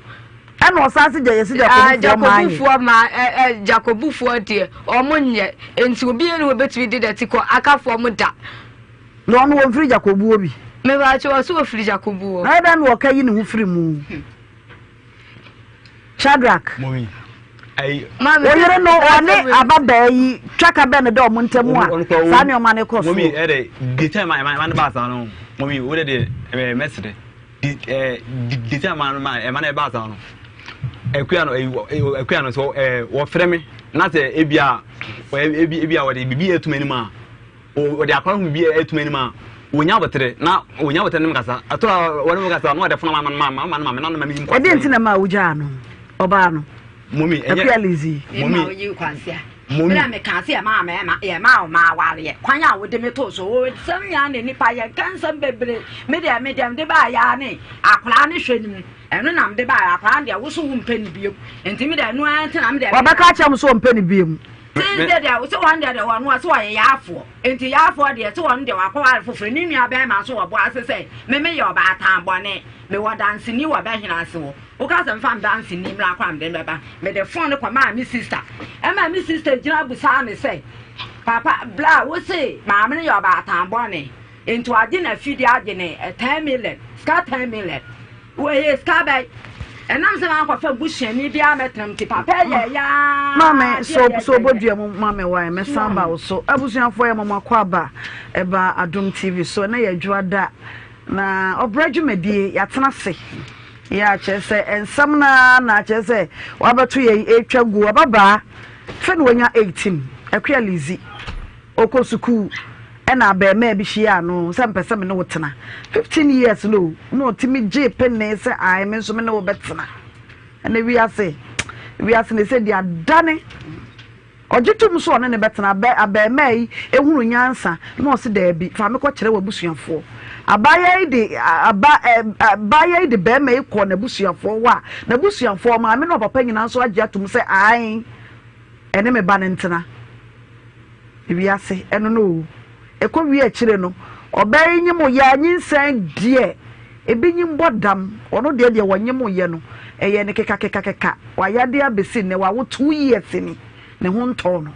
Ɛna ɔsan se gya yɛsi Jacobufoɔ mmaa nyɛ. Jacobufoɔ mmaa ɛ ɛ Jacobufoɔ deɛ ɔmo nyɛ nti obi ne hɔ betumi de n'ati kɔ aka fam da. Na ɔno wɔmfiri Jacobuo bi. Mepakyɛ ɔse ofiri Jacobuo. Na ɛdɛn na ɔka yi ne ho firi mu? Shadrack. Mumi. Ayi. Wo yere no ɔne ababaa yi twaka bɛn no dɛ ɔmo ntam a saa nneɛma no kɔ so. Mumi ɛdɛ di time a ɛma no ba saa no mumi wo de deɛ ɛmɛ mɛsrɛ di ɛɛ di time a ɛma no ɛba saa no akua no ɛyi akua no so ɛɛ wɔfrɛ me na sɛ ebi a ebi ebi a wɔde bibi etum anim a wɔde akora ho bibi etum anim a wonya abotire na wonya abotire ne mu kasa ɛtɔ a wɔne mu kasa na wɔde funu ama ma ma ma ma ma na ma mi yi mu. Ɛdeɛ nti na ma wogyaa no ɔbaa no. Mumi ɛnyɛ Akua Lizzy. Mumi Mumi. Bere a meka sɛ yɛmaa mmarima yɛmaa ɔmaa awareɛ kwan a wode me too so wo nsɛm nyinaa na nipa yɛnka nsɛm bebree me deɛ me deɛ mede baa yɛ ne akwaraa ne hwɛ ne mu ɛno na mede baa yɛ akwaraa deɛ wo so wo mpɛ ne biom nti me deɛ ɛno ara nti na me deɛ. Wɔbɛka akyerɛ mo sɛ ɔmpɛ ne biom. Sɛ deɛ sɛ wɔn deɛ deɛ wɔn sɛ wɔyɛ yaafoɔ nti yaafoɔ deɛ sɛ wɔn deɛ wakɔware foforɔ ne nua bɛrima nso wɔ bo ase sɛ me meyɛ ɔbaatan bɔne mewɔ danseni wɔ bɛhena ase wɔ woka sɛ mfa me danseni mmra kɔ a mede bɛba mede phone no kɔmaa me sister ɛma me sister gyina busaa me sɛ papa bla wo se maame no yɛ ɔbaatan bɔne nti wagye na fidi agye ne 10 million sika 10 million wɔyɛ sika bɛn ɛnam sɛ mankɔfa busuani biara mɛtenam nti papa yɛ yaa maame so so obodua mu maame wae mɛsan ba wo so abusuafoɔ yɛ mɔmɔ akɔ aba ɛba Adom TV so ɛnɛ yɛ adwuma da na ɔbrɛ dwumadie yɛatena ase yɛ akyerɛ sɛ nsɛm naa na akyerɛ sɛ wabɛto yɛn ɛtwa gu ababaa fɛ na wanya 18 Akua Lizzy ɔkɔ sukuu ɛna abɛɛmaa bi hyia no sɛ mpɛ sɛ me ne wo tena 15 years no na ɔtumi gye pene sɛ ae me nso me ne wo bɛtena. Ɛna wiase wiase ne sɛ deɛ adane ɔgye tom so ɔne ne bɛtena abɛ abɛɛmaa yi ehunu nyansa na ɔsi daabi fa me kɔkyerɛ w'abusuafoɔ. Abaayewa yi de aba ɛ abaayewa yi de bɛrima yi kɔ n'abusuafoɔ hɔ a n'abusuafoɔ maame ne ɔpapa nyinaa nso agye atom sɛ ae ɛne me ba no ntena. Wiase ɛno no o ɛkɔ wie akyire no ɔbaa yi nyim yɛ a nyinsɛn deɛ ebi nyim bɔ dam ɔno deɛ deɛ wɔnyim yɛ no ɛyɛ ne keka keka keka wayadeɛ abɛsi nnɛ wawo 2 years ni ne ho ntɔɔ no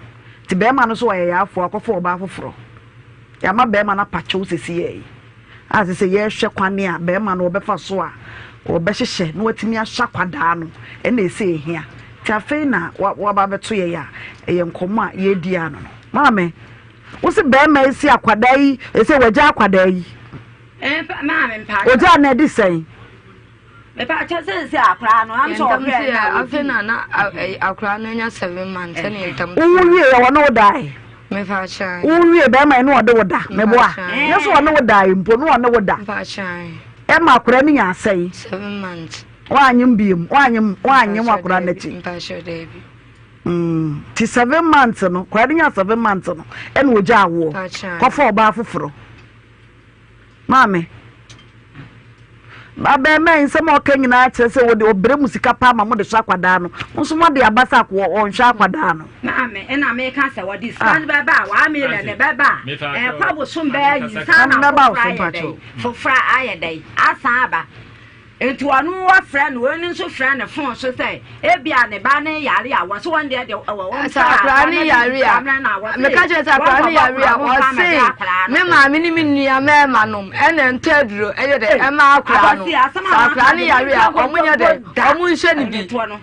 nti bɛrima no so ɔyɛ yaafoɔ akɔfo ɔbaa foforɔ yɛama bɛrima no apakyɛw sisi yɛ yi a sɛ sɛ yɛrehwɛ kwane a bɛrima no ɔbɛfa so a ɔbɛhyehyɛ na watumi ahyɛ akwadaa no ɛna ɛsɛ ehia. Nti afei na waba abɛto yɛn a, ɛyɛ nkɔmmɔ a yɛredi ano no. Maame, wo se bɛrima yi si akwadaa yi, ɛsɛ wagya akwadaa yi. Maame mpa. Ogya na ɛdi sɛn? Mepa kyɛ sɛ sɛ akwadaa no, am sɛ ɔhwɛ na afei na na akwadaa no anya seven months ɛne ntam. Wowu wie yɛ wɔne wo dae. Mepa kyɛ. Wowu wie bɛrima yi ne ɔde wo da. Meboa. Nyɛ sɛ ɔne wo dae mpo ne ɔne wo da. Mepa kyɛ. Ɛma akwadaa no nya asɛe. 7 months. Woanyem biem, woanyem, woanyem akwadaa no akyi. Mepa kyɛ daabi. Ti 7 months no, akwadaa no nya 7 months no, ɛna ogya awoɔ. Kɔfa ɔbaa foforɔ. Maame, abɛɛma yi nsɛm a ɔka nyinaa kyerɛ sɛ wɔde ɔbrɛ mu sika paa ma mo de hwɛ akwadaa no. Mo nso mo de aba sɛ akɔ ɔnhwɛ akwadaa no. Maame, ɛna meka sɛ wɔde sika no bɛba a, 1 million ne bɛba a, ɛkɔ abosom bɛyɛ yi nsa na foforɔ ayɛ dɛ, foforɔ ayɛ dɛ, asan aba. Nti ɔno wɔfrɛ no, wɔn nso frɛ no phone so sɛ ebia ne ba ne yare a wɔsɛ wɔn deɛ de wɔ wɔn sɛ akwadaa ne yare a meka kyerɛ sɛ akwadaa ne yare a ɔse me maame ne me nua mmarima nom ɛna ntɔ aduro ɛyɛ dɛ ɛma akwadaa no sɛ akwadaa ne yare a ɔmo nyɛ dɛ ɔmo nhyɛ ne bi.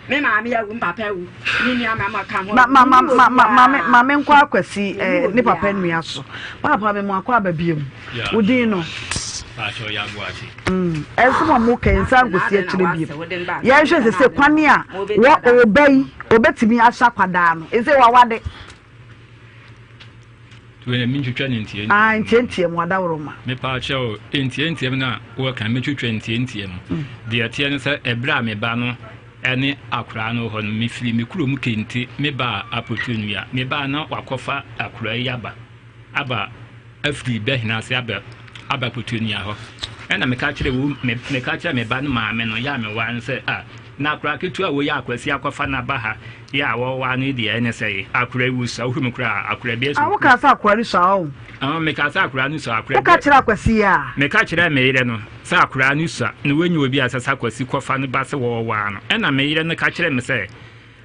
Me maame awu, me papa awu, me nua mmarima ka ho. Ma ma ma ma ma maame maame nkɔ akwasi ɛɛ ne papa nua so. Paapa mi mu akɔ aba biem. Wo din no? Ɛnsɛm a mo kɛ nsa nkosi akyire biem. Yɛnhwɛ sɛ sɛ kwane a wɔ ɔba yi obetumi ahyɛ akwadaa no. Ɛsɛ wawade. Wei mentwitwa ne ntiantia. Ah, ntiantia mu adaworo ma. Mepa kyɛw, ntiantia mu na wɔka metwitwa ntiantia mu. Deɛ ɛteɛ ne sɛ ɛberɛ a me ba no ne akoraa no wɔ hɔ no, mefiri me kurom Kente mebaa Apotuonua. Mebaa na wakɔfa akoraa yi aba aba afiri Bɛhena ase aba aba Apotuonua hɔ. Ɛna meka kyerɛ wo me meka kyerɛ me ba no maame no yɛ a mewaa no sɛ ah na akoraa ketewa wei a Akwasi akɔfa no aba ha yi a wɔwaa no yi deɛ ɛne sɛ akoraa yi wosua wohwɛ mu koraa a akoraa bi Ah, wokaa sɛ akoraa no sua ɔn? Ah, mekaa sɛ akoraa no sua akoraa Woka kyerɛ Akwasi yi a? Meka kyerɛɛ me yere no sɛ akoraa no sua na wanya obi a ɛsɛ sɛ Akwasi kɔfa no ba sɛ wɔwaa no. Ɛna me yere no ka kyerɛɛ me sɛ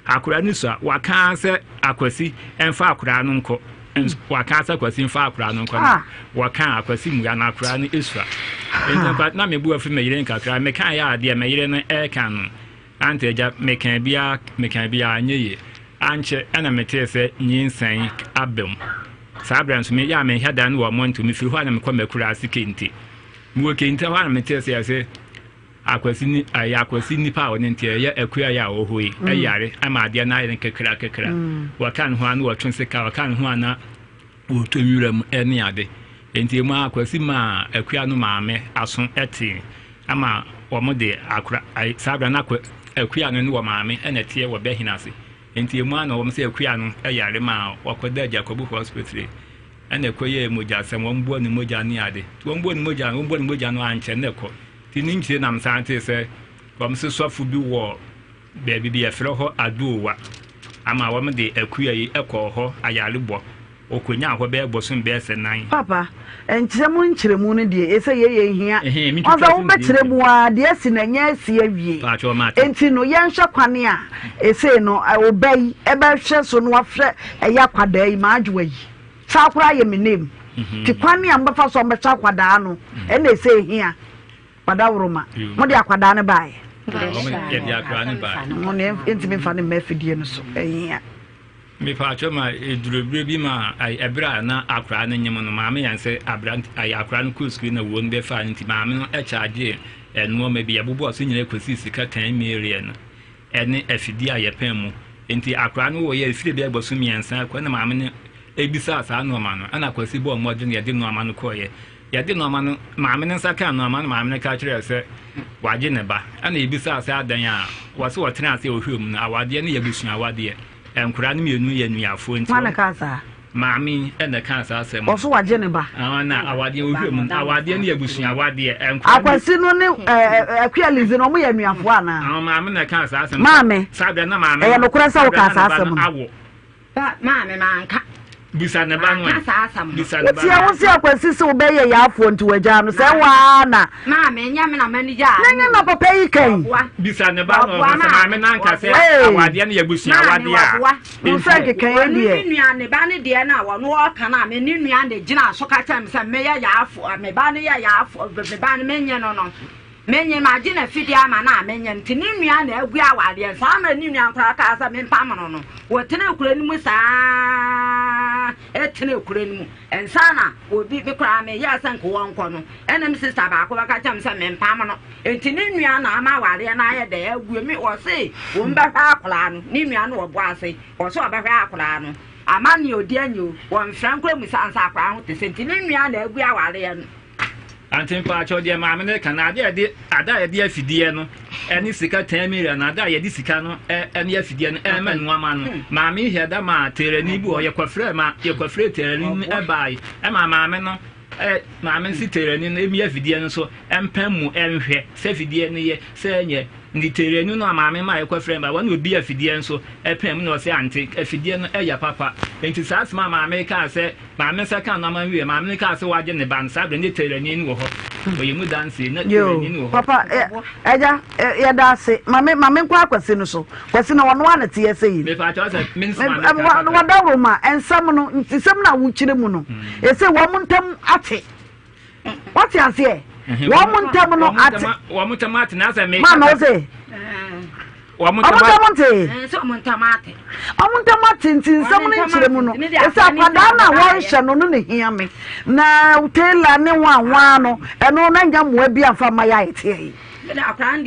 akoraa no sua, waka ara sɛ Akwasi mfa akoraa no nkɔ. Waka ara sɛ Akwasi mfa akoraa no nkɔ no, Ah. wɔka Akwasi mua no akoraa no sua. Enti nkwa na me bo afu me yere nkakra. Mekaeɛ a deɛ me yere no ɛreka no, ante agya, mekaa biara, mekaa biara anyɛ yie. Ankyɛ ɛna metee sɛ nyinsɛn aba mu. Saa berɛ nso meyɛ a menhwɛ da no wɔ mmɔnten, mefiri hɔ a na mekɔ m'akuraase Kente. Mewɔ Kente hɔ a na metee sɛ yɛse Akwasi ni ɛyɛ Akwasi nipa a ɔne nti ɛyɛ akua yi a ɔwɔ hɔ yi ɛyare ama adeɛ no ayɛ no kakra kakra. Wɔka ne ho a na wɔtwe sika, wɔka ne ho a na wɔtɔ nwura mu ɛne ade. Nti emu a Akwasi maa akua no maame aso ɛtee ama wɔn de akora saa berɛ na akua no ne wɔ maame ɛna ɛteɛ wɔ bɛhene ase. Nti emu a na wɔn sɛ akua no ɛyare maa wɔkɔda Agyakobu hospital ɛna ɛkɔyɛɛ mogyasɛm, wɔn boɔ ne mogya ne ade. Nti wɔn boɔ ne mogya no, wɔn boɔ ne mogya no ankyɛ na ɛkɔ. Nti ne nkyire na mesan tee sɛ wɔn se sɔfo bi wɔ baabi bi yɛfrɛ hɔ Aduowa ama wɔn de akua yi kɔɔ hɔ ayarebɔ. Ɔkɔnyaa hɔ bɛyɛ bosom bɛyɛ sɛ nan. Papa, nkyerɛ mu nkyerɛmu no deɛ ɛsɛ yɛ yɛ hia. Ɛhɛn, Ɔsɛ mentwitwa so wobɛkyerɛ mu ara deɛ asi no ɛnyɛ asi awie. Paatwɔ mate. Enti no yɛnhwɛ kwane a ɛsei no ɔba yi ɛbɛhwɛ so no wafrɛ ɛyɛ akwadaa yi Maadwoa yi. Saa koraa yɛ me name. Nti kwane a mobɛfa so a mobɛhwɛ akwadaa no ɛna ɛsɛ ɛhia. Wadaworoma. Mode akwadaa no baeɛ? Yɛde akwadaa no baeɛ. Mo ne ɛntumi mfa no mma afidie no so ɛhia. Mepatwɔ ma eduru bere bi ma ɛberɛ a na akwadaa no nyem no maame yɛn sɛ aberante ayɛ akwadaa no kɔɔ sukuu na wuo no bɛfaa no nti maame no kyagyee nnoɔma bi yɛbobɔɔ so nyinaa kɔsii sika 10 million ɛne afidie a yɛpɛn mu nti akwadaa no wɔyɛ efiri bɛyɛ bɔso 3 kɔ na maame no ebisaa saa nnoɔma no ɛna Kwasi bɔɔ mmɔden yɛde nnoɔma no kɔɔyɛ yɛde nnoɔma no maame no nsa kaa nnoɔma no maame no ka kyerɛɛ sɛ wagye ne ba ɛna ebisaa sɛ adan a wɔsɛ wɔtena ase a wɔhwɛ mu no awadeɛ no yɛ abusua awadeɛ nkwadaa no mmienu yɛ nuafoɔ nti Hwan na kaa saa? Maame yi ɛna kaa saa asɛm. Ɔso wagye ne ba. Ah, na awadeɛ wohwɛ mu awadeɛ no yɛ abusua awadeɛ. Nkwadaa Akwasi no ne ɛɛ Akua Lizi no ɔmo yɛ anuafoɔ anaa? Ah, maame na kaa saa asɛm. Maame. Saa bɛ na maame. Ɛyɛ nokorɛ sɛ wokaa saa asɛm no? Awo. Maame manka. Bisa ne ba no ɛ. Manka saa asɛm no. Bisa ne ba Wotia no. wo se Akwasi se wobɛyɛ yaafoɔ nti wagyaa no sɛ waa na. Maame nyɛ me na m'ani gyaa no. Ne nye na papa yi kan. Bisa ne ba no ɔho sɛ maame no anka sɛ awadeɛ no yɛ abusua awadeɛ a. Wo sɛ nkekaeɛ Ɔno deɛ. ne nua ne ba no deɛ no a ɔno ɔka no a me ne nua na gyina so ka kyerɛ me sɛ meyɛ yaafoɔ me ba no yɛ yaafoɔ me ba no menyɛ no no. Menye magye n'afidie ama no a menyɛ nti ne nua na agu awareɛ saa mmerɛ ne nua koraa kaa sɛ mempam no no wɔtena kuro no mu saa ɛtena kuro no mu nsa na obi me koraa meyɛɛ sɛ nka wɔnkɔ no ɛna me sista baako bɛka kyɛm sɛ mempam no nti ne nua na ama awareɛ no ayɛ dɛ agu me wɔse wɔn bɛhwɛ akwaraa no ne nua no wɔbɔ ase wɔse wɔbɛhwɛ akwaraa no ama ne ɔdi anyi o wɔmfrɛ nkora mu sa nsa akwaraa ho te sɛ nti ne nua na agu awareɛ no. Ante mpakyɛw deɛ maame no reka no ade a yɛde ada a yɛde afidie no ɛne sika 10 million na ada a yɛde sika no ɛne afidie no ɛma nnuama no hmm. maame yi hɛda ma terani bi wɔ yɛkɔfrɛ ma yɛkɔfrɛ terani no ɛbae ɛma maame no ɛ maame nsi terani no emi afidie no so ɛmpɛn mu ɛnhwɛ sɛ afidie no yɛ sɛ ɛnyɛ nti terani no a maame ma yɛkɔfrɛ ba wɔn obi afidie nso ɛpɛn mu na ɔsɛ ante afidie no ɛyɛ papa nti saa asɛm a maame kaa sɛ Maame nsa kaa nnoɔma no wieɛ, maame no kaa sɛ wagye ne ba no, saa berɛ no ne tailorni no wɔ hɔ, ɔyɛ mu dansie, na tailorni no wɔ hɔ. Papa, ɛgya, yɛda ase. Mame, mame nkɔ akwasi no so. Kwasi no, ɔno ara na te ɛsɛ yi. Mepa kyɛw sɛ, me nso maame ka kakra. Wadaworo ma, nsɛm no, nsɛm no a wokyerɛ mu no, ɛsɛ wɔn ntam ate. Wate aseɛ? Wɔn ntam no ate. Wɔn ntam ate na asɛ me. Maame wo se. Wɔn ntam nte. Wɔn ntam ate. Wɔn ntam ate nti nsɛm no nkyerɛ mu no. Ɛsɛ akwadaa no a wɔrehyɛ no no na hia me. Na Taylor ne wɔn a wɔn ano ɛno na nya mmoa bi amfa mma yɛ a ɛteɛ yi.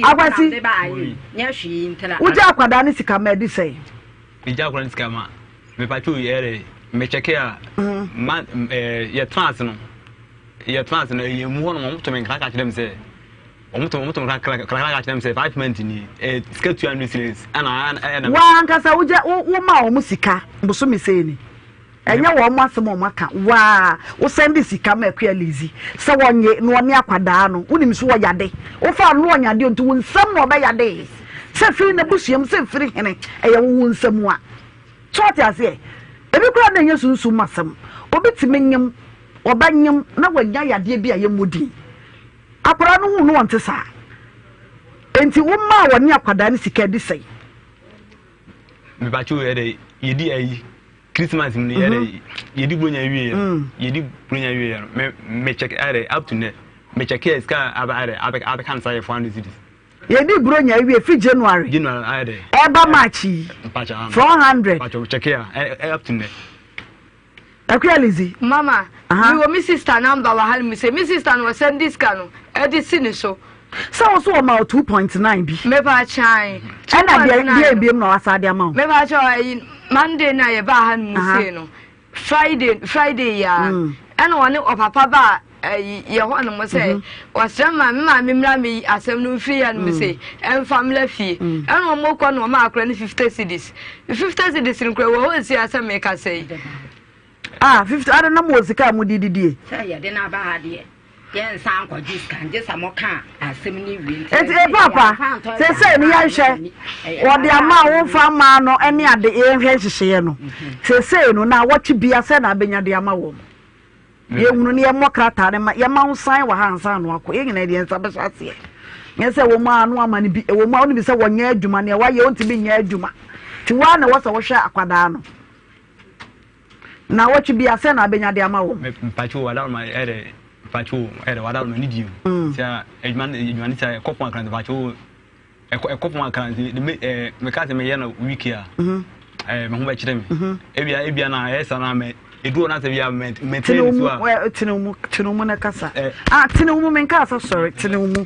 Akwasi. Wogya akwadaa no sika ma ɛdi sɛn? Megya akwadaa no sika ma. Mepatwo yɛrɛ mekyɛke a ma yɛtena ase no yɛtena ase no ɛyɛ mu hɔ nom wɔn to me nkra ka kyerɛ me sɛ wɔn to wɔn to me nkra ka kyerɛ me sɛ 5 months ni ɛ sika 200 cedis ɛna ɛna. Waa ankasa wogya wo wo ma wɔn sika bosome sei ni ɛnyɛ wɔn asɛm a wɔn aka waa wosɛn de sika ma akua lizi sɛ wɔnye na ɔne akwadaa no wonim so wɔyade wofa no ɔnyade nti wo nsam na ɔbɛyade sɛ firi n'abusua mu sɛ firi hene ɛyɛ wo wo nsam a. So wate aseɛ? Ebi koraa na ɛnyɛ sunsum mu asɛm. Obi tumi nyem, ɔba nyem na wanya yadeɛ bi a yɛmmɔ din. Akwadaa no hu no ɔnte saa. Enti womaa wɔne akwadaa no sika di sɛn? Mepatwo yɛ dɛ yɛdi ayi Christmas mu no yɛ dɛ mhm. yɛdi buronya wie yɛ mm. yɛdi buronya wie yɛ no me me check ayɛ dɛ up to nɛ me check yɛ sika aba ayɛ dɛ abɛka no sa yɛ 400 cedis. Yɛdi Buronya awie fi January ɛba March yi 400. Akua Lizzy. Mama, mi wɔ mi sister number wɔ ha mu sɛ mi sister no ɔsɛn di sika no ɛde si ne so. Sɛ wo so wɔ ma wo 2.9 bi. Mepa kyan. Ɛna deɛ deɛ ebiem na wasa de ama wo. Mepa kyɛw ayi Monday na yɛ ba ha no mu sei no. Friday Friday yi ara mm. ɛna ɔne ɔpapa ba ɛyi yɛ hɔ nom sɛ mhm. ɔsrɛ ma me maame mmra me asɛm no mfiri yɛ nom sɛ ɛmfa mmra fie mm. ɛna wɔn kɔ na wɔn akora no 50 cedis 50 cedis no kora wɔ hɔ nsi asɛ meka sɛ yi. Ah, 50 ada na mo wɔ sika a mo di didie. Sɛ yɛde no aba ha deɛ. Yɛnsan nkɔgye sika ngye sɛ moka asɛm no wie nti. Eti e papa sesei no yɛnhwɛ wɔde ama a womfa mmaa no ne ade yɛnhwɛ nhyehyɛeɛ no sesei no na wɔtwe bia sɛ na abɛnya de ama wɔn yɛhunu no yɛmmɔ krataa no ma yɛma wo san wɔ ha ansa no akɔ yɛn nyinaa deɛ nsa bɛhyɛ aseɛ nyɛ sɛ wɔn a no ama no bi ɛwɔ mu a wonim sɛ wɔnyɛ adwuma nea wɔayɛ wɔntumi nyɛ adwuma nti woa na ɛwɔ sɛ wohwɛ akwadaa no Naawɔtwe bia sɛn na abɛnya de ama wɔn? Mpacho wadaworo ma ɛdɛ mpacho ɛdɛ wadaworo ma ne di mu. Sɛ adwuma no adwuma no sɛ ɛkɔ pɔn akra mpacho ɛkɔ ɛkɔ pɔn akra nti de me ɛɛ meka sɛ meyɛ no week a ɛɛ me ho bɛkyerɛ me. Ebia ebia na ɛyɛ saa na mɛ edu hɔ na sɛ bia mɛ mɛ tene ne so a. Tene mu tene mu na kasa. Ah tene mu menka sɛ sɔre tene mu.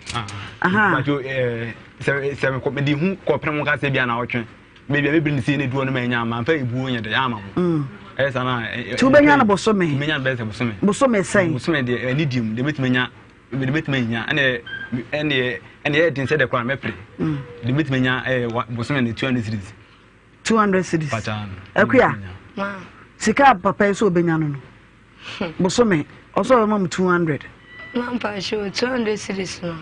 Mpacho ɛɛ sɛ sɛ mekɔ mede hu kɔpem mo ka sɛ bia na ɔtwe. Baabi a mebiri no sei na edu hɔ no ma anya ama mfa ebuo nyɛ dɛ ama mo. Mm. Ɛyɛ saa na. Ti wobɛnya no bosome. Menya no bɛyɛ sɛ bosome. Bosome sɛn? Bosome deɛ ɛne di mu deɛ mɛtumi anya deɛ mɛtumi anya ɛne ɛne ɛne ɛyɛ den sɛ deɛ koraa mɛpere. Mm. Deɛ mɛtumi anya ɛyɛ bosome no 200 cedis. 200 cedis. Pata. Akuya. Sika papa yi sɛ obɛnya no no. Bosome ɔsɛ ɔbɛma mu 200. Mampa hyɛ 200 cedis no.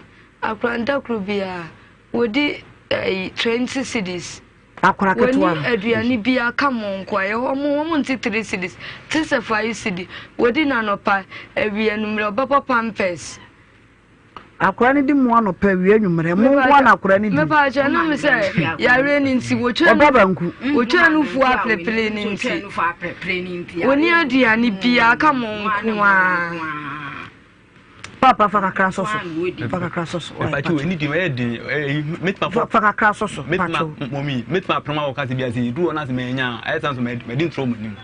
Akora ntakoro biara. Wɔdi ɛyi 20 cedis. Akora ketewa no. Wɔni aduane bi aka mo nko a ɛhɔ mo wɔn nte 3 cedis te sɛ 5 cedi. Wɔdi no anɔpa awia anwummerɛ ɔbɛbɔ pampers. Akora no di mo anɔpa awia anwummerɛ mo nko na akora no di. Mepa akyɛ na me sɛ yareɛ no nti wɔtwa no banku. Wɔtwa no fuo aperepere no nti. Wɔni aduane bi aka mo nko a. Papa fa kakra sɔ so. Fa kakra sɔ so. Mepakyɛw ɛni di ɛyɛ den ɛyi mɛtuma fɔ. Fa kakra sɔ so. Mɛtuma mɔmi mɛtuma apɛnɛm awɔ kasi bi ase duro ɔna se mɛ nya ɛyɛ san so mɛ mɛ di ntoro mɛ nim.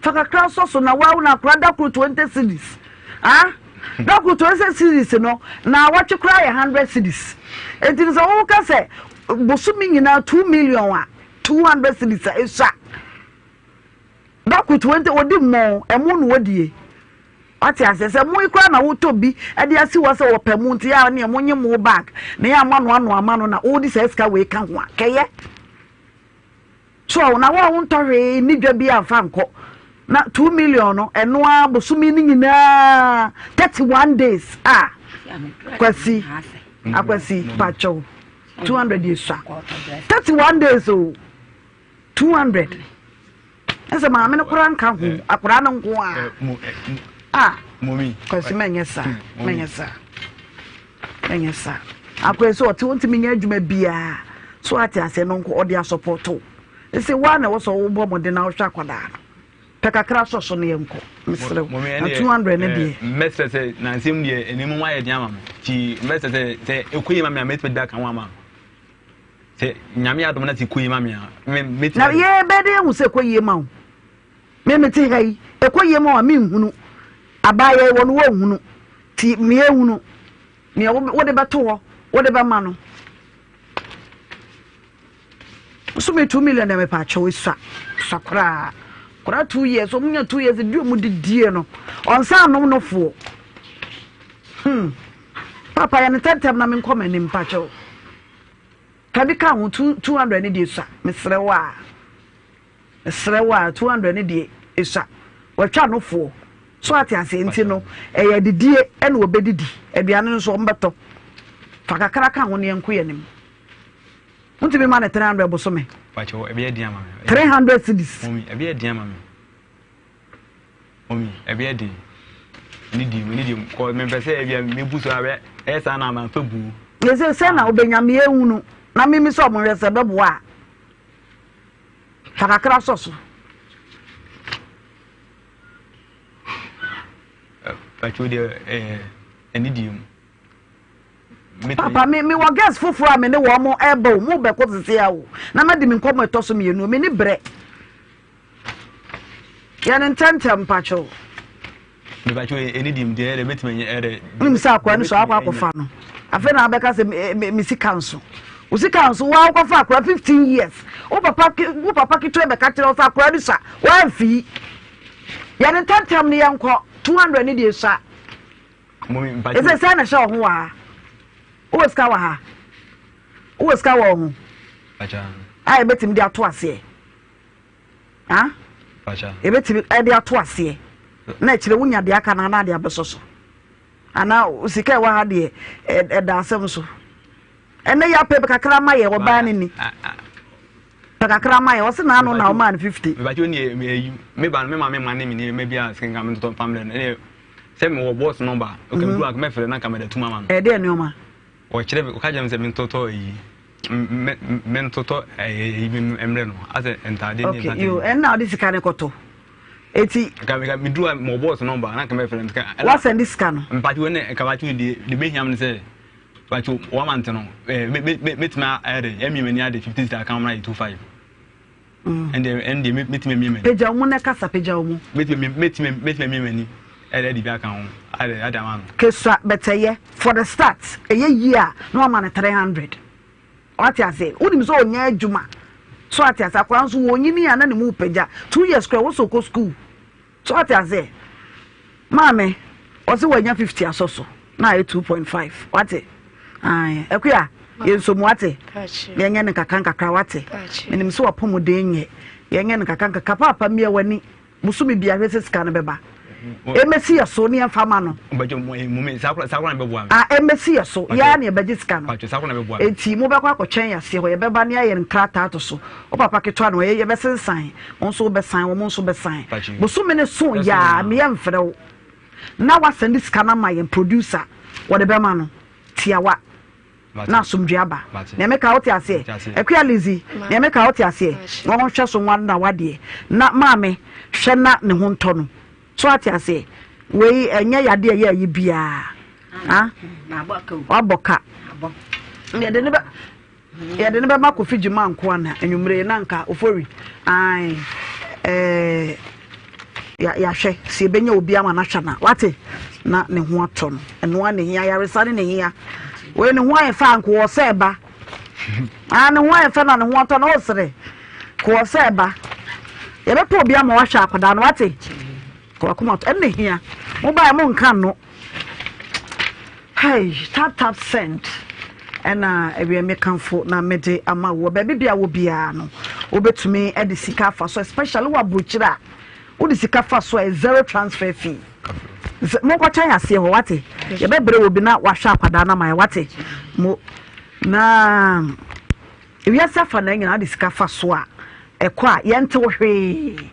Fa kakra sɔ so na wawo na akora da koro 20 cedis. Ah? Da koro 20 cedis no na awɔtwe koraa yɛ 100 cedis. Enti no sɛ woka sɛ bosome nyinaa 2 million a 200 cedis a esua. Da koro 20 odi mmɔ ɛmo na odie. Wate aseɛ sɛ mo yi koraa na wotɔ bi de asi hɔ sɛ wɔpɛ mo nti a neɛ monye mo bag na yɛ a moanoanoa ama no na wode saa sika wei ka ho a kɛyɛ. So na wo a wontɔ hwee nni dwa bi amfa nkɔ na 2 million no ɛno ara bosome no nyinaa 31 days a Kwasi Akwasi pakyɛw 200 yɛ sua 31 days o 200 ɛsɛ maame no koraa nka ho akwaraa no nko a a Kwasi mɛnyɛ saa mɛnyɛ saa mɛnyɛ saa akwaraa sɛ ɔte ɔntumi nyɛ adwuma biara so ate aseɛ no nko ɔde asɔpɔto ɛsɛ waa na ɛwɔ sɛ wobɔ mmɔden na wohwɛ akwadaa no pɛ kakra sɔ so no yɛnkɔ mesrɛ wo na 200 no deɛ mɛsrɛ sɛ nansɛm deɛ ɛne mu ayɛ den ama me nti mɛsrɛ sɛ sɛ ɛkɔ yi ma me a mɛtumi de aka ho ama sɛ nyame adom na sɛ ɛkɔ yi ma me a mɛtumi na yɛbɛde ehu sɛ ɛkɔ yie ma wo me mete ha yi ɛkɔ yie ma wo a menhunu abaayɛ wɔ no wɔnhunu nti meɛhunu nea wode bɛto hɔ wode bɛma no nso me 2 million na mepa akyɛw esua sua koraa koraa 2 years wɔn nya 2 years di wɔn didie no ɔnsa anom no foɔ hmm papa yɛ ne tɛntɛm na menkɔ m'anim pa kyɛw kabi ka ho 200 ne deɛ sua mesrɛ wo a Mesrɛ wo a, 200 no deɛ ɛsua. Watwa no foɔ. So ate aseɛ nti no, ɛyɛ adidie ɛna wɔbɛdidi. Aduane no nso wɔbɛtɔ. Fa kakra ka ho na yɛnko yɛn anim. Wontumi ma no 300 bosome? Pakyɛ, ɛbɛyɛ den ama me. 300 cedis. Mɔmi, ɛbɛyɛ den ama me. Mɔmi, ɛbɛyɛ den. Ne di mu, ne di mu. Kɔ mempɛ sɛ ebia mebu so abɛ ɛyɛ saa na mamfa bu. Ɛsɛ sɛ na wobɛnya me ehunu na mimi sɛ ɔmo hwɛ sɛ ɛbɛboa a. Fa kakra sɔ so. Pacho deɛ ɛɛ ɛne die mu. Papa me me wɔ guest foforɔ a me ne wɔn mo ɛbɔ o mo bɛkɔ sisi a o na ma di me nkɔmɔ ɛtɔ so mmienu me ne brɛ. Yɛ ne ntɛntɛm pacho. Mepacho ɛni di mu deɛ ɛdɛ mɛtumi anyɛ ɛdɛ. Wonim sɛ akoa no so akɔ akɔfa no afei na abɛka sɛ me sika nso wo sika nso wo akɔfa akoa 15 years wo papa wo papa ketewa bɛka kyerɛ wo sɛ akoa no sua woamfii yɛ ne ntɛntɛm no yɛnkɔ 200 ne deɛ sua ɛsɛ sɛ na ɛhyɛ wo ho wɔ ha wowɔ sika wɔ ha wowɔ sika wɔ ho a yɛbɛtumi de ato aseɛ Ah? Yɛbɛtumi de ato aseɛ na akyire wonya deɛ aka no anaa deɛ abɛsɔ so anaa sika ɛwɔ ha deɛ ɛda asɛm so ɛnɛ yɛ apɛ kakra ma yɛ ɔbaa no ni pɛ kakra ma yɛ ɔse na ano na ɔmaa no 50 mebakyɛ ne me ba no me ma me ma ne me nneɛma bi a sɛ nka metotɔ mfa mmerɛ no ɛne sɛ mewɔ bɔs nɔmba ɔka medu a mɛfrɛ na nka mede atum ama no ɛdeɛ nneɛma Ɔkyerɛ me, ɔka kyerɛ me sɛ mentotɔ ayi, me mentotɔ ayi mmerɛ no, asɛ ntaadeɛ ne Okay, yo, ɛnna ɔde sika no kɔtɔ. Eti. Nka nka meduru a mɔ bɔs nɔmba na nka mɛfrɛ no. Wasɛnde sika no. Mpatwo ne nka mpatwo deɛ deɛ bɛhia me no sɛ mpatwo one month no ɛɛ mɛ mɛ mɛtumi ayɛ dɛ ɛmia m'ani ade 50 sika kan na yɛ 25. Ɛndeɛ ɛndeɛ mɛtumi amia m'ani. Pagya wo mu na kasa pagya wo mu. Mɛtumi mɛtumi mɛtumi amia m'ani ɛde ɛde bi aka ho ɛde ɛde ama no. Kesua bɛtɛyɛ for the start ɛyɛ yie a na wama no 300 wate ase wonim sɛ ɔnyɛ adwuma so ate ase akwadaa nso wɔnyini a na ne mu pagya 2 years koraa wɔ sɛ ɔkɔ school. So wate aseɛ? Maame, ɔse wanya 50 asɔ so na ayɛ 2.5. Wate? Ae. Akuya, yɛnsom wate? Yɛnyɛ no nkakra nkakra wate? Menim sɛ wapɔmuden nyɛ. Yɛnyɛ no nkakra nkakra. Paapa mmia w'ani. Bosome bia hwɛ sɛ sika no bɛba. Ɛmɛsi yɛ so ne yɛmfa ma no. A ɛmɛsi yɛ so. Yɛa ne yɛbɛgye sika no. Enti mobɛkɔ akɔtwɛn yɛaseɛ hɔ. Yɛbɛba ne ayɛ nkrataa to so. Wo papa ketewa no ɔyɛ yɛbɛsensan wo nso wobɛsan wɔn nso bɛsan bosome no so yaa meyɛ mfrɛ wo na wasɛnde sika no ama yɛn producer wɔde bɛma no tiawa na asomdwe aba nea meka wote aseɛ akua Lizzy nea meka wote aseɛ na wɔn hwɛ so nwa na wadeɛ na maame hwɛ na ne ho ntɔ no so ate aseɛ. Wei ɛnyɛ yadeɛ ɛyɛ ayi biara. Ah? Wabɔ ka. Yɛde ne bɛ yɛde ne bɛma Kofi Gyima nkoa na anwummere na nka ofori. Ae. Ɛɛ yɛahwɛ sɛ yɛbɛnya obi ama no ahwɛ no a wate na ne ho atɔ no. Ɛno ara ne hia ayaresa ne ne hia. Wei ne ho ayɛ fɛ a nka wɔ sɛ ɛba. Ah, ne ho ayɛ fɛ na ne ho atɔ no ɔresere. Ka wɔ sɛ ɛba. Yɛbɛpɛ obi ama wahwɛ akwadaa no wate. Ka wakoma atɔ. Ɛno na hia. Mo bae mo nka no. Hey, tap tap send. Ɛna ɛwiɛ me kanfo na mede ama wɔ baabi bia wɔ biara no. Wobɛtumi de sika afa so especially wɔ aburokyire a wode sika fa so a zero transfer fee. Monkɔkyɛn aseɛ hɔ wate. Yɛbɛbrɛ wɔ bi na wahwɛ akwadaa no ama yɛ wate. Mo na wiase afa na nyinaa de sika fa so a ɛkɔ a yɛnte wo hwee.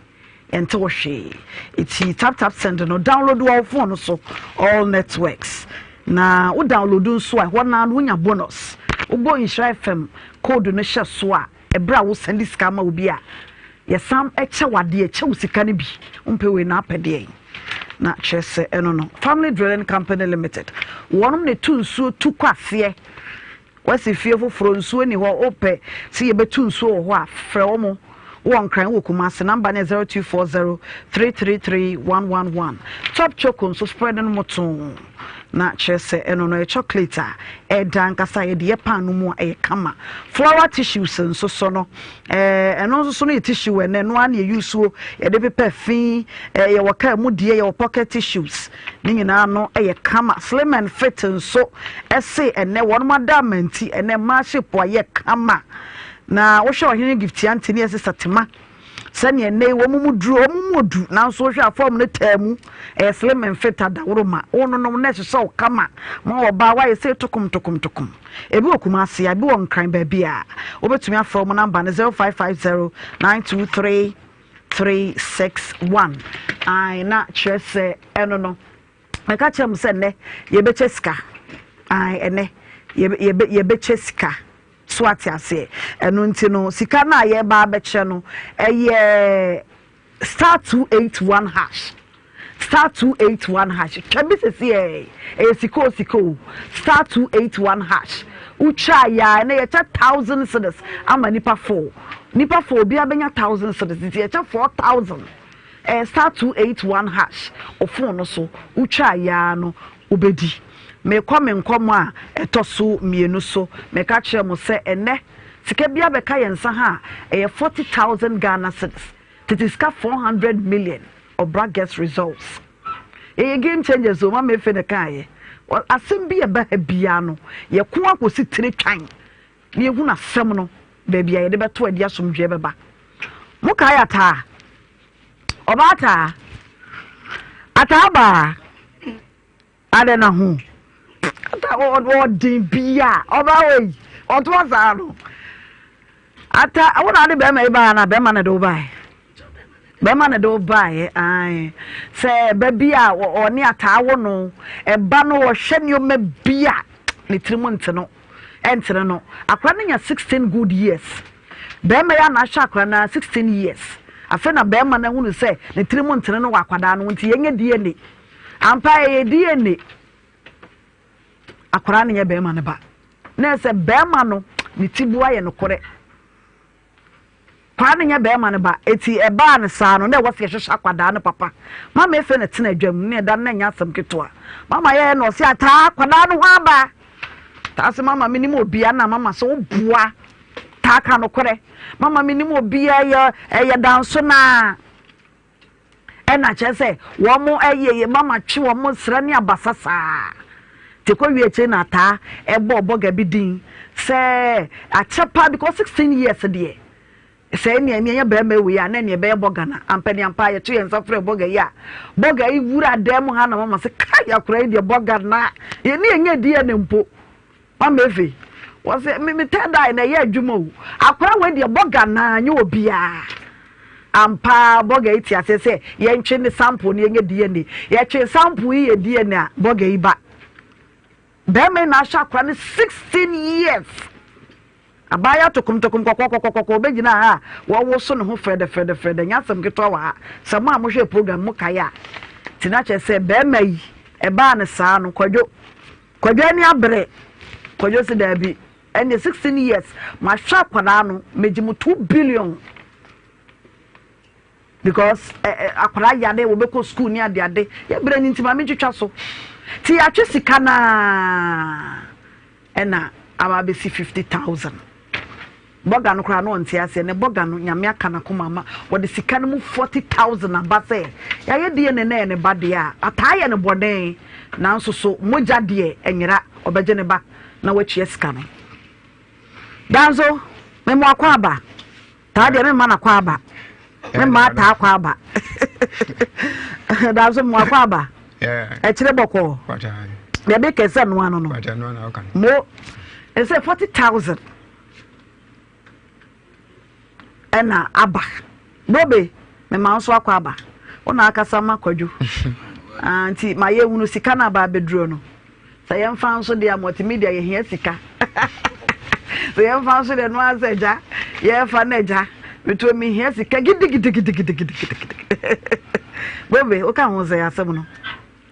Yɛnte wo hwee. Eti tap tap send no download wɔ wo phone no so all networks. Na wo download nso a ɛhɔ naa no wonya bonus. Wobɔ Nhyira FM code no hyɛ so a ɛberɛ a wo send sika ama obi a yɛsan kyɛ wo adeɛ kyɛ wo sika no bi. Wompɛ wei na apɛ deɛn? Na kyerɛ sɛ ɛno no Family Drilling Company Limited wɔnom na ɛtu nsuo tu kɔ aseɛ. Woasi fie foforɔ, nsuo nni hɔ, wopɛ sɛ yɛbɛtu nsuo wɔ hɔ a, frɛ wɔn. Wowɔ Nkran, wowɔ Kumasi, number no yɛ 0240 333 111. Top Choco nso spread no mo too. Na kyerɛ sɛ ɛno no ɛyɛ chocolate a ɛda ankasa a yɛde yɛ paano mu a ɛyɛ kama. Flower tissues nso so no, ɛɛ ɛno nso so no yɛ tissue ɛnɛ ɛno ara na yɛyi suo yɛde pepa fi, ɛɛ yɛwɔ kaa mu deɛ, yɛwɔ pocket tissues. Ne nyinaa no yɛ kama. Slim and fit nso se ɛnɛ wɔnom ada ama nti ɛnɛ mmaa shape ayɛ kama. Na wohwɛ ɔhene Gift Ante ne yɛ sista Tema sɛnea ɛnɛ yi wɔn mu duro wɔn mu odu nanso wohwɛ a fɔm no taa mu ɛyɛ slim and fit adaworo ma wononom na ɛhyehyɛ wo kama ma ɔbaa wayɛ sɛ tokom tokom tokom ebi wɔ Kumasi ebi wɔ Nkran baabi a wobɛtumi afrɛ wɔn namba no 0550 923 361 ae na kyerɛ sɛ ɛno no mɛka kyerɛ mo sɛ nnɛ yɛbɛkyɛ sika ae ɛnɛ yɛbɛkyɛ sika so ate aseɛ ɛno nti no sika no a yɛba abɛkyɛ no ɛyɛ star 281 hash star 281 hash twa bi sisi ɛ ɛyɛ sika o sika o star 281 hash wotwa yɛ a ɛnɛ yɛkyɛ thousand cedis ama nipa four nipa four obiara bɛnya thousand cedis nti yɛkyɛ 4000 ɛyɛ star 281 hash o phone no so wotwa yɛ a no wobɛdi mekɔ me nkɔmɔ a ɛtɔ so mmienu so meka kyerɛ mo sɛ ɛnɛ sika bi abɛka yɛn nsa ha a ɛyɛ 40,000 Ghana cedis tete sika 400 million ɔbra guest results yɛyɛ game changers o mama efe ne kaayɛ asɛm bi ɛba ha biara no yɛko akɔsi tire twan na yɛhunu asɛm no baabi a yɛde bɛto adi asomdwoeɛ bɛba mo kae ataa ɔba ataa ataa baa Adɛn na ho ata ɔden bia ɔbaa wei ɔtoa saa no ata wo na ade bɛrima yi baa na bɛrima na de wo baeɛ bɛrima na de wo baeɛ ae sɛ ɛba bi a ɔne ataa wo no ɛba no ɔhwɛ nneɛma bi a ne tirim nte no ɛntene no akora no nya 16 good years bɛrima yi a na ahyɛ akora no 16 years afei na bɛrima no ahunu sɛ ne tirim ntene no wɔ akwadaa no nti yɛnyɛ DNA Ampa ɛyɛ DNA. Akwadaa no nyɛ bɛrima no ba. Na ɛsɛ bɛrima no ne ti bua yɛ nokorɛ. Akwadaa no nyɛ bɛrima no ba. Eti ɛbaa no saa no na ɛwɔ sɛ yɛhwehwɛ akwadaa no papa. Mama efe na tena adwam ne ɛda no na ɛnyɛ asɛm ketewa. Mama yɛyɛ na ɔse ataa akwadaa no ho aba. Taa se mama menim obia na mama sɛ woboa. Taa ka nokorɛ. Mama menim obia ɛyɛ ɛyɛ danso naa. Ɛna kyerɛ sɛ wɔn ɛyɛ yɛ mama twe wɔn srɛ ne abasa saa te kɔ wie akyire na ataa ɛbɔ bɔga bi din sɛ akyɛ paa because 16 years deɛ sɛ ɛnea ɛnea ɛnyɛ bɛrima ewu yi a na ɛnea ɛbɛyɛ bɔga na ampɛ ne ampa yɛto yɛn nsa frɛ bɔga yi a bɔga yi wura dan mu ha na mama sɛ kai akora yi deɛ bɔga na yɛne yɛnyɛ DNA mpo Mama Efe, wɔse me me third eye na ɛyɛ adwuma o. Akora wei deɛ bɔga naa nyɛ obiara. Ampa bɔga yi te aseɛ sɛ yɛntwe ne sample no yɛnyɛ DNA. Yɛtwe sample yi yɛ DNA a bɔga yi ba. Bɛrima yi na ahyɛ akora no 16 years. Abaayewa tokomtokom kɔkɔɔkɔkɔkɔkɔ ɔbɛgyina ha a wɔwoso ne ho frɛdɛfrɛdɛfrɛdɛ nyɛ asɛm ketewa wɔ ha. Sɛ mo a mohwɛ program mo kae a. Nti na kyerɛ sɛ bɛrima yi ɛbaa no saa no Kwadwo Kwadwo ani abere. Kwadwo se daabi ɛnneɛ 16 years mahwɛ akwadaa no megye mo 2 billion because ɛ ɛ akwadaa yare wɔbɛkɔ school ne adeade yɛ brɛ no nti ma mentwitwa so. Nti yɛatwe sika no ara ɛna aba abɛsi 50,000. Bɔga no koraa na ɔnte aseɛ nɛ bɔga no nyame aka nakoma ama wɔde sika no mu 40000 aba sɛ yɛayɛ DNA na ɛyɛ ne ba deɛ a ataa yɛ no bɔne nanso so mogya deɛ ɛnyera ɔbɛgye ne ba na watua sika no danso memo akɔ aba taa deɛ memma no akɔ aba memma ataa akɔ aba danso memo akɔ aba ɛkyerɛ bɔkɔɔ deɛ mekɛ sɛ noa no no mo ɛsɛ 40000 ɛna aba bobe mema nso akɔ aba wo na akasa ma kwadwo ah, nti ma yɛhunu sika no aba abɛduro no sɛ yɛmfa nso deɛ multimedia yɛhia sika sɛ yɛmfa nso deɛ no ara sɛ agya yɛfa no agya metuo mehia sika gidigidigidigidigidi bobe woka ho sɛ asɛm no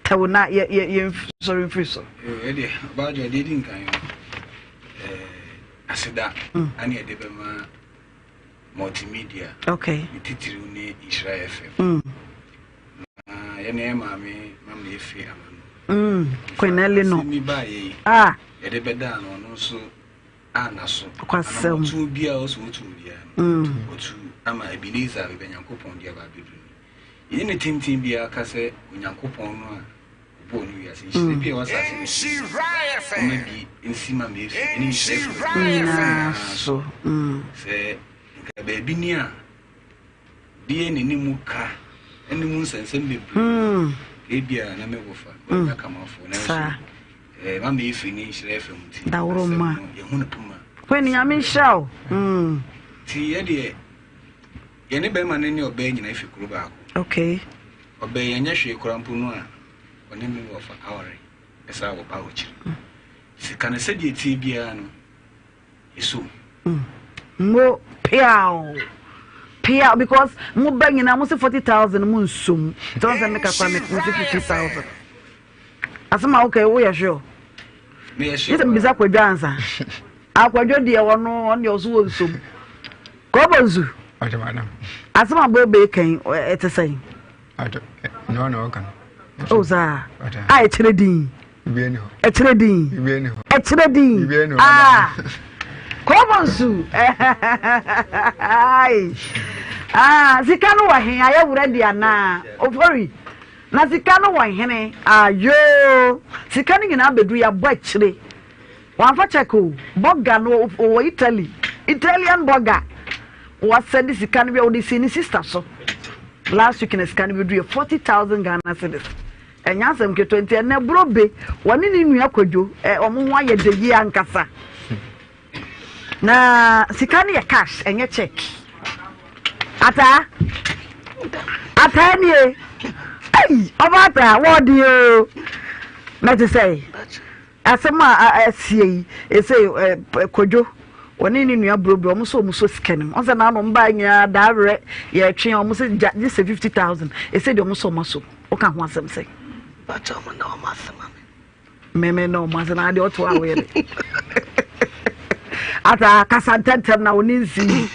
Tɛw na yɛ yɛ yɛn sɔre mfiri so. Ɛdeɛ ɔbaa dwa deɛ di nkan no aseda mm. ane ɛde bɛma multimedia okay. ne titiriw ne Nhyira FM mm. na yɛne yɛ maame mama efe ama no mm. Queen Eleanor asɛm bi baayɛ yi ah. yɛde bɛdaa no ɔno nso ana so kwasɛm ɔtu biara ɔsɛ ɔtu biara no mm. ɔtu ama Ebenezer bɛbɛ Nyankopɔn de aba abɛduru Yɛnni no tenten biara ka sɛ Onyankopɔn no a ɔbɔɔ ne wiase, nhyira bi a ɛwɔ asase no so, ɔma bi nsi ma ma efi ne nhyira fi nyinaa so. Sɛ nka baabi ni a deɛ ne ne mu ka ne mu nsɛnsɛm bebree ebi a na mewɔ fa wɔnya kamafo nanso eh, mama efi ne nhyira fam nti daworo ma yɛhu no poma. Kwani nyame nhyira wo. Ti yɛ deɛ Yɛne bɛrima no ne ɔbaa nyinaa fi kuro baako. Okay. Ɔbaa yi anyɛ hwee koraa mpo no a ɔne me wɔfa aware ɛsaa wɔ ba wɔ kyiri. Mm. Sika no sɛdeɛ ɛtie biara no ɛsom. Mm. Mo piaw piaw because mo ba nyinaa mo se 40,000 mo nsom. Tɔn sɛ meka koraa me se 50,000. Asɛm a woka yi woyɛ sure? Meyɛ sure. Yɛ sɛ mbisa kwadwo ansa. Akwadwo deɛ ɔno ɔno deɛ ɔso wɔ nsom. Kɔbɔ nsu. Asɛm a bɔbɛ kan ɛte sɛn? O saa. A ɛkyerɛ din. Ɛkyerɛ din. Ɛkyerɛ din. Ah. Kɔbɔ nsu. Ah, sika no wɔ he ayɛ wura di anaa? Ofori. Na sika no wɔ hene? Ayoo! Sika no nyinaa bɛduru yɛabɔ akyire. Wamfa check o. Bɔga no ɔwɔ Italy. Italian bɔga. Wasɛnde sika no bi a ɔde sii ne sister so. Last week na sika no bɛduru yɛ 40,000 Ghana cedis. Ɛnyɛ asɛm ketewa nti ɛnɛ Brobe wɔne ne nua Kwadwo ɛ wɔn ho ayɛ dɛ yie ankasa. Na sika no yɛ cash ɛnyɛ check. Ataa ataa nie ei ɔba ataa wɔɔde o na te sɛ asɛm a asie yi ɛsɛ kodwo wɔne ne nua buroburo wɔn nso wɔn so sika no mu wɔn sɛ naanu wɔn baa nyinaa daa werɛ yɛtwe wɔn sɛ gya gye sɛ 50,000 ɛsɛ deɛ wɔn nso wɔn aso wɔka ho asɛm sɛ. Bàtà wɔn na wɔn asɛm ami. Meme na ɔmo ase na adeɛ ɔto a woyɛ de. Ata kasa ntɛntɛm na wo ne nsi.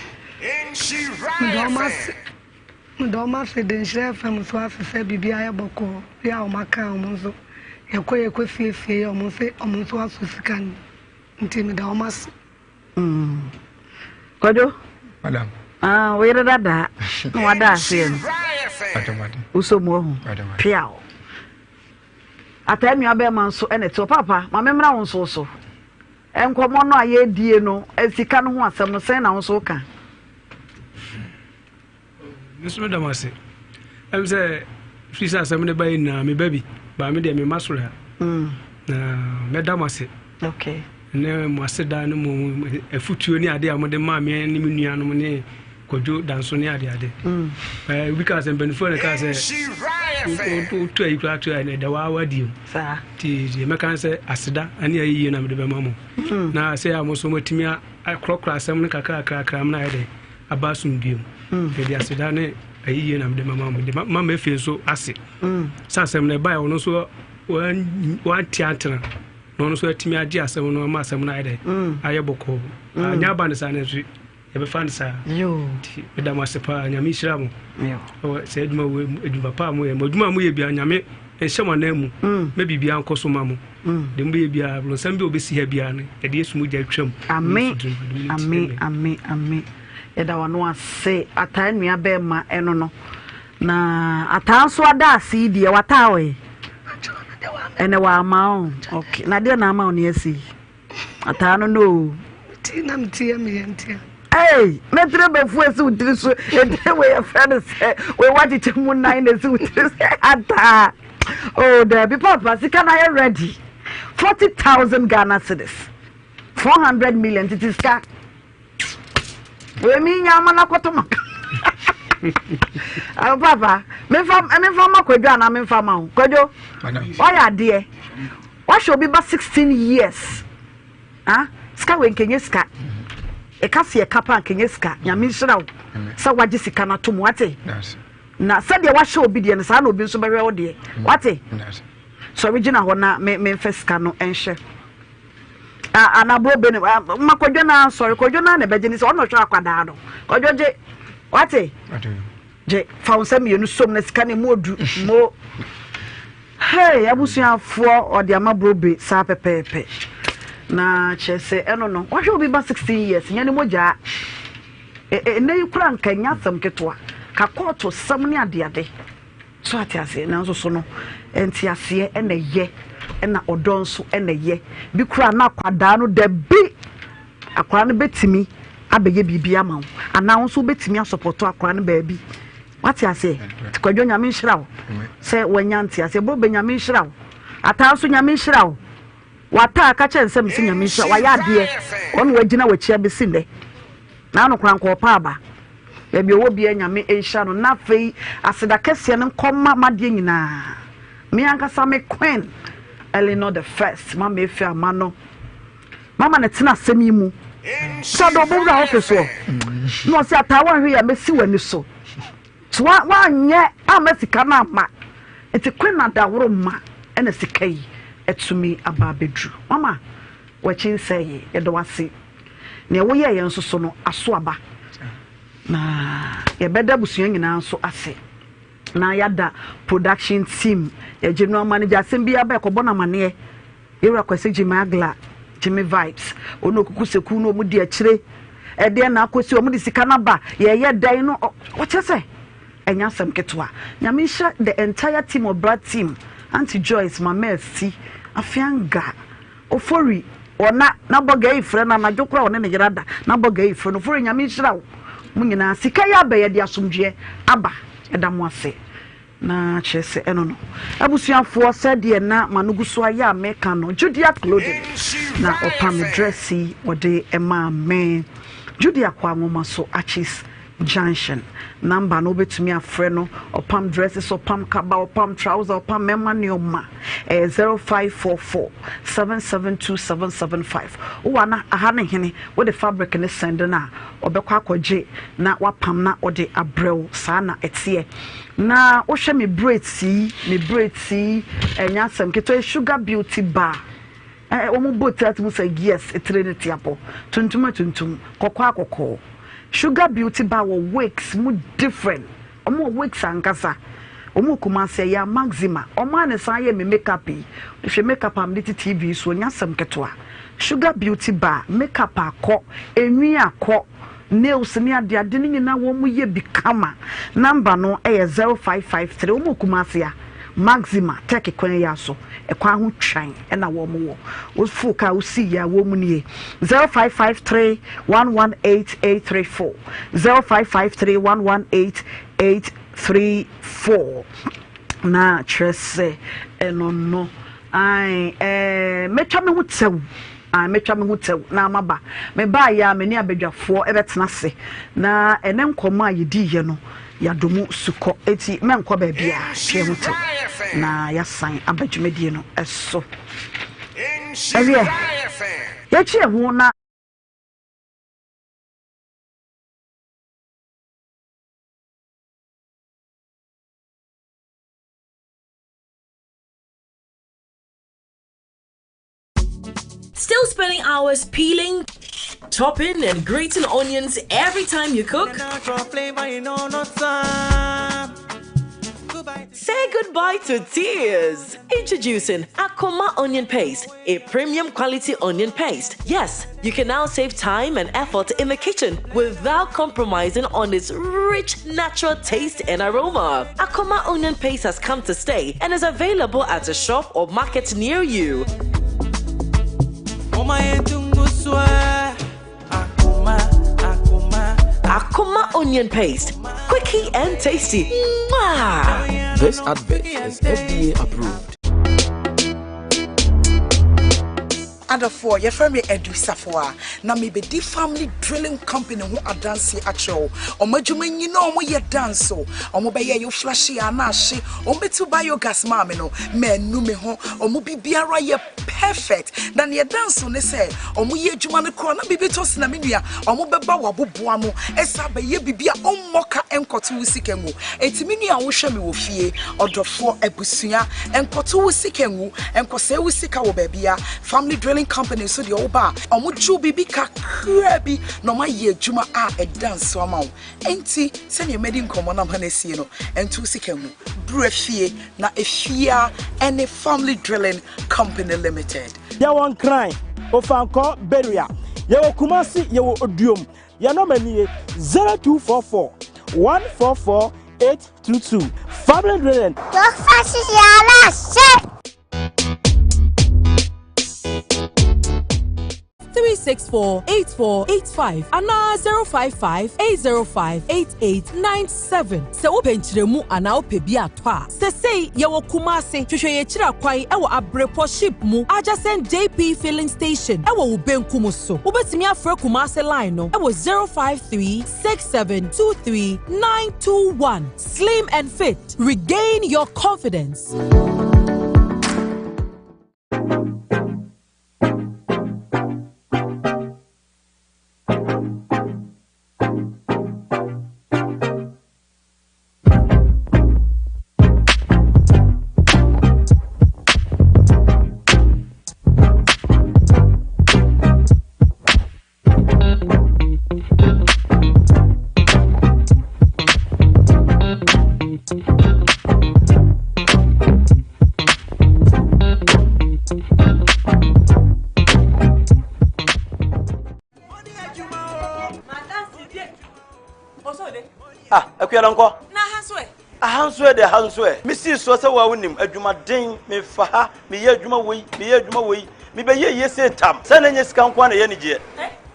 Meda ɔmo ase meda ɔmo ase de nhyira FM so ase sɛ biribi ayɛ bɔkɔɔ bi a ɔmo aka ɔmo nso yɛkɔ yɛkɔ siesie yɛ ɔmo nso ɔmo nso asɔ sika no nti meda ɔmo ase. Mm. Kwadwo. Madam. Ah, wo yere dada na wada aseɛ no. Wosɔ mu ɔho. Piaw. Ataa nua bɛrima nso na ɛte hɔ. Paapa, ma memmra wo nso wo so. Nkɔmmɔ no a yɛredie no, sika no ho asɛm no, sɛn na wo nso woka? Me nso meda mo ase. Ɛm sɛ firi sɛ asɛm no baeɛ nyinaa meba bi, baa me deɛ memma soro ha. Mm. Na mɛda mo ase. Okay. Ne mo aseda ne mo afutuo ne adeɛ a mode maa me ne me nuanom ne Kwadwo Danso ne ade ade. Mm. Eh, obi kaa sɛ mpanimfoɔ na kaa sɛ wotu ayi koraa to ɛna ɛda waa wadie mu. Nti deɛ mɛka sɛ aseda ne ayɛyie na mede bɛma mo. Mm. Na sɛ a mo nso moatumi akorɔkorɔ asɛm no kakrakrakra mu na ayɛ dɛ aba asomdue mu. Mm. Yɛde aseda ne Ayiyie na mede mama mo. Mede ma m'afie nso ase. Mm. Sɛ asɛm no ɛbaeɛ ɔno nso wanti antena na ɔno nso atumi agye asɛm no ama asɛm no ayɛ dɛ mm. ayɛ bɔkɔɔ. Mm. Anyɛ aba no saa no nso yɛbɛfa no saa. Nti meda mo ase paa Nyame nhyira mo. Sɛ adwuma wɔ adwuma paa moyɛ mo adwuma a moyɛ bia Nyame nhyɛ mo anan mu mm. na biribiara nkɔ so ma mo. Mm. Deɛ mobɛyɛ biara borɔnsam bi a wɔbɛsi ha biara no yɛde Yesu mogya twam. Amen. Amen. Amen. Amen. Yɛda w'ano ase ataa nua bɛɛma ɛno no na ataa nso ada ase yi deɛ wataa ɔyɛ ɛnɛ wama o ok na deɛ na ama wo ne asi yi ataa no no o. Ti na me ti yɛ me yɛ ntia. Hey, mɛtire bɛfu esi wo tiri so etire wei yɛfrɛ no sɛ wei wakyekyɛ mu nan na esi wo tiri sɛ ataa oh daabi papa sika na yɛ ready 40,000 Ghana cedis 400 million titi sika. Wei mi nya ama na kɔtɔ ma. Awo papa, memfa memfa ma kwadwo anaa memfa ma wo. Kwadwo, wayɛ adeɛ. Wahwɛ obi ba 16 years. Ah, sika wei nkenye sika. Ɛka se ɛka pa nkenye sika. Nyame nhyira wo sɛ wagye sika no atom wate. Na sɛdeɛ wahyɛ obi deɛ no saa na obi nso bɛhwɛ wo deɛ. Wate? Sɔre gyina hɔ na me memfa sika no nhyɛ. Ah, anabro bene ah, ma kwadwo na sɔre kwadwo na na ɛbɛgye ne sɛ ɔno ɔhwɛ akwadaa no kwadwo gye wate gye fa wo nsa mmienu som na sika no mu odu mo hey abusuafoɔ ɔde ama brobe saa pɛpɛɛpɛ na kyerɛ sɛ ɛno no wahwɛ obi ba 16 years nyɛ ne mogyaa ɛnɛ yi kora nka nya asɛm ketewa ka kɔɔto sɛm ne adeade So ate aseɛ? Nanso so no, nteaseɛ na ɛyɛ, ɛna ɔdɔ nso na ɛyɛ. Bi koraa na akwadaa no dabi, akwadaa no bɛtumi abɛyɛ biribi ama wo, anaa wo nso wobɛtumi asɔpɔtɔ akwadaa no baabi. Wate aseɛ? Nti Kwadwo Nyame nhyira wo sɛ wanya nteaseɛ. Bobe Nyame nhyira wo. Ataa nso Nyame nhyira wo. W'ataa ka kyerɛ no sɛ mese Nyame nhyira wayɛ adeɛ ɔne wagyina w'akyi abɛsi nnɛ na ano koraa nka ɔpa aba baabi ɔwɔ biara Nyame nhyira no na afei aseda kɛseɛ no nkɔma m'adeɛ nyinaa me ankasa me Queen Eleanor the first mama efi ama no mama ne tena asɛm yi mu sɛ ɔde ɔbɛwura office hɔ na ɔsɛ ataa wanhwɛ yɛ mɛsi w'ani so So wanyɛ amma sika no amma? Nti kwen na daworo ma ɛna sika yi atumi aba abɛduru. Mama wakyi nsɛe yɛda wo ase. Nea woyɛeɛ nso so no aso aba. Na yɛbɛda abusua nyinaa nso ase. Na yɛada production team, yɛgye no ama no gya asɛm biara ba ɛkɔbɔ no amaneɛ. Yɛwura Kwasi Jimmy Agla, Jimmy Vibes, ɔne Okuku Seku no wɔn di akyire. Ɛdeɛ na akɔsi wɔn de sika no aba, yɛyɛ dɛn no, ɔkyerɛ sɛ ɛnyɛ asɛm ketewa. Nyame nhyira the entire team of Brad team, Auntie Joyce, Mama Asi, Afianga, Ofori, ɔna na bɔga yi frɛ no anadwo koraa ɔne ne yere ada na bɔga yi frɛ no Ofori Nyame nhyira wo mo nyinaa sika yi aba yɛde asomdwoeɛ aba yɛda mo ase. Na kyerɛ sɛ ɛno no. Abusuafoɔ sɛdeɛ na m'ano gu so ayɛ a meka no, Judea Clothing na ɔpam me dress yi ɔde maa me. Judea kɔ Anwoma so, Archies Junction. Number no wobɛtumi afrɛ no, ɔpam dresses, ɔpam kaba, ɔpam trouser, ɔpam mmarima nneɛma. Ɛyɛ 0544 772775. Wowɔ ana aha ne hene, wode fabric no sɛnde no a, ɔbɛkɔ akɔgye na wapam na ɔde abrɛ wo. Saa na ɛteɛ. Na wohwɛ me braids yi, me braids yi, ɛnyɛ asɛm ketewa, sugar beauty bar. Eh, wɔn bɔ tiri ase mu sɛ yes, etire ne tiapɔ, tuntum atuntum, kɔkɔɔ akɔkɔɔ. Sugar beauty bar wɔ wigs mu different. Wɔn wɔ wigs ankasa. Wɔn wɔ Kumasi ɛyɛ Maxima. Wɔn a ne san yɛ me makeup yi. Hwɛ makeup a mede te TV so, ɛnyɛ asɛm ketewa. Sugar beauty bar, makeup akɔ, enwi akɔ. Nails ne ade ade no nyinaa wɔn yɛ bi kama. Number no yɛ 0553 wɔn wɔ Kumasi a Maxima Turkey kwan yi aso ɛkwan ho twan ɛna wɔn wɔ. Wofo kaa wosi yɛ a wɔn nie 0553 118 834 0553 118 834 na kyerɛ sɛ ɛno no ae ɛɛ mɛtwa me ho tɛw. Ae, mɛtwa me ho tɛw na maba. Mebaeɛ a, me ne abadwafoɔ bɛtena ase, na ɛnnɛ nkɔmmɔ a yɛdiiɛ no, yɛadɔ mu sukɔ. Enti mɛnkɔ baabiara, twa yɛn ho tɛw na yɛasan aba dwumadie no so. Ɛdeɛ, yɛatwi yɛn ho na. Still spending hours peeling, chopping, and grating onions every time you cook? Say goodbye to tears. Introducing Akoma Onion Paste, a premium quality onion paste. Yes, you can now save time and effort in the kitchen without compromising on its rich natural taste and aroma. Akoma Onion Paste has come to stay and is available at a shop or market near you. Akoma Onion Paste. Quickie and tasty. Mwah! This advert is FDA approved. Adɔfoɔ, yɛfrɛ me Adu Safoa, na mebɛdi Family Drilling Company ho adanseɛ akyerɛ wo. Wɔn adwuma nyina wɔn yɛ danso. Wɔn bɛyɛ yo flashe a na ahye. Wɔn bɛtu biogas maa me no, manu me ho. Wɔn biribiara yɛ perfect. Na neɛ ɛda nso ne sɛ, wɔn yɛ adwuma no korɔ na biribi tɔ sina me nua, wɔn bɛba w'aboboa ano ɛsa abɛyɛ biribi a ɔmmɔ ka nkɔto wo sika ngu. Enti me nua a wohwɛ me wɔ fie, ɔdɔfoɔ, abusua, nkɔto wo sika ngu, nkɔsɛe wo sika wɔ baabia. Family Drilling Company nso deɛ woba a, wɔn gye wo biribi kakraa bi na wɔn ayɛ adwuma a ɛda nso ama wo. Enti sɛdeɛ madi nkɔmmɔ no ama no asie no, nto wo sika ngu. Bra fie na efie ara ne Family Drilling Company Limited. Yɛwɔ Nkran, Ofankor, Beria, yɛwɔ Kumasi, yɛwɔ Oduom. Yɛn nɔma nie, 0244 144 822. Family Drilling. 364 8485 anaa 055 805 8897. Sɛ wopɛ nkyerɛmu anaa wopɛ bi atɔ a, sesei yɛwɔ Kumase. Hwehwɛ yɛn akyiri akwan wɔ Abrepɔ Ship mu adjacent JP Filling Station wɔ wo benkum so. Wobɛtumi afrɛ Kumase line no wɔ 053 6723 921. Slim and fit, regain your confidence. Ah, akua no nkɔ. Na ha nso ɛ? Aha nso ɛ de ha nso ɛ. Mesii soɔ sɛ woa wonim adwumaden, mefa ha, meyɛ adwuma wei, meyɛ adwuma wei, mebɛyɛ yie sei tam. Sɛ na ɛnyɛ sika nko ara na ɛyɛ anigyeɛ.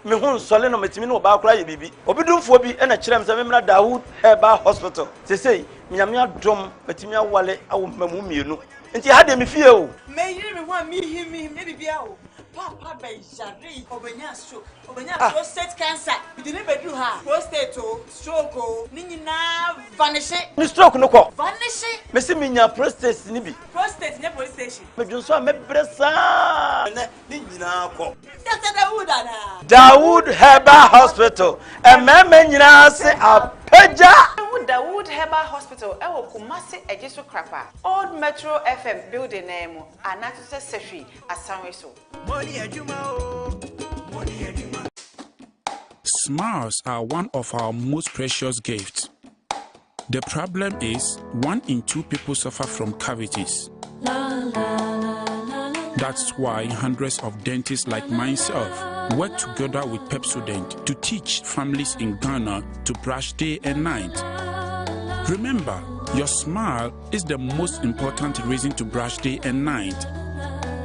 Me ho nsɔle no, metumi ne ɔbaa koraa yɛ biribi. Obi domfoɔ bi na kyerɛɛ me sɛ memmra Dawood Herbal Hospital. Seesei, Nyame adom, matumi awale awo mmamu mmienu. Nti ɛha deɛ me fie o. Meyere me ho a mehim mehim nyɛ biribiara o. Paapa bɛyaree, ɔbɛnyaa stroke, ɔbɛnyaa prostate cancer. Mede no bɛduru ha a, prostate o, stroke o, ne nyinaa vanishe. Me stroke no kɔ. Vanishe. Mese menya prostate no bi. Prostate nyɛ police station. Medwonsɔ a mɛbrɛ saa. Ɛnɛ ne nyinaa kɔ. Doctor Dawood anaa? Dawood Herbal Hospital, mmarima nyinaa se apagya. Wobɛhu Dawood Herbal Hospital wɔ Kumasi Ejisu Krapa, Old Metro FM building no ara mu anaa nso sɛ Sehwi Asanwe so. Smiles are one of our most precious gifts. The problem is, one in two people suffer from cavities. That's why hundreds of dentists like myself work together with Pepsodent to teach families in Ghana to brush day and night. Remember, your smile is the most important reason to brush day and night.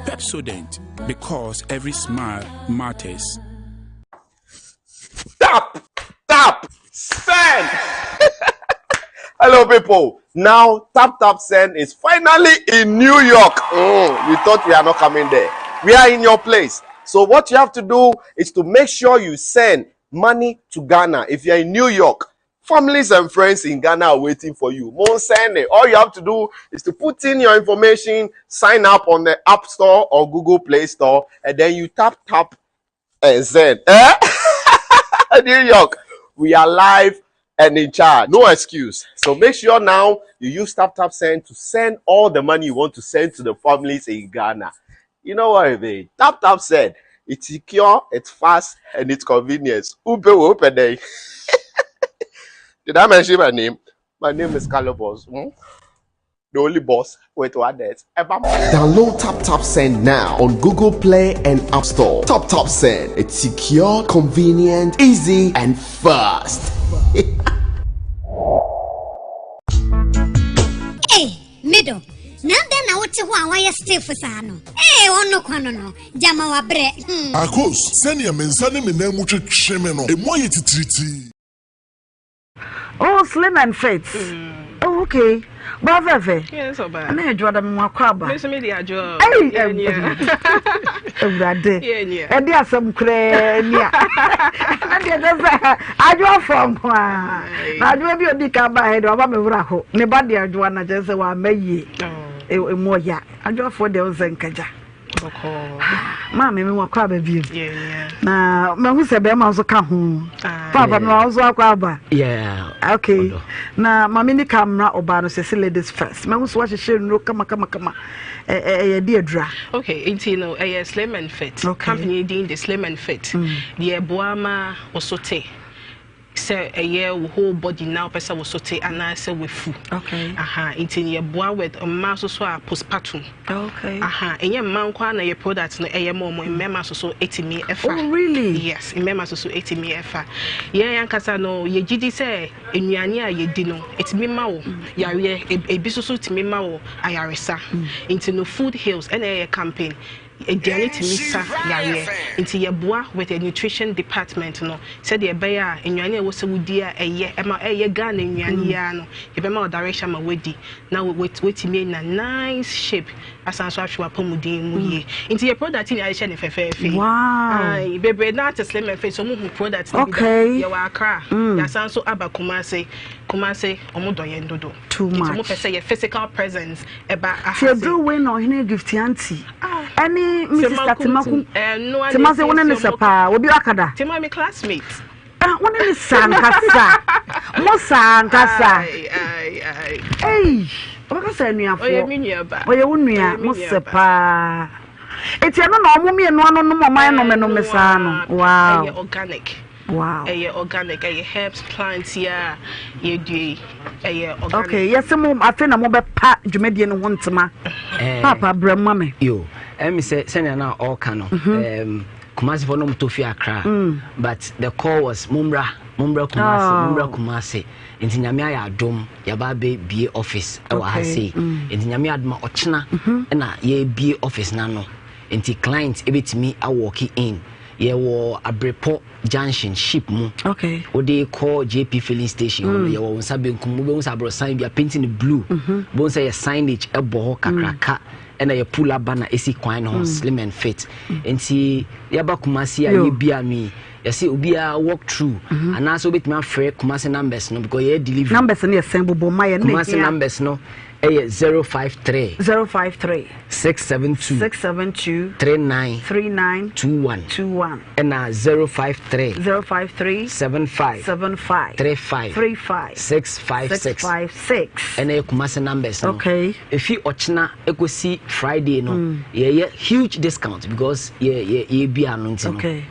Pepsodent, because every smile matters. Tap, tap, send. Hello, people. Now, Tap Tap Send is finally in New York. Mm, you thought we are not coming there. We are in your place. So, what you have to do is to make sure you send money to Ghana. If you're in New York, families and friends in Ghana are waiting for you. Monsene. All you have to do is to put in your information, sign up on the App Store or Google Play Store, and then you tap, tap, and send. Eh? New York, we are live and in charge. No excuse. So make sure now you use Tap Tap Send to send all the money you want to send to the families in Ghana. You know what I mean? Tap Tap Send. It's secure, it's fast, and it's convenient. Ube open Did I mention my name? My name is Calibos. Hmm? The only boss with one death. Download Tap Tap Send now on Google Play and App Store. Tap Tap Send. It's secure, convenient, easy, and fast. Hey, middle. Na dɛn na wote hɔ a wayɛ stiff saa no? Ee, ɔno kwa no no, gyama wabrɛ. Hmm. Akos, sɛnea me nsa ne me nan mu twetwe me no, emu ayɛ titiritii. Oh, slim and fit. Mm. Oh, okay. Ba fɛfɛ. Yes, ọba. Ɛna adwo ada mu akɔ aba. Mesu mi di adwo. Ɛyi Awurade. Ɛde asɛm koraa ni a. Ɛna deɛ kyɛ sɛ adwo afɔ nko a. Na adwo bi odi ka ba ha deɛ waba me wura ho. Ne ba deɛ adwo ana kyɛ sɛ wama yie. Oh. Emu ɔya. Adwo afɔ deɛ ɔnsɛ nkagya. Maame mi wakɔ aba bio. Na mahu sɛ bɛrima nso ka ho. Papa mi wa nso akɔ aba. Okay. Na maame ni ka mmra ɔbaa no sɛ sɛ ladies first. Mahu sɛ wahyehyɛ nnuro kama kama kama. Ɛyɛ de adura. Okay, nti no ɛyɛ slim and fit. Okay. Company din de slim and fit. Deɛ ɛboa ma ɔso te. Sɛ ɛyɛ wo whole body na wopɛ sɛ wo so te anaasɛ wafu. Okay. Aha, nti yɛboa with mmaa nso so a postpartum. Okay. Aha, ɛnyɛ mmaa nko ara na yɛ product no ɛyɛ ma wɔn, mmarima nso so ɛtumi ɛfa. Oh really? Yes, mmarima nso so ɛtumi ɛfa. Yɛn ankasa no yɛgye di sɛ nnuane a yɛdi no ɛtumi ma wo yareɛ, ebi nso so tumi ma wo ayaresa. Nti no Food Heals ɛna ɛyɛ campaign. Aduane tumi sa yareɛ nti yɛboa with the nutrition department no sɛdeɛ ɛbɛyɛ a nnuane a ɛwɔ sɛ wodi a ɛyɛ ɛma ɛyɛ Ghana nnuane yi ara no yɛbɛma wo direction ama woadi na woatumi anya nice shape asan nso ahwɛ w'apɔmuden mu yie nti yɛ product nyinaa yɛhyɛ no fɛfɛɛfɛ Wow. Bebree na ate slim and fit so wɔn hu product no bi da yɛwɔ Accra yɛasan nso aba Kumasi Kumasi wɔn dɔ yɛn dodo Too nti much. wɔn pɛ sɛ yɛ physical presence ɛba aha Ti eduru wei na ɔhene gift aunty ɛne me sister Temaku Tema sɛ wo ne ne sɛ paa obi aka da. Tema mi classmate. Ah, wo ne ne sa nkasa mo sa nkasa. Ei, ɔbɛka sɛ anuafoɔ. Ɔyɛ me nua ba. Ɔyɛ wo nua mo sɛ paa. Eti ɛno na ɔmo mmienu ano nom ɔmo ayɛ nome nome saa no. Wow. Ɛyɛ organic. Wow. Ɛyɛ organic, ɛyɛ herbs, plants yi a yɛdua yi, ɛyɛ organic. Okay, yɛsɛ mo afei na mobɛpa dwumadie no ho ntoma. Eh, Papa brɛ ma me. Yo, ɛmi sɛ sɛnea na ɔreka no, mhm. Kumasi fo no to fi Accra, mm. but the call was mommra, mommra Kumasi, oh. mommra Kumasi. Nti nyame ayɛ adom, yɛba abɛ bie office ɛwɔ ha sei. Mm. Nti nyame adom a ɔkyena mhm. ɛna yɛbie office n'ano. Nti client ebetumi awɔki in. Yɛwɔ Abrepɔ junction ship mu. Okay. Wode kɔ JP filling station hɔ no mm. yɛwɔ wo nsa benkum wobɛhu sɛ aborɔsan bi apenti no blue. Mm-hmm. Wobɛhu sɛ yɛ signage ɛbɔ hɔ kakraka mm. ɛna yɛ pull aba na ɛsi kwan no ho mm. slim and fit. Nti yɛba Kumasi a yɛbia no yi yɛsɛ obiara walk through mm-hmm. anaasɛ wobɛtumi afrɛ Kumasi numbers no because yɛyɛ delivery. Numbers no yɛ sɛn bobɔ ma yɛ Kumasi numbers no ɛyɛ 053. 053. 672. 672. 39. 39. 21. 21. Ɛna 053. 053. 75. 75. 35. 35. 656. 656. Ɛna yɛ Kumasi numbers no. Okay. Efi ɔkyena ekosi Friday no. Mm. Yɛyɛ huge discount because yɛ yɛ yɛ bi ano nti no. Okay.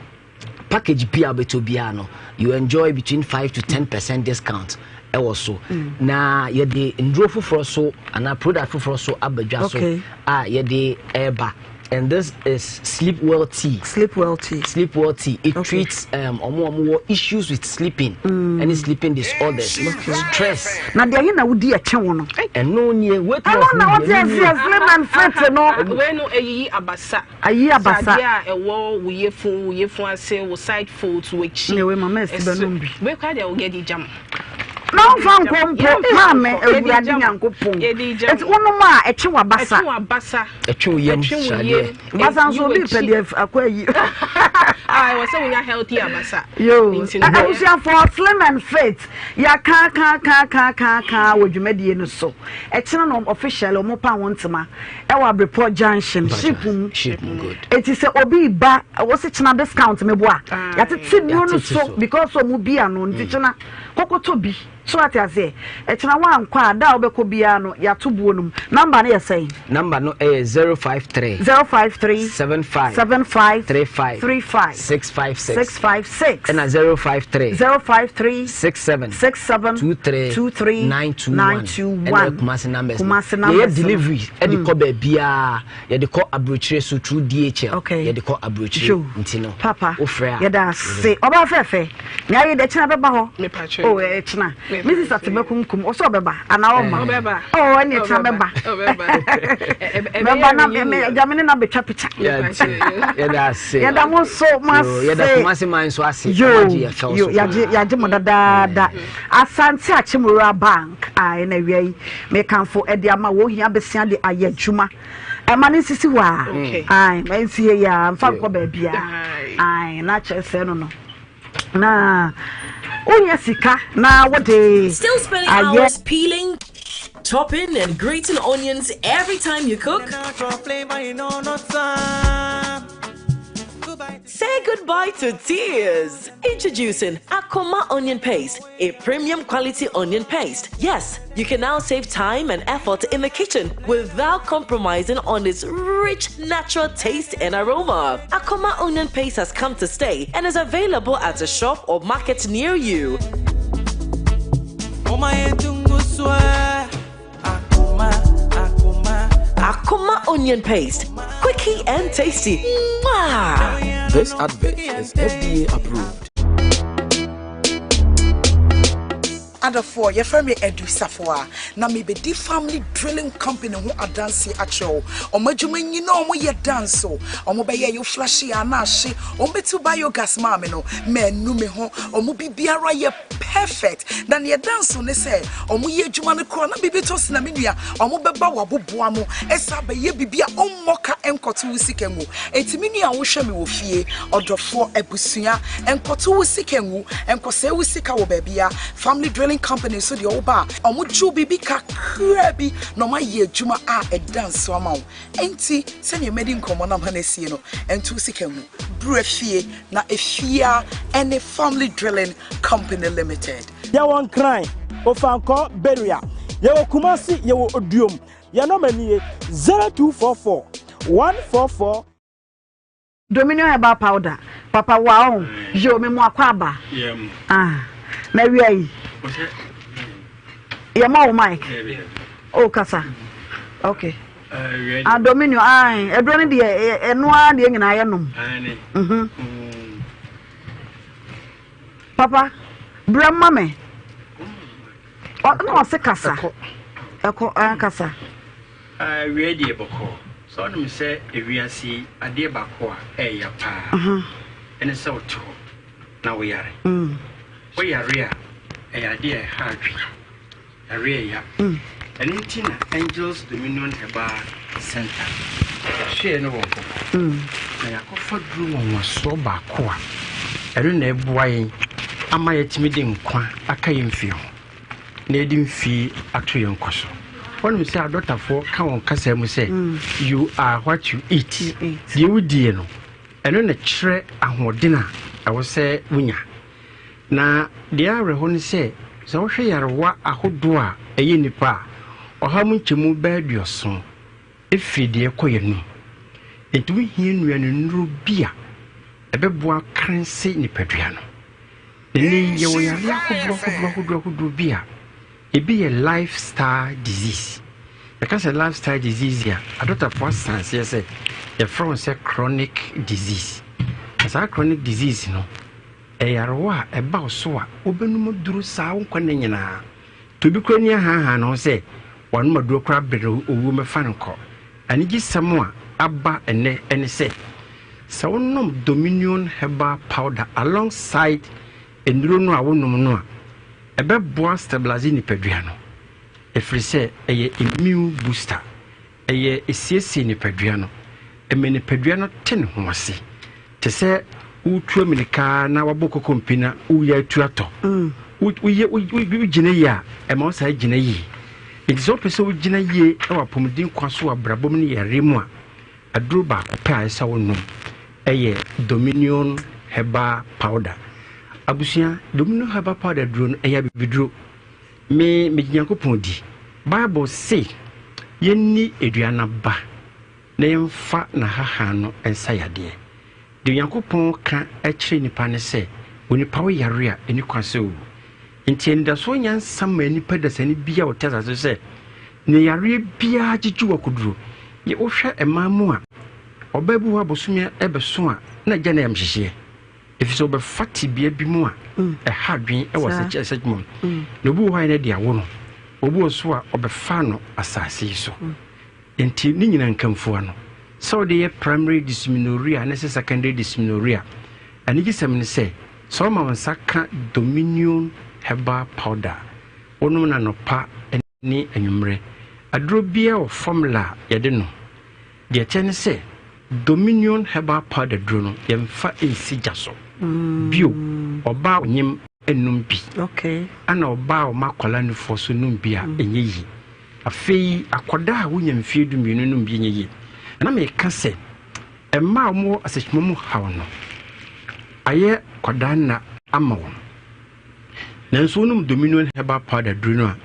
Package bi a wobɛtɔ biara no, you enjoy between 5 to 10 percent discount ɛwɔ so. Mm. Na yɛde nnuro foforɔ so anaa product foforɔ so aba dwa so a yɛde ɛreba. And this is sleep well tea. Sleep well tea. Sleep well tea. It okay. treats um omo omo issues with sleeping, mm. any sleeping disorders, okay. stress. Na deɛ yɛn na wodi ɛkyɛn wɔn no. Ɛno nie weight loss. Ɛno na wɔte aseɛ slim and fit no. Wei no eyiyi abasa. Ayi abasa. Sɛ adeɛ a ɛwɔ wo yefun, wo yefun ase, wo side folds, w'akyi. Na wei mama esi bɛ nom bi. Wei koraa deɛ woyɛ de gya mo. Na ɔnfa nkɔ mpo maame awurade nyankopɔn. Eti wonom a ɛtwe w'abasa. Ɛtwe w'abasa. Ɛtwe wo yam sradeɛ. Basa nso obi pɛ deɛ akɔ ayi. Ah, ɛwɔ sɛ wonya healthy abasa. Yoo, abusuafoɔ slim and fit yɛaka ka ka ka ka ka wɔ dwumadie no so. Ɛkyena na officially wɔn pa ho ntoma. Ɛwɔ Abrepɔ junction ship mu. Ship mu good. Eti sɛ obi ba wɔsi kyena discount me boa. Yɛatete nnuro no so because ɔmo bi ano nti kyena. Kɔkɔtɔ bi. So wate aseɛ? Ɛkyena woankɔ a, da a wobɛkɔ biara no, yɛato buo no mu. Number no yɛ sɛn? Number no yɛ 053. 053. 75. 75. 35. 35. 656. 656. Ɛna 053. 053. 67. 67. 23. 23. 921. 921. Ɛna yɛ Kumasi numbers. Kumasi numbers. Yɛyɛ delivery ɛde kɔ baabiara. Yɛde kɔ aburokyire so through DHL. Okay. Yɛde kɔ aburokyire. Nti no. Papa. Wofrɛ a. Yɛda ase. Ɔbaa fɛfɛ. Nea ayɛ dɛ kyena bɛba hɔ. Oh, ɛkyena. Mrs. Atebekunkum, ɔsɛ ɔbɛba anaa ɔma? Ɔbɛba. Oh, ɛne ɛkyena bɛba. Bɛba na agya me ne na bɛtwa pikya. Yɛda ase. Yɛda mo so mo ase. Yɛda Kumasi man nso ase. Yo, yo, yɛagye yɛagye mo dadaada. Asante Akyemura Bank a ɛna awia yi mekamfo ɛde ama wɔn hia besia de ayɛ adwuma. Ɛma ne nsisi hɔ a. Ae, ɛnsi ha yi a, mfa nkɔ baabi a. Ae, na kyerɛ sɛ no no. Na wonya sika na wode Still spending hours peeling, chopping, and grating onions every time you cook? Say goodbye to tears. Introducing Akoma Onion Paste, a premium quality onion paste. Yes, you can now save time and effort in the kitchen without compromising on its rich natural taste and aroma. Akoma Onion Paste has come to stay and is available at a shop or market near you. Akoma Onion Paste, quicky and tasty. Mwah! This advert is FDA approved. Adɔfoɔ, yɛfrɛ me Adu Safoa, na mebɛdi Family Drilling Company ho adanseɛ akyerɛ wo. Wɔn adwuma nyina wɔn yɛ danso. Wɔn bɛyɛ yo flashe a na ahye. Wɔn bɛtu biogas maa me no, manu me ho. Wɔn biribiara yɛ perfect. Na neɛ ɛda nso ne sɛ, wɔn yɛ adwuma no koraa na biribi tɔ sina me nua, wɔn bɛba w'aboboa ano ɛsan abɛyɛ biribi a ɔmmɔ ka nkɔto wo sika ngu. Enti me nua a wohwɛ me wɔ fie, ɔdɔfoɔ, abusua, nkɔto wo sika ngu, nkɔsɛe wo sika wɔ baabia. Family Drilling Company nso deɛ woba a, wɔgye wo biribi kakraa bi na wɔayɛ adwuma a ɛda nso ama wo. Enti sɛdeɛ madi nkɔmmɔ no ama no asie no, nto wo sika ngu. Bra fie na efie ara ne Family Drilling Company Limited. Yɛwɔ Nkran, Ofankor, Beria. Yɛwɔ Kumasi, yɛwɔ Oduom. Yɛn nɔma nie, 0244 144. Dominion herbal powder papa wa ɔn yo me mu akɔ aba ah na wia yi yɛ ma wo mic oh kasa okay ah Dominion ah ɛduro no deɛ ɛno ara deɛ nyinaa yɛ nom mhm papa brɛ ma me na ɔse kasa ɛkɔ ɛn kasa. Awiei deɛ bɔkɔɔ. Sɛ wonim sɛ ewiase yi adeɛ baako a ɛɛya paa ɛne sɛ wote hɔ na woyare. Woyare a ɛyɛ adeɛ a ɛha adwene. Yareɛ ɛya. Ɛno nti na Angels Dominion Herbal Center yɛahwɛɛ no wɔ Nkɔkɔ na yɛakɔfa duro nwanwasoɔ baako a ɛno na ɛboa yɛn ama yɛatumi de nkwa aka yɛn mfie ho. na yɛde mfii ato yɛn nkwa so. Wonim sɛ adɔtafoɔ ka wɔn kasa mu sɛ you are what you eat. Deɛ wodie no, ɛno na kyerɛ ahoɔden a ɛwɔ sɛ wonya. Na deɛ awerɛho ne sɛ, sɛ wohwɛ yarewa ahodoɔ a ɛyɛ nnipa a, ɔha mu nkyɛmu bɛyɛ aduɔson firi deɛ ɛkɔ yɛn anum. Enti wohia nnuanennuro bi a ɛbɛboa akranse nipadua no. Ɛnnɛ yi, yɛwɔ yareɛ ahodoɔ ahodoɔ ahodoɔ ahodoɔ bi a ebi yɛ lifestyle disease. Yɛka sɛ lifestyle disease a, adɔtafoɔ asan aseɛ sɛ yɛfrɛ wɔn sɛ chronic disease. Na saa chronic disease no, ɛyɛ yarewa a ɛba wo so a wobɛnom aduro saa wo nkwa nna nyinaa. Nti obi koraa ani ahaahaa ne ho sɛ wanom aduro koraa bere owuo mɛfa no kɔ. Anigyesɛm a aba nnɛ ne sɛ, sɛ wonom Dominion Herbal Powder alongside nnuro no a wonom no a, ɛbɛboa stabilise nipadua no, ɛfiri sɛ ɛyɛ immune booster. Ɛyɛ ɛsiesie nipadua no, ɛma nipadua no te ne ho ase. Te sɛ woretu ammirika na wabɔ kokompe na woreyɛ atu atɔ. Woyɛ wogyina yie a, ɛma wo saa gyina yie. Nti sɛ wopɛ sɛ wogyina yie wɔ apɔmuden kwan so wɔ abrabɔ mu ne yareɛ mu a, aduro baako pɛ a ɛsɛ sɛ wonom yɛ Dominion Herbal Powder. Abusua, Dominion Herbal Powder duro no, ɛyɛ abibiduro. Me, megye Nyankopɔn di. Bible se yɛnni dua no aba na yɛmfa n'ahahan no nsa yadeɛ. Deɛ Onyankopɔn ka kyerɛ nnipa ne sɛ, onipa wo yare a, ɛni kwan sɛ owu. Enti anidasoɔ nyansa ma nnipa dasani biara a ɔte asase so sɛ, ne yareɛ biara gyegye wo akoduro. Yɛ wohwɛ mmaa mu a, ɔbaa bi wɔ hɔ a bosome bɛso a, na agya no ayamhyehyeɛ. Ɛfiri sɛ ɔbɛfa tebea bi mu a ɛha adwene wɔ sɛkyɛ mu. Na obi wɔ hɔ a yɛn de awo no, obi wɔ so a ɔbɛfa no asase yi so. Nti ne nyina nkamfua no, sɛ wode yɛ primary dysmenorrhea ne sɛ secondary dysmenorrhea, anigyesɛm ne sɛ, sɛ woma wo nsa ka Dominion Herbal Powder a, wonom no anɔpa ne anwummerɛ. Aduro biara wɔ formula a yɛde nom. Deɛ ɛkyɛ ne sɛ, Dominion Herbal Powder duro no, yɛmfa nsi gya so. Bio, ɔbaa a ɔnyem nnom bi, ɛna ɔbaa a ɔma akwadaa nufoɔ so nom bi a, ɛnyɛ yie. Afei akwadaa a wonya mfeɛ dumienu nom bi nyɛ yie. Na meka sɛ, mmaa a wɔwɔ asekyema mu haw no, ayɛ kwadaa nna ama wɔn. Nanso wonom Dominion Herbal Powder duro no a,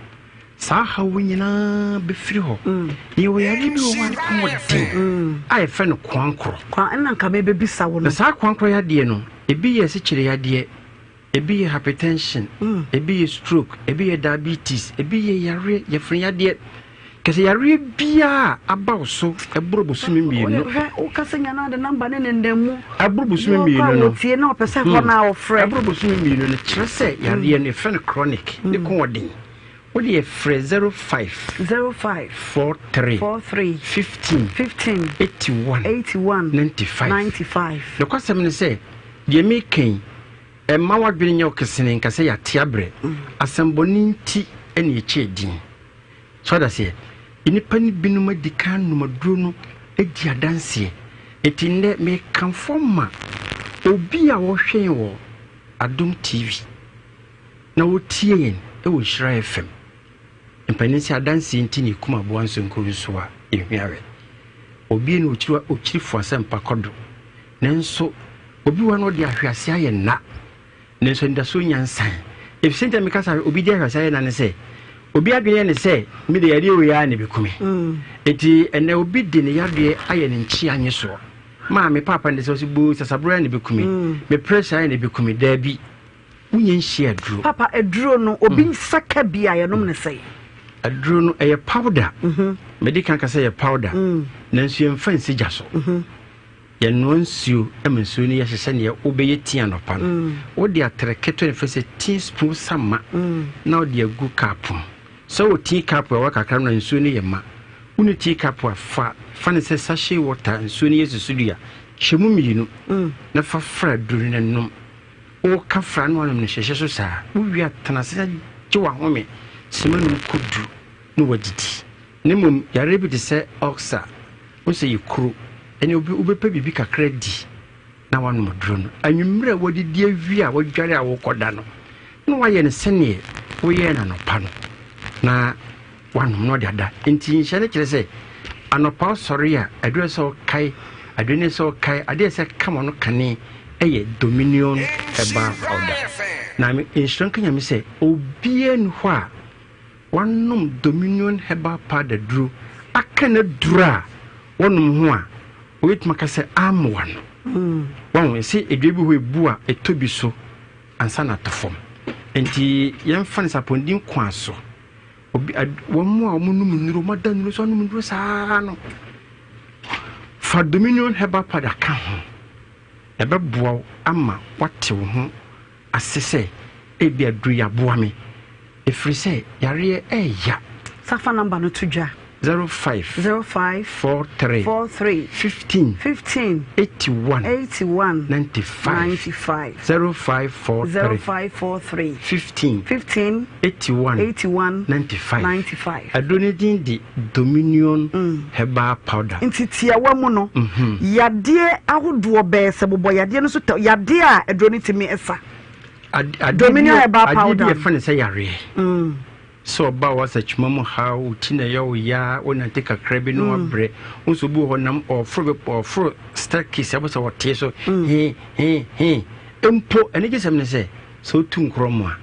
saa haw yi nyinaa bɛfiri hɔ. Na yɛwɔ yareɛ bi wɔ hɔ a ne kɔn wɔ den a yɛfrɛ no koankorɔ. Kwa ɛna nka mebɛbisa wo no. Na saa koankorɔ yadeɛ no, ebi yɛ asikyire yadeɛ, Ebi yɛ hypertension, ebi yɛ stroke, ebi yɛ diabetes, ebi yɛ yareɛ, yɛfrɛ yadeɛ. Kɛsɛ yareɛ biara a aba wo so ɛboro bosome mmienu. Hwɛ, wokasa nya na de namba ne ne ndan mu. Ɛboro bosome mmienu no. Wɔtie na ɔpɛ sɛ hɔ na ɔfrɛ. Ɛboro bosome mmienu no kyerɛ sɛ yareɛ no yɛfrɛ no chronic, ne ko ɔden. Wode yɛ frɛ 05. 05. 43. 43. 15. 15. 81. 81. 95. 95. Nokwasɛm ne sɛ deɛ meka yi Mma w'adwene nyɛ wo kesene nka sɛ yɛate abrɛ. Asɛmmɔne nti na yɛkyɛɛ din. So ate aseɛ? Nnipa no binom adi kan anom aduro no adi adanseɛ. Enti nnɛ mekamfo ama obi a ɔhwɛ yɛn wɔ Adom TV na ɔtie yɛn wɔ Nhyira FM. Mpanin sɛ adanseɛ nti na yɛkum aboa nsonkuro nso a, yɛhwia wɛ. Obi na ɔkyiri ɔkyiri fo asɛmpa kɔ do. Nanso obi wɔ hɔ na ɔde ahwease ayɛ nna, nanso anidasoɔ nnya nsan. Efisɛ nti a meka sɛ obi de ahwease ayɛ nna ne sɛ, obi adwene yɛ ne sɛ, me de yadeɛ wei ara na ɛbɛku me. Enti ɛnnɛ obi de ne yadeɛ ayɛ ne nkyea nyesoɔ. Maa me paapa no de sɛ ɔse boo sasaboro ara na ɛbɛku me, me pressure ara na ɛbɛku me. Daabi, wonyɛ nhyia aduro. Papa, aduro no, obi nsa ka bi a yɛnom ne sɛn? Aduro no, ɛyɛ powder. Medi kan ka sɛ ɛyɛ powder, nanso yɛmfa nsi gya so. Yɛnoa nsuo ma nsuo no yɛ hye sɛdeɛ wobɛyɛ tea anɔpa no. Wode atere ketewa no fɛ sɛ tea spoon sa ma na wode agu cup mu. Sɛ wɔ tea cup a ɛwɔ kakra no a nsuo no yɛ ma. Wonni tea cup a fa fa no sɛ sachet water nsuo no yɛ susudua. Kyɛ mu mmienu na fa fra aduro no na nom. Woka fra no anom no hyehyɛ so saa. Wowie a tena ase na gye w'ahome sima num kɔ du na woadidi. Na mmom yareɛ bi te sɛ ulcer, wohu sɛ ɛyɛ kuro, ɛnneɛ obi wobɛpɛ biribi kakra adi na woanom aduro no. Anwummerɛ a woadidi awie a woadware a worekɔda no, na woayɛ no sɛdeɛ woyɛɛ no anɔpa no na woanom na wode ada. Nti nhyɛ no kyerɛ sɛ anɔpa wosɔre a aduro sɛ wokae, aduro ne sɛ wokae, adeɛ sɛ ka ma no kane ɛyɛ Dominion Herbal Powder. Na nhyira nka Nyame sɛ obiara nni hɔ a Wɔanom Dominion Herbal Powder duro aka n'aduro a wɔnom ho a, wɔbɛtumi aka sɛ ammoa no. Wɔn ɛsɛ edua bi hɔ ebu a ɛtɔ bi so ansa na atɔ fam. Nti yɛmfa no sɛ apɔmuden kwan so. Obi ad, wɔn a wɔnom nnuro, wɔn ada nnuro so anom nnuro saa no, fa Dominion Herbal Powder ka ho. Ɛbɛboa wo ama woate wo ho ase sɛ ebia duru yi aboa me ɛfiri sɛ yareɛ ɛɛya. Sa fa number no to dwa. 05 05 43 43 15 15 81 81 95 95 0543 0543 15 15 81 81 95 95. Aduro no din de Dominion Herbal Powder. Nti tiawa mu no, yadeɛ ahodoɔ bɛɛ sɛ bobɔ yadeɛ no so tɛ yadeɛ a aduro no tumi sa. Dominion Herbal Powder. Adeɛ bi yɛfrɛ no sɛ yareɛ. Sɛ ɔba wɔ asatwuma mu ha, wo ti na ɛyɛ wo ya, wonante kakra bi na wabrɛ. Wo nso obi wɔ hɔ nam ɔforo bepɔ ɔforo staircase abɔ sɛ ɔtee so he he he. Mpo anigyesɛm ne sɛ. Sɛ wotu nkorɔmo a,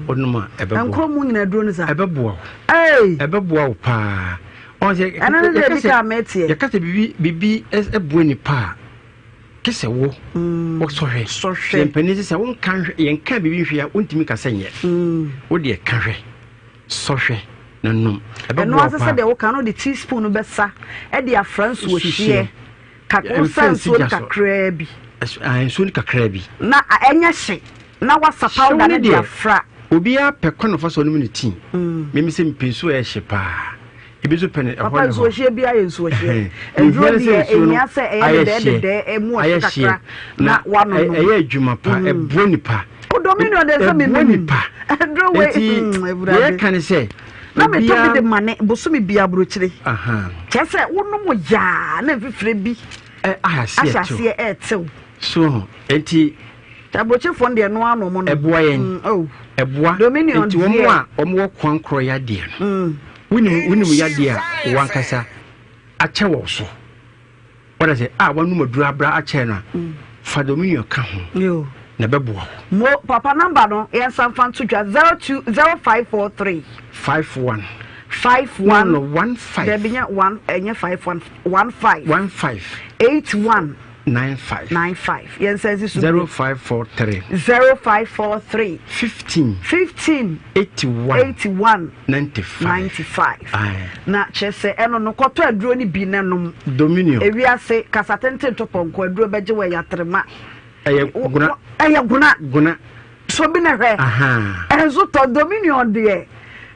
wonom a ɛbɛboa. Nkorɔmo nyina aduro no saa? Ɛbɛboa wo. Ɛbɛboa wo paa. Ɔn sɛ ɛno ne deɛ bi ka mɛteɛ. Yɛka sɛ biribi biribi ɛboa nipa a, kɛ sɛ wo wosɔhwɛ. Sɔhwɛ. Yɛn panin sɛ sɛ wonka nhwɛ yɛnka biribi nhwɛ a wontumi ka sɛ nyɛ. Wo deɛ ka hwɛ, sɔhwɛ na nom. Ɛbɛboa Ɛno wo ase paa. sɛ deɛ woka no de teaspoon no bɛsa ɛde afra nsuo hyeɛ. Kakra, wosa nsuo no kakraa bi. Nsuo no kakraa bi. Na ɛnyɛ hye na wasa powder no de afra. Obiara pɛ kwan ɔfa so ɔnom ne tea. Mimi sɛ mepɛ nsuo a ɛyɛ hye paa. Ebi nso pɛ no ɛhɔ ne hɔ. Papa nsuo hyeɛ biara yɛ nsuo hyeɛ. Aduro deɛ ehia sɛ ɛyɛ dedɛɛ dedɛɛ emu ɔhye kakra na wanonom. Ɛyɛ adwuma pa, ɛboa nipa. O Dominion de sɛ Ɛboa nipa. Aduro wei. Nti deɛ ɛka ne sɛ. Na metɔ bi de ma ne bosome bi aburokyire. Kyerɛ sɛ wonom yaa na mfifire bi ahyɛ aseɛ ɛɛtew. So nti. Aburokyefoɔ no deɛ ɛno ano wɔn no. Ɛboa yɛn. Oh. Ɛboa. Dominion Nti wɔn a wɔn wɔ kwan korɔ yadeɛ no. Wonim wonim yadeɛ a wɔn ankasa akyɛ wɔ so. Wɔda sɛ a wɔnum aduro abra akyɛ no a fa Dominion ka ho. Na ɛbɛboa wo. Mo papa number no yɛn nsa nfa nto dwa 02 0543. 51. 51. No no 15. Dabi nyɛ 1 ɛnyɛ 51 15. 15. 81. 95. 95. Yɛn nsa nsi so. 0543. 0543. 15. 15. 81. 81. 95. 95. Aye. Na kyerɛ sɛ ɛno no kɔtɔ aduro no bi na nom. Dominion. Ewiase kasa tenten to pɔnkɔ aduro bɛgye wɔ ɛyɛ atrema. Ɛyɛ gona. Ɛyɛ gona. Gona. So bi na hwɛ. Ɛnso tɔ Dominion deɛ.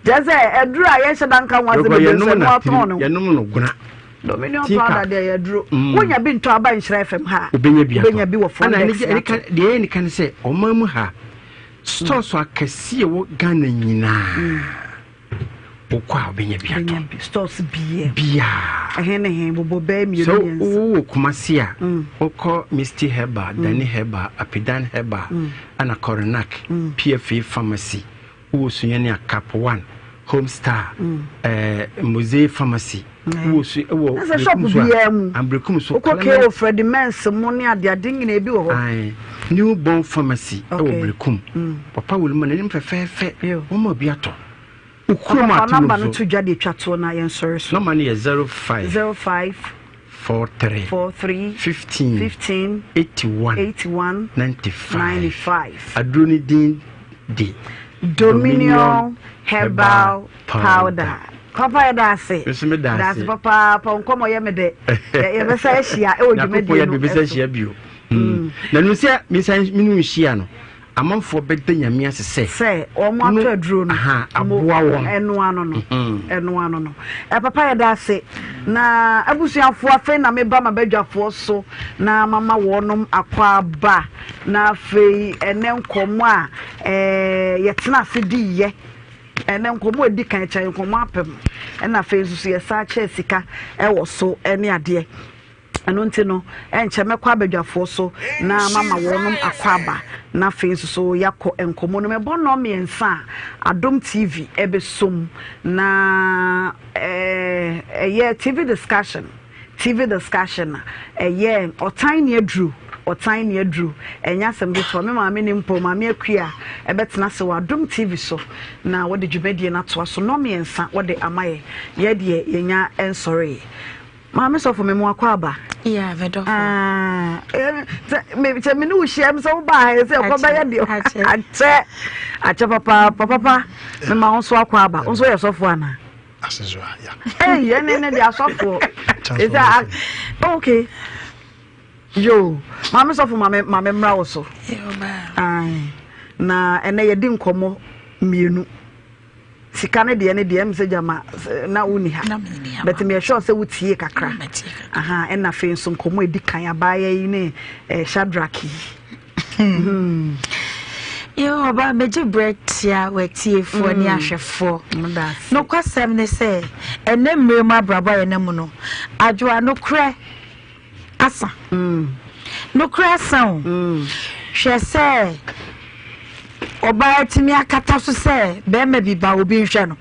Kyerɛ sɛ aduro a yɛnhyɛ da nka ho asɛm bebree sɛ ɛno atɔn no. Yɛnom no gona. Dominion powder deɛ yɛ aduro. Mm. Wonya bi ntɔ aba nhyira FM ha. Wobɛnya bi atɔ. Wobɛnya bi wɔ front desk. Ɛna deɛ ɛyɛ nika ne sɛ ɔman mu ha stores akɛseɛ wɔ Ghana nyinaa. Mm. Wokɔ a wobɛnya bi atɔ. Stores biɛ. Biaa. Ɛhe ne he bobɔ bɛɛ mmienu mmiɛnsa. Sɛ wowɔ Kumasi a mm. wokɔ Misty Herbal, mm. Dani Herbal, Apidan Herbal, ɛna Coronac, PFA Pharmacy. Wowɔ Sunyani a Cap One, Home Star, eh, Mose Pharmacy. Wowɔ su wɔ Ɛsɛ shop Berekum so a, biara mu. Ambrekum so. Wokɔ Clement KO Freddie Mens mu ne ade ade nyinaa ebi wɔ hɔ. Aye. New Born Pharmacy ɛwɔ Okay. Berekum. Papa wɔ mu n'anim fɛfɛɛfɛ. Wɔn a obi atɔ. Wo kurom Papa fa ato number no no so. to dwa de atwa toɔ na yɛnsɔre so. Nɔma no yɛ 05 05 43 43 15 15 81 81 95. 95. Aduro no din de Dominion Herbal Powder. Papa yɛ da ase. Nso me da Da ase ase. papaapa nkɔmɔ yɛ me dɛ. Yɛbɛsa ahyia ɛwɔ Nyankopɔn dwumadie yɛ no de bɛsa ɛso. ahyia bio. Na no sɛ mesan me ne wo hyia no amanfoɔ bɛda Nyame ase sɛ Sɛ wɔn atɔ aduro no. Aha, aboa wɔn. Ɛno ano no. Ɛno ano no. Ɛ papa yɛ da ase. Na abusuafoɔ afei na meba ma badwafoɔ so na mama wɔnom akɔ aba. Na afei ɛnɛ nkɔmmɔ a ɛɛ yɛtena ase diiɛ. Ɛnɛ nkɔmmɔ a ɛdi kan kyɛ nkɔmmɔ apem. Ɛna afei nso so yɛsan kyɛɛ sika ɛwɔ so ɛne adeɛ. Ɛno nti no, ɛnkyɛ mɛkɔ abadwafoɔ so na mama wɔnom akɔ aba na afei nso so yɛakɔ nkɔmmɔ no mu. Ɛbɔ nnɔn mmiɛnsa a, Adom TV ɛbɛsom na ɛyɛ TV discussion, TV discussion a ɛyɛ ɔtan ne aduro, ɔtan ne aduro. Ɛnyɛ asɛm ketewa. Me maame ne mpo, Maame Akua ɛbɛtena ase wɔ Adom TV so na wɔde dwumadie no atoa so nnɔn mmiɛnsa wɔde ama yɛ. Yɛ deɛ yɛnya nsɔree. Maame sɔfo me mo akɔ aba. Yeah, me dɔfo. Ah, eh, me sɛ me ne wo hyia me sɛ wo ba ha sɛ ɛkɔ bɛyɛ deɛ akyɛ akyɛ papa papa me ma wo nso akɔ aba wo nso yɛ sɔfo ana. Asesua ya. Ɛyi ɛne ne de asɔfoɔ. Is that okay? Yo, maame sɔfo maame maame mmra wo so. Na ɛnɛ yɛdi nkɔmmɔ mmienu. Sika no deɛ ne deɛ ɛm sɛ gyama na wonni ha but meyɛ sure sɛ wotie kakra aha ɛna afei nso nkɔmmɔ ɛdi kan abaayɛ yi ne eh, Shadrack yi hmm. Yo, ɔba megye berɛ tia w'atiefoɔ ne mm. ahwɛfoɔ nokwasɛm ne sɛ ɛnɛ mmerɛ mu abrabɔ a yɛna mu no adwoa nokorɛ asa. Nokorɛ asa o. Hwɛ sɛ ɔbaa atumi akata so sɛ bɛrima bi ba obi nhwɛ no.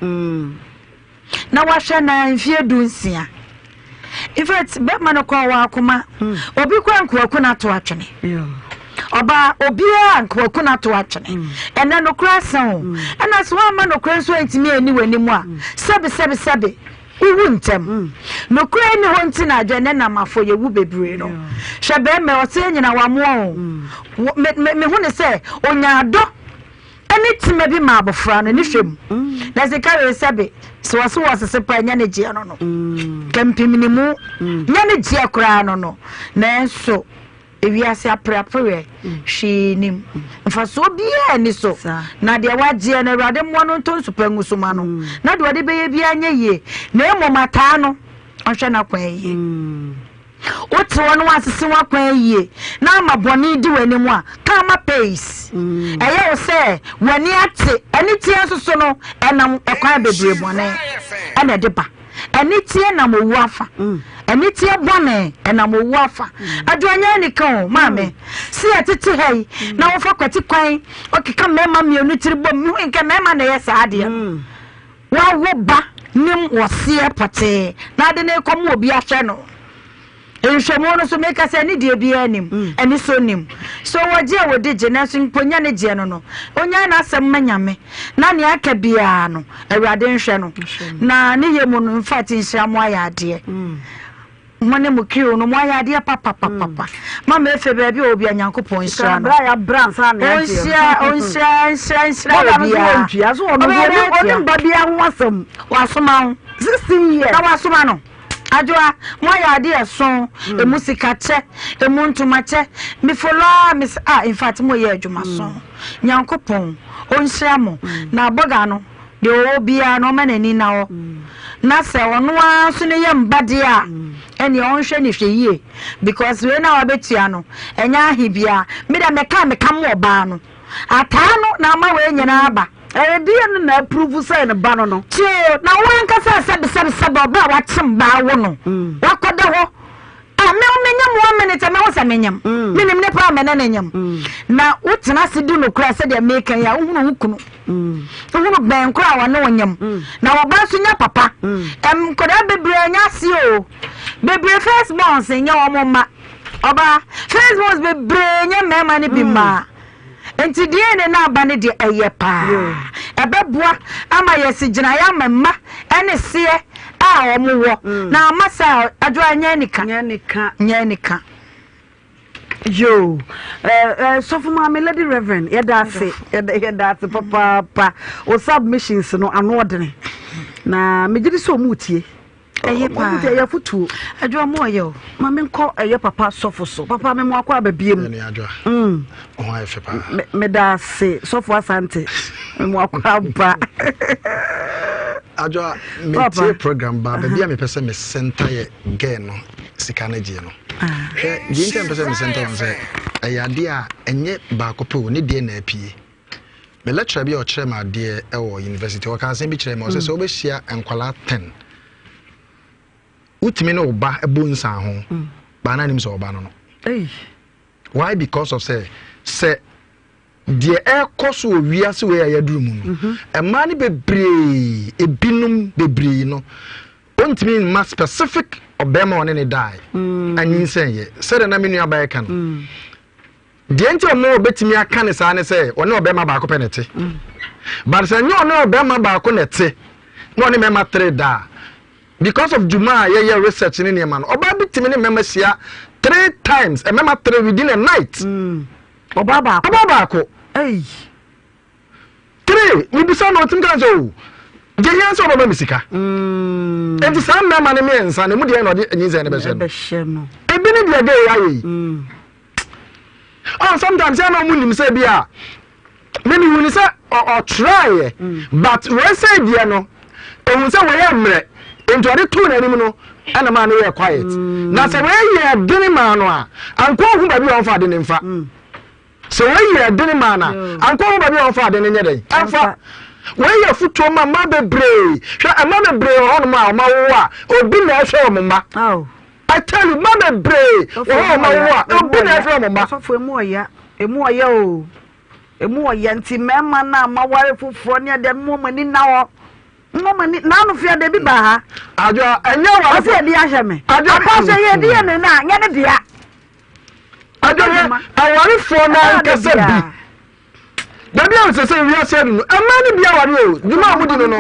Na wahwɛ no ara mfeɛ du nsia. In fact, bɛrima no kɔ wɔ akoma. Obi kɔ nkoako no ato atwene. Ɔbaa obiara nka waku no ato atwene. Ɛnɛ nokorɛ asa o. Ɛna sɛ woamma nokorɛ nso antumi anni w'anim a, sɛbe sɛbe sɛbe, wowu ntɛm. Nokorɛ nni hɔ nti na adwene ne nam afɔ yɛwu bebree no. Hwɛ bɛrima yi, ɔsɛ nyina wamoa o. Me, me, mehu ne sɛ ɔnya adɔ ne tema bi ma abɔfra no, ne hwɛ mu. Na sika wei sɛbe, sɛ wɔse wɔsese pa ɛnyɛ ne gyeɛ no no. Kampim ne mu, nyɛ ne gyeɛ koraa no no. Nanso, Ewiase apereapereɛ, hwee nnim. Mfasoɔ biara nni so. Na deɛ wagyeɛ no, Awurade mmoa no ntɔ nsu pa ngu so ma no, na deɛ ɔde bɛyɛ biara nyɛ yie. Na mmom ataa no, ɔnhwɛ n'akwan yie. Wote hɔ na woasese w'akwan yie, na ama bɔne di w'anim a, karma pays. Ɛyɛ wo sɛ w'ani ate, aniteɛ nso so no, ɛnam ɛkwan bebree bɔne ɛna ɛde ba. Aniteɛ nam owu afa. Aniteɛ bɔne ɛnam owu afa. Adwo anyɛ anika o maame. Se yɛtete ha yi na wofa kwati kwan ɔkeka mmarima mmienu tiri bom mehu nkɛ mmarima na ɛyɛ saa adeɛ no. Wawo ba nim wɔseɛ pɔtee na ade no rekɔma obi ahwɛ no. Nhwɛmu no so, meka sɛ anidie biara nnim, anisɔ nnim. So wɔgye a wɔdi gye, nanso mpo nyɛ ne gyeɛ no no, ɔnyae n'asɛm ma Nyame, na nea aka biara no, Awurade nhwɛ no. Na ne yɛ mu no, in fact, nhyira mo ayɛ adeɛ. Mo ne mo crew no, mo ayɛ adeɛ papapapapa. Mama Efe, baabi a ɔwɔ biara, Nyankopɔn nhyira no. Ɔnhyira, ɔnhyira, nhyira, nhyira obiara. Ɔbɛyɛ dɛ atua. Wasoma wo. Na wasoma no. Adwoa, moayɛ adeɛ ɛso, emu sika kyɛ, emu ntoma kyɛ, me follow aa me ah in fact moyɛ adwuma so. Nyankopɔn ɔnhyira mo na bɔga no deɛ ɔwɔ biara no ɔma n'ani nna hɔ na sɛ ɔno ara nso ne yam ba deɛ a ɛneɛ ɔnhwɛ ne hwɛ yie because wei no a wabɛtua no ɛnyɛ ahe biara. Me deɛ mɛka a meka mo ɔbaa no. Ataa no na ama wei nyinaa aba. Ɛyɛ deɛ no na approve sɛ ne ba no no. Tie o, na wo ankasa sɛbesɛbesɛbe ɔbaa a wakyem ba awo no, wakɔda hɔ a, me menyem one minute a mɛhu sɛ menyem. Menim ne paa me ne no nyem. Na wotena ase di nokorɛ sɛdeɛ meka yi a, wohunu wo kunu. Wohunu bɛn koraa a ɔne wo nyem. Na ɔba nso nya papa. Nkwadaa bebree nya aseɛ o. Bebree first borns nyɛ wɔn mma. Ɔbaa, first borns bebree nyɛ mmarima no bi mmaa. Nti DNA no aba no deɛ ɛyɛ paa. Ɛbɛboa ama yɛasi gyinaeɛ ama mma ne seɛ a wɔn wɔ. Mm. Na ama saa adwoa nyɛ anika. Nyɛ anika. Nyɛ anika. Yoo, eh, eh, sɔfo maame lady reverend yɛda ase yɛda ase papaapa o submissions no ano ɔdene na megye di sɛ ɔmo tie. Ɛyɛ paa. Ɔmo ɛyɛ afutuo. Adwoa mo ɔyɛ o. Ma me nkɔ ɛyɛ papa sɔfo so. Papa me mo akɔ aba bie mu. Ɛne adwoa. Mm. Ɔho ayɛ fɛ paa. Me me da ase sɔfo asante. Me mo akɔ aba. Adwoa me tie program ba baabi a mepɛ sɛ me center yɛ girl no sika no gyeɛ no. Ah. Hwɛ deɛ nti a mepɛ sɛ me center wɔn sɛ ɛyɛ adeɛ a ɛnyɛ baako pɛ o ne deɛ na apue. Me lecturer bi a ɔkyerɛ me adeɛ wɔ university ɔka asɛm bi kyerɛ me ɔsɛ sɛ mm. wobɛhyia nkwadaa ten wotumi ne wo ba bɔ nsa ho mm. baa na anim sɛ ɔba no no why because of sɛ sɛ deɛ ɛrekɔ so wɔ wiase wei a yɛaduru mu no mhm. mmaa no bebree ebinom bebree no ontumi mma specific ɔbɛrima ɔne ne dae mm. anyinsɛn yɛ sɛdeɛ na me nua baa ɛka no mm. Deɛ nti a ɔmo obetumi aka ne saa ne sɛ ɔne ɔbɛrima baako pɛ na ɛte. But sɛ nyɛ ɔne ɔbɛrima baako na ɛte na ɔne mmarima tere da a, because of dwuma a yɛyɛ research ne nneɛma no, ɔbaa bi tumi ne mmarima hyia three times, mmarima tere within a night. Ɔbaa baako. Ɔbaa baako. Ei. Three, mebisa no ɔtumi ka sɛ o deɛ hia sɛ ɔbɛma me sika. Mm. Nti saa mmarima no mmiɛnsa no emu deɛ na ɔde nyinsɛn no bɛhyɛ no. Ebi ne deɛ gay ayɛ yi. Mm. Oh, sometimes yɛn na ɔmo nim sɛ bi a mimi hu ni sɛ ɔtraeɛ mm. but wei sɛ deɛ no ehu sɛ wɔyɛ mmerɛ nti ɔde too n'anim no ɛna maa no yɛ quiet mm. na sɛ wɔyɛ yɛ dene maa no a anko ɔho baabi a ɔnfa ade ne nfa. Mm. Sɛ wei yɛ dene maa no a, anka ɔho baabi a ɔmfa ade no nyɛ dɛn? Ɛmfa. Wei yɛ afotuo ma mmaa bebree. Hwɛ, mmaa bebree wɔ hɔnom a wɔn awowo a, obi na ɛhwɛ wɔn mma. I tell you, mmaa bebree wɔ hɔ a wɔn awowo a, obi na ɛhwɛ wɔn mma. Ɔsɔfo emu ɔya, emu ɔya o, emu ɔya nti mmarima no a moaware foforɔ ne adeɛ mo wɔn ani nna hɔ. Mo wɔn ani n'ano fia de bi ba ha. Adwoa, ɛnyɛ aware. Ɔsɛ yɛde ahyɛ me. Adwoa, akɔ sɛ yɛde yɛ ne na nyɛ ne dea. Adwene awarefoɔ no ankasa bi. Dabi a sɛ sɛ wiase adu no, mmaa no bi aware o, dwuma a wɔdi no no.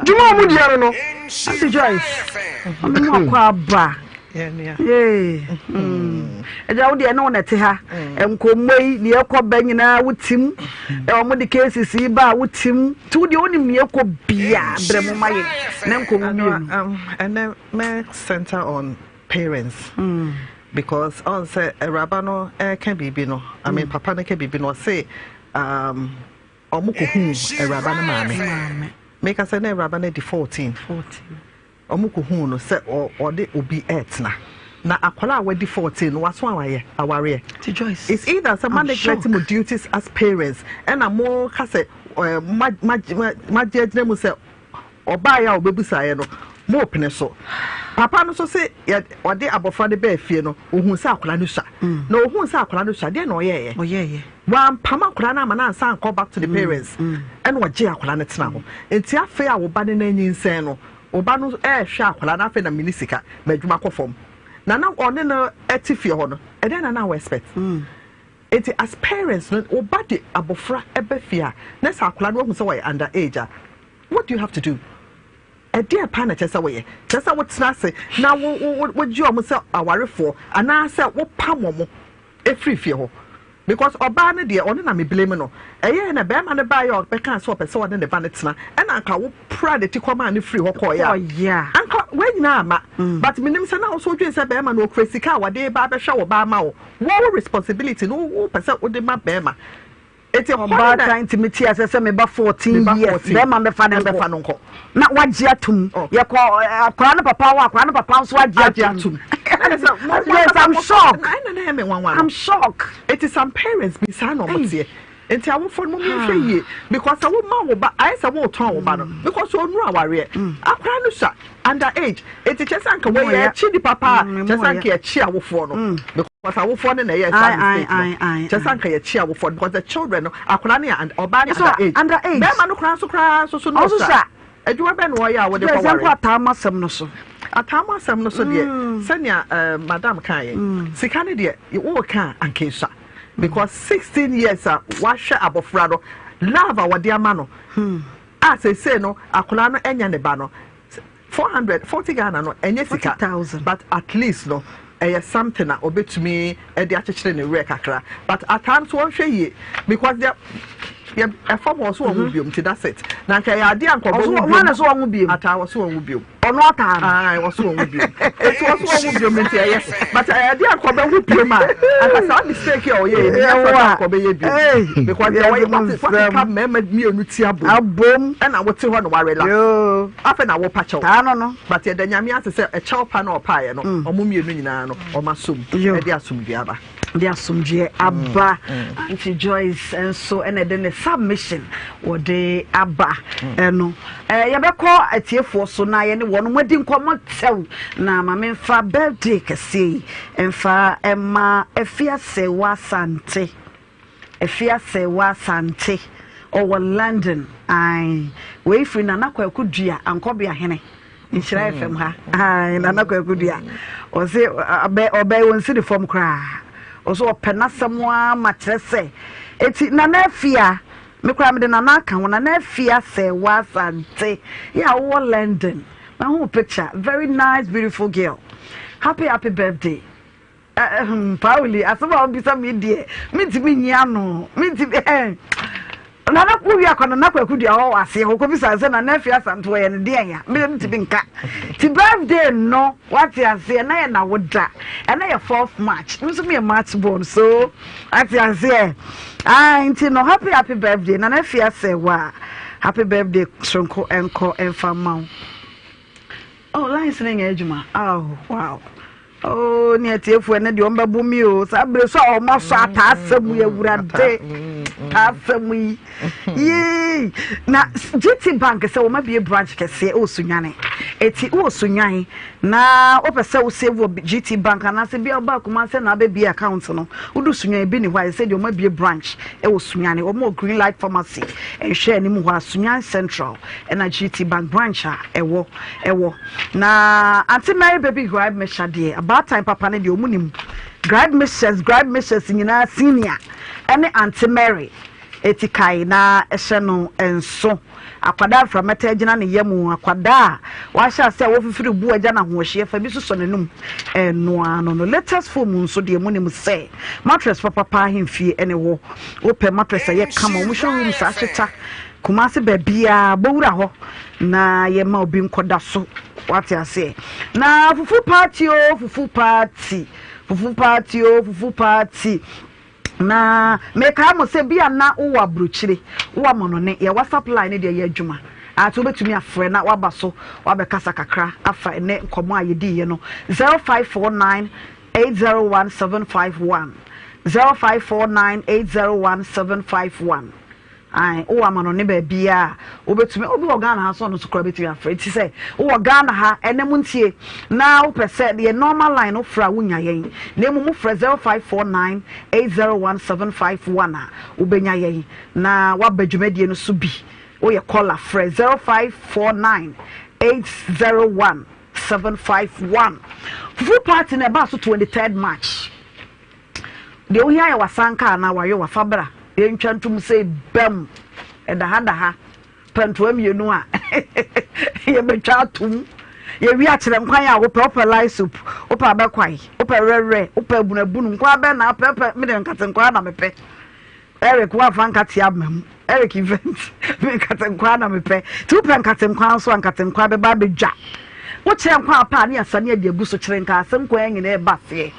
Dwuma a wɔdi ano no. Auntie Joyce, ɔno mu akɔ aba. Ɛgya wo deɛ ne wo na ɛte ha. Nkɔmmɔ yi, deɛ ɛkɔ ba nyinaa wotim. Wɔn de cases yi ba a wotim. Nti wo deɛ wonim deɛ ɛkɔ bia brɛ mo ma yɛ. Ne nkɔmmɔ mmienu. Ɛnɛ mɛ center on parents mm. because ɔn sɛ awuraba no ɛka biribi no I mean mm. papa no ka biribi no ɔse um, ɔmo kɔ hu awuraba no maame meka sɛ na awuraba no di 14 ɔmo kɔ hu no sɛ ɔde obi ɛɛtena na akwadaa a wadi 14 no waso awayɛ awareɛ it's either sɛ ma neglect mo duties as parents ɛna mo ka sɛ ma ma ma gyinagyina mu sɛ Ɔbaeɛ a ɔbɛbisaeɛ no, mopene so. Papa no nso se yɛ ɔde abɔfra no baa fie no, ɔhuu sɛ akwadaa no sua. Na ɔhuu sɛ akwadaa no sua, deɛ na ɔyɛeɛ? Ɔyɛeɛ. Wampam akwadaa no ama no ansan ankɔ back to the parents. Ɛna ɔgyee akwadaa no tena hɔ. Nti afei a wo ba no nanyinsɛn no, wo ba no rehwɛ akwadaa no, afei na menni sika, m'adwuma kɔ fam. Na na ɔne no te fie hɔ no, ɛdɛn na na wo expect? Nti as parents no, wo ba de abɔfra ba fie a, na sɛ akwadaa no wahu sɛ ɔyɛ under age a, What do you have to do? Ɛdeɛn paa na ɛkyerɛ sɛ woyɛ? Kyerɛ sɛ wotena ase na wo wo wogye wɔn sɛ awarefoɔ anaasɛ wopam wɔn firi fie hɔ? Because ɔbaa no deɛ ɔno na me blame no. Ɛyɛɛ na bɛrima no baeɛ a ɔbɛkaa sɛ ɔpɛ sɛ ɔne ne ba no tena ɛna anka wopra ne ti kɔmaa no firi hɔ kɔeɛ a anka wei nyinaa amma. But menim sɛ na wo nso wodwene sɛ bɛrima no ɔkura sika a wɔde ba abɛhwɛ wo ba ama wo. Wo wo responsibility no wopɛ sɛ wode ma bɛrima. Eti ɛhɔ no na. Ɔbaatan ntumi te aseɛ sɛ meba 14 years bɛrima mbɛfa no nkɔ. No nkɔ. Na wagye atum. Oh. Yɛkɔ eh, akwaraa no papa hɔ akwaraa no papa nso agye atum. Yes, I'm shocked. I'm shocked. Eti some parents bi saa na ɔmo teɛ. Nti awofo no mo nhwɛ yie because sɛ woma wo ba ayɛ sɛ wotɔn wo ba no mm. because onuru awareɛ mm. akwaraa no sua under age eti kyɛ sɛ anka wɔyɛ akyi nipa paa mm, kyɛ sɛ anka yɛkyi awofoɔ no Because awofoɔ no na ɛyɛ saa mistake no. Kyɛ sɛ anka yɛkyi awofoɔ no because the children no akwadaa no yɛ ɔbaa no under age. Under age. Bɛrima no koraa nso koraa nso so no ɔsa. Adwuma bɛn na ɔyɛ a wode kɔ ware. Yɛnkɔ ataamu asɛm no so. Ataamu asɛm no so deɛ mm. sɛnea eh, madam kan yɛ mm. sika no deɛ wɔɔka anka esua because 16 years a wahwɛ abɔfra no love a wɔde ama no hmm. a seesei no akwadaa no anya ne ba no 440 Ghana no ɛnyɛ sika but at least no ɛyɛ something a obetumi de akyekyere ne werɛ kakra but at times wɔnhwɛ yie because deɛ yɛ ɛfam hɔ so wɔn ho biom ti that's it na nka ɛyɛ adeɛ a nka ɔbɛwo biom wɔn na so wɔn ho biom ataa wɔ so wɔn ho biom ɔno ataa no ayi wɔ so wɔn ho biom eti wɔ so wɔn ho biom nti ɛyɛ but ɛyɛ adeɛ a nka ɔbɛwo biom a anka saa mistake a ɔyɛ yɛ ni ɛfɛ sɛ nka ɔbɛyɛ biom because deɛ wɔyɛ wɔte wɔte ka mmarima mmienu ti abom ɛna wɔte hɔ na wɔarelax. Afei na wopa kyɛw. Taa no no. But yɛda Nyame ase sɛ ɛkyɛw pa na ɔpaeɛ no, mm. ɔmo mmienu nyinaa no, ɔmo asom ɛde asomdwoeɛ aba. De asomdwoeɛ aba. Mm. Auntie Joyce nso ɛna ɛde ne submission wɔde aba mm. ɛno. Ɛɛ yɛbɛkɔ atiefoɔ so na yɛne wɔn mo adi nkɔmɔ tɛw na maame nfa birthday kɛseɛ yi nfa ɛma Afiase Wasante. Afiasewa Asante, ɔwɔ London. Ae, wei firi Nana Kwaku Dua, Ankɔbea Hene. Nhyira FM ha. Ae, Nana Kwaku Dua. Ɔse ɔbɛ ɔbɛ wɔn si ne fam koraa. Ɔso ɔpɛ n'asɛm ara ma kyerɛ sɛ. Eti Nana Afia, me koraa mede Nana aka ho. Nana Afia Sɛwa Asante, yɛ a wowɔ London. Mahu picture, very nice beautiful girl. Happy happy birthday. Pauli, asɛm a wobisa me deɛ, mentumi nyi ano. Mentumi eh. Nana wowie akɔ Nana Kwaku dua hɔ wɔ aseɛ hɔ kɔbisa sɛ Nana Afie Asante wɔyɛ no deɛn ya mentumi nka. Ti birthday no wate aseɛ na yɛ na woda ɛna yɛ 4th March me nso meyɛ March born so wate aseɛ ah nti no happy happy birthday Nana Afie Asɛwa happy birthday soronko ɛnkɔ ɛmfa mma wo. Oh lines no nyɛ adwuma oh wow. Oh, ne atiefoɔ ɛnɛ deɛ ɔmbɛbo mi o saa bere so a ɔmo asɔ ataa asɛm yi awurade taa asɛm yi yii na GT Bank sɛ wɔn abie branch kɛseɛ ɛwɔ Sunyane eti wɔ Sunyan na wɔpɛ sɛ wo save wɔ GT Bank anaasɛ bi a ɔba akoma sɛ na abɛbie account no wodu Sunyan ebi ne hɔ a ɛsɛ deɛ wɔn abie branch ɛwɔ Sunyane wɔn wɔ Green Light Pharmacy nhwɛ anim hɔ a Sunyan Central ɛna GT Bank branch a ɛwɔ ɛwɔ. Na Auntie Mary baby hwai mehyɛ deɛ abaatan papa no deɛ ɔmo nim. Gripe Mixtures, Gripe Mixtures nyinaa senior ɛne Aunty Mary. Eti kae na hyɛ no nso. Akwadaa a mframa taa gyina ne yam, akwadaa a wahyɛ ase a wɔfifiri bu agya no ahoɔhyeɛ fa bi sosɔ n'anum ɛnoa no no. Latest foam nso deɛ monim sɛ mattress papapa ahemfie ɛne hɔ. Wopɛ mattress a ɛyɛ kama, wɔn showrooms ahyeta Kumasi baabiara, bɔwura hɔ na yɛma obi nkɔda so. Wate aseɛ? Na fufu party o, fufu party, fufu party o, fufu party. Na mekae mo sɛ bia na wowɔ aburokyire, wowɔ amanɔne, yɛ WhatsApp line no deɛ yɛ adwuma. Ati wobɛtumi afrɛ na waba so wabɛkasa kakra afa ɛnɛ nkɔmmɔ a yɛdiiɛ no 0549 801 751 0549 801 751. Ae, wowɔ amanɔne baabiaa a, wobɛtumi, obi wɔ Ghana ha nso ɔno nso koraa bɛtumi afrɛ. Nti sɛ wowɔ Ghana ha, ɛnɛ mo ntie, na wopɛ sɛ yɛ normal line no wofrɛ a wonya yɛn. Na mmom wofrɛ 0549 801 751 a, wobɛnya yɛn na woaba dwumadie no so bi. Woyɛ caller frɛ 0549 801 751. Fufu party no ɛbaa so 23rd March. Deɛ wohia yɛ w'asanka anaa w'ayowa fa bra yɛntwa ntom sei bam ɛda ha da ha pɛntoa mmienu a yɛbɛtwa atom yɛwi akyerɛ nkwan a wopɛ wopɛ light soup wopɛ abɛkwae wopɛ werɛwerɛ wopɛ abunabunu nkwan bɛn na wopɛ wopɛ mede nkate nkwan na mepɛ Eric woamfa nkate amma mu Eric event me nkate nkwan na mepɛ nti wopɛ nkate nkwan nso a nkate nkwan bɛba abɛdwa wokyerɛ nkwan apɛ a ne asane adi agu so kyerɛ nka asɛm nkwan nyinaa ɛba aseɛ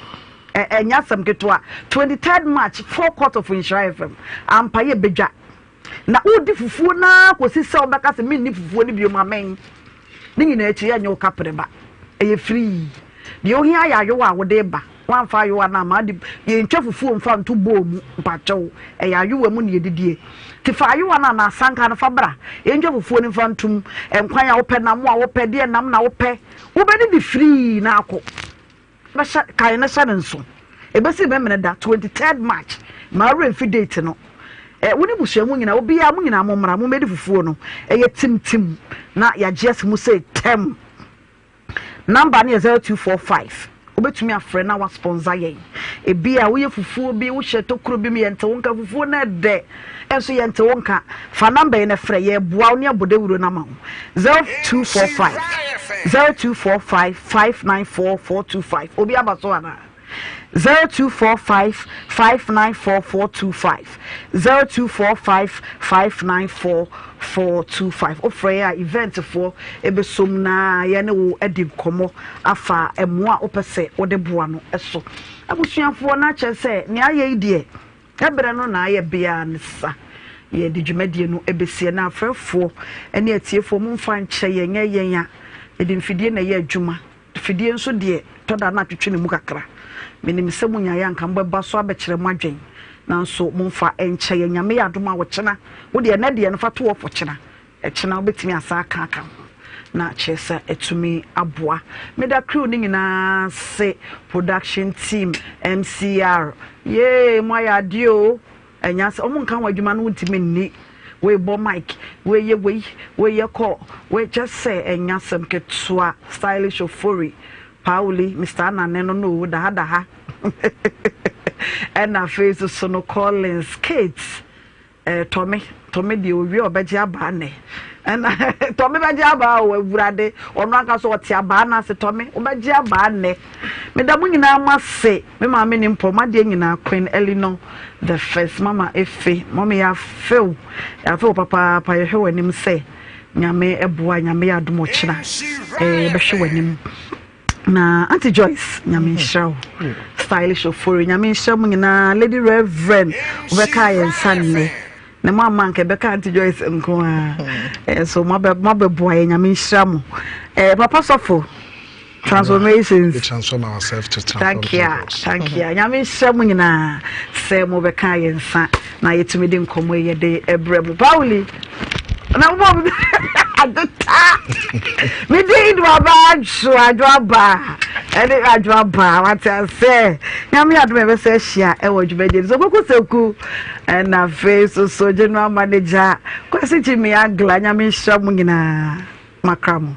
ɛnyɛ asɛm ketewa 23rd March forecourt of Nhyira FM ampa yɛ bɛdwa na wodi fufuo naa kɔsi sɛ wobɛka sɛ menni fufuo no biom amen Ne nyinaa akyi, ɛnyɛ wo kapere ba. Ɛyɛ free. Deɛ ohia yɛ ayowa a wode ba. Woamfa ayowa no amma ade, yɛntwa fufuo mfa nto bowl mu, mpakyɛw. Ɛyɛ ayowa mu na yɛdidie. Nti fa ayowa no anaa asanka no fa bra. Yɛntwa fufuo no mfa ntom. Nkwan a wopɛ, nam a wopɛ, deɛ nam na wopɛ. Wobɛdidi free na akɔ. Bɛhyɛ, kae no hyɛ no nso. Ɛbɛsi Memeneda, 23rd March. Mma wo werɛ mfi date no. Ɛ, wo ne busua mu nyinaa, obiara, mo nyinaa mommra, mommɛdi fufuo no. Ɛyɛ timtim na yɛagye asi mu sei tɛm. Number no yɛ 0245. Wobɛtumi afrɛ na wasponsor yɛn. Ebi a woyɛ fufuo bi, wohyɛ tokuro bi mu, yɛnte wo nka, fufuo no ɛdɛ, ɛnso yɛnte wo nka. Fa number yi na frɛ, yɛreboa wo ne abɔ dawuro no ama wo. 0245 0245 594 425. Obi aba so anaa? 0245 594 425 0245 594 425. Wofrɛ yɛ a event foɔ ɛbɛsom na yɛne wo adi nkɔmmɔ afa mmoa a wopɛ sɛ wode boa no so. Abusuafoɔ no akyerɛ sɛ nea ayɛ yi deɛ Ɛberɛ no na ayɛ bea ne sa. Yɛde dwumadie no bɛsie na afrɛfoɔ ne atiefoɔ momfa nkyɛ yɛn, nyɛ yɛn a yɛde mfidie na ɛyɛ adwuma. Fidie nso deɛ tɔ da na atwetwe ne mu kakra. Menim sɛ monyaeɛ anka mobɛba so abɛkyerɛ mo adwen nanso momfa nkyɛ yɛn. Nyame yɛ adom a ɔkyena, wo deɛ ɛnɛ deɛ no fa to hɔ for kyena. Ɛkyena wobɛtumi asan aka aka ho na kyerɛ sɛ atumi aboa. Meda crew no nyinaa ase, production team, MCR, yee mo ayɛ adeɛ o. Ɛnyɛ sɛ wɔn nka ho adwuma no wontumi nni. Wei bɔ mic, wei yɛ wei, wei yɛ kɔ, wei kyɛ sɛ ɛnyɛ asɛm ketewa. Stylish Ofori, Pauli, Mr. Anane no no daha daha. Ɛna afei nso so no Collins, Kate. Eh, Tɔme, Tɔme deɛ owie ɔbɛgye abaa nnɛ. Ɛna Tɔme bɛgye abaa o, awurade. Ɔno ankasa ɔte abaa no ase, Tɔme, wobɛgye abaa nnɛ. Meda mo nyinaa mo ase. Me maame ne mpɔ, mo adeɛ nyinaa, Queen Eleanor the first, Mama Efe, mɔme yɛafew, yɛafew papaapa, yɛhwɛ w'anim sɛ Nyame ɛboa, Nyame yɛ adom ɔkyena, eh, yɛbɛhwɛ w'anim. Na Auntie Joyce, nyame nhyira wo. Stylish Ofori, nyame nhyira mu nyinaa. Lady Reverend, wobɛka yɛn nsa nnɛ. Na mo ama nka ɛbɛka Auntie Joyce nko a. Eh, so moabɛboa yɛ, nyame nhyira mo. Eh, Papa Sɔfo, transformations. We transform ourselves to transform Thank you, thank you. Nyame nhyira mo nyinaa sɛ mobɛka yɛn nsa na yɛtumi de nkɔmmɔ yi yɛde ɛbrɛ mo. Pauli, na wobɔ adeta mede idu aba adwo adwo aba ɛne adwo aba wate asɛ nyame adom ɛbɛsɛ ahyia ɛwɔ dwumadie no so koko sɛku ɛna afei so so general manager Kwasi Jimmy Agla nyame nhyira mo nyinaa makra mo.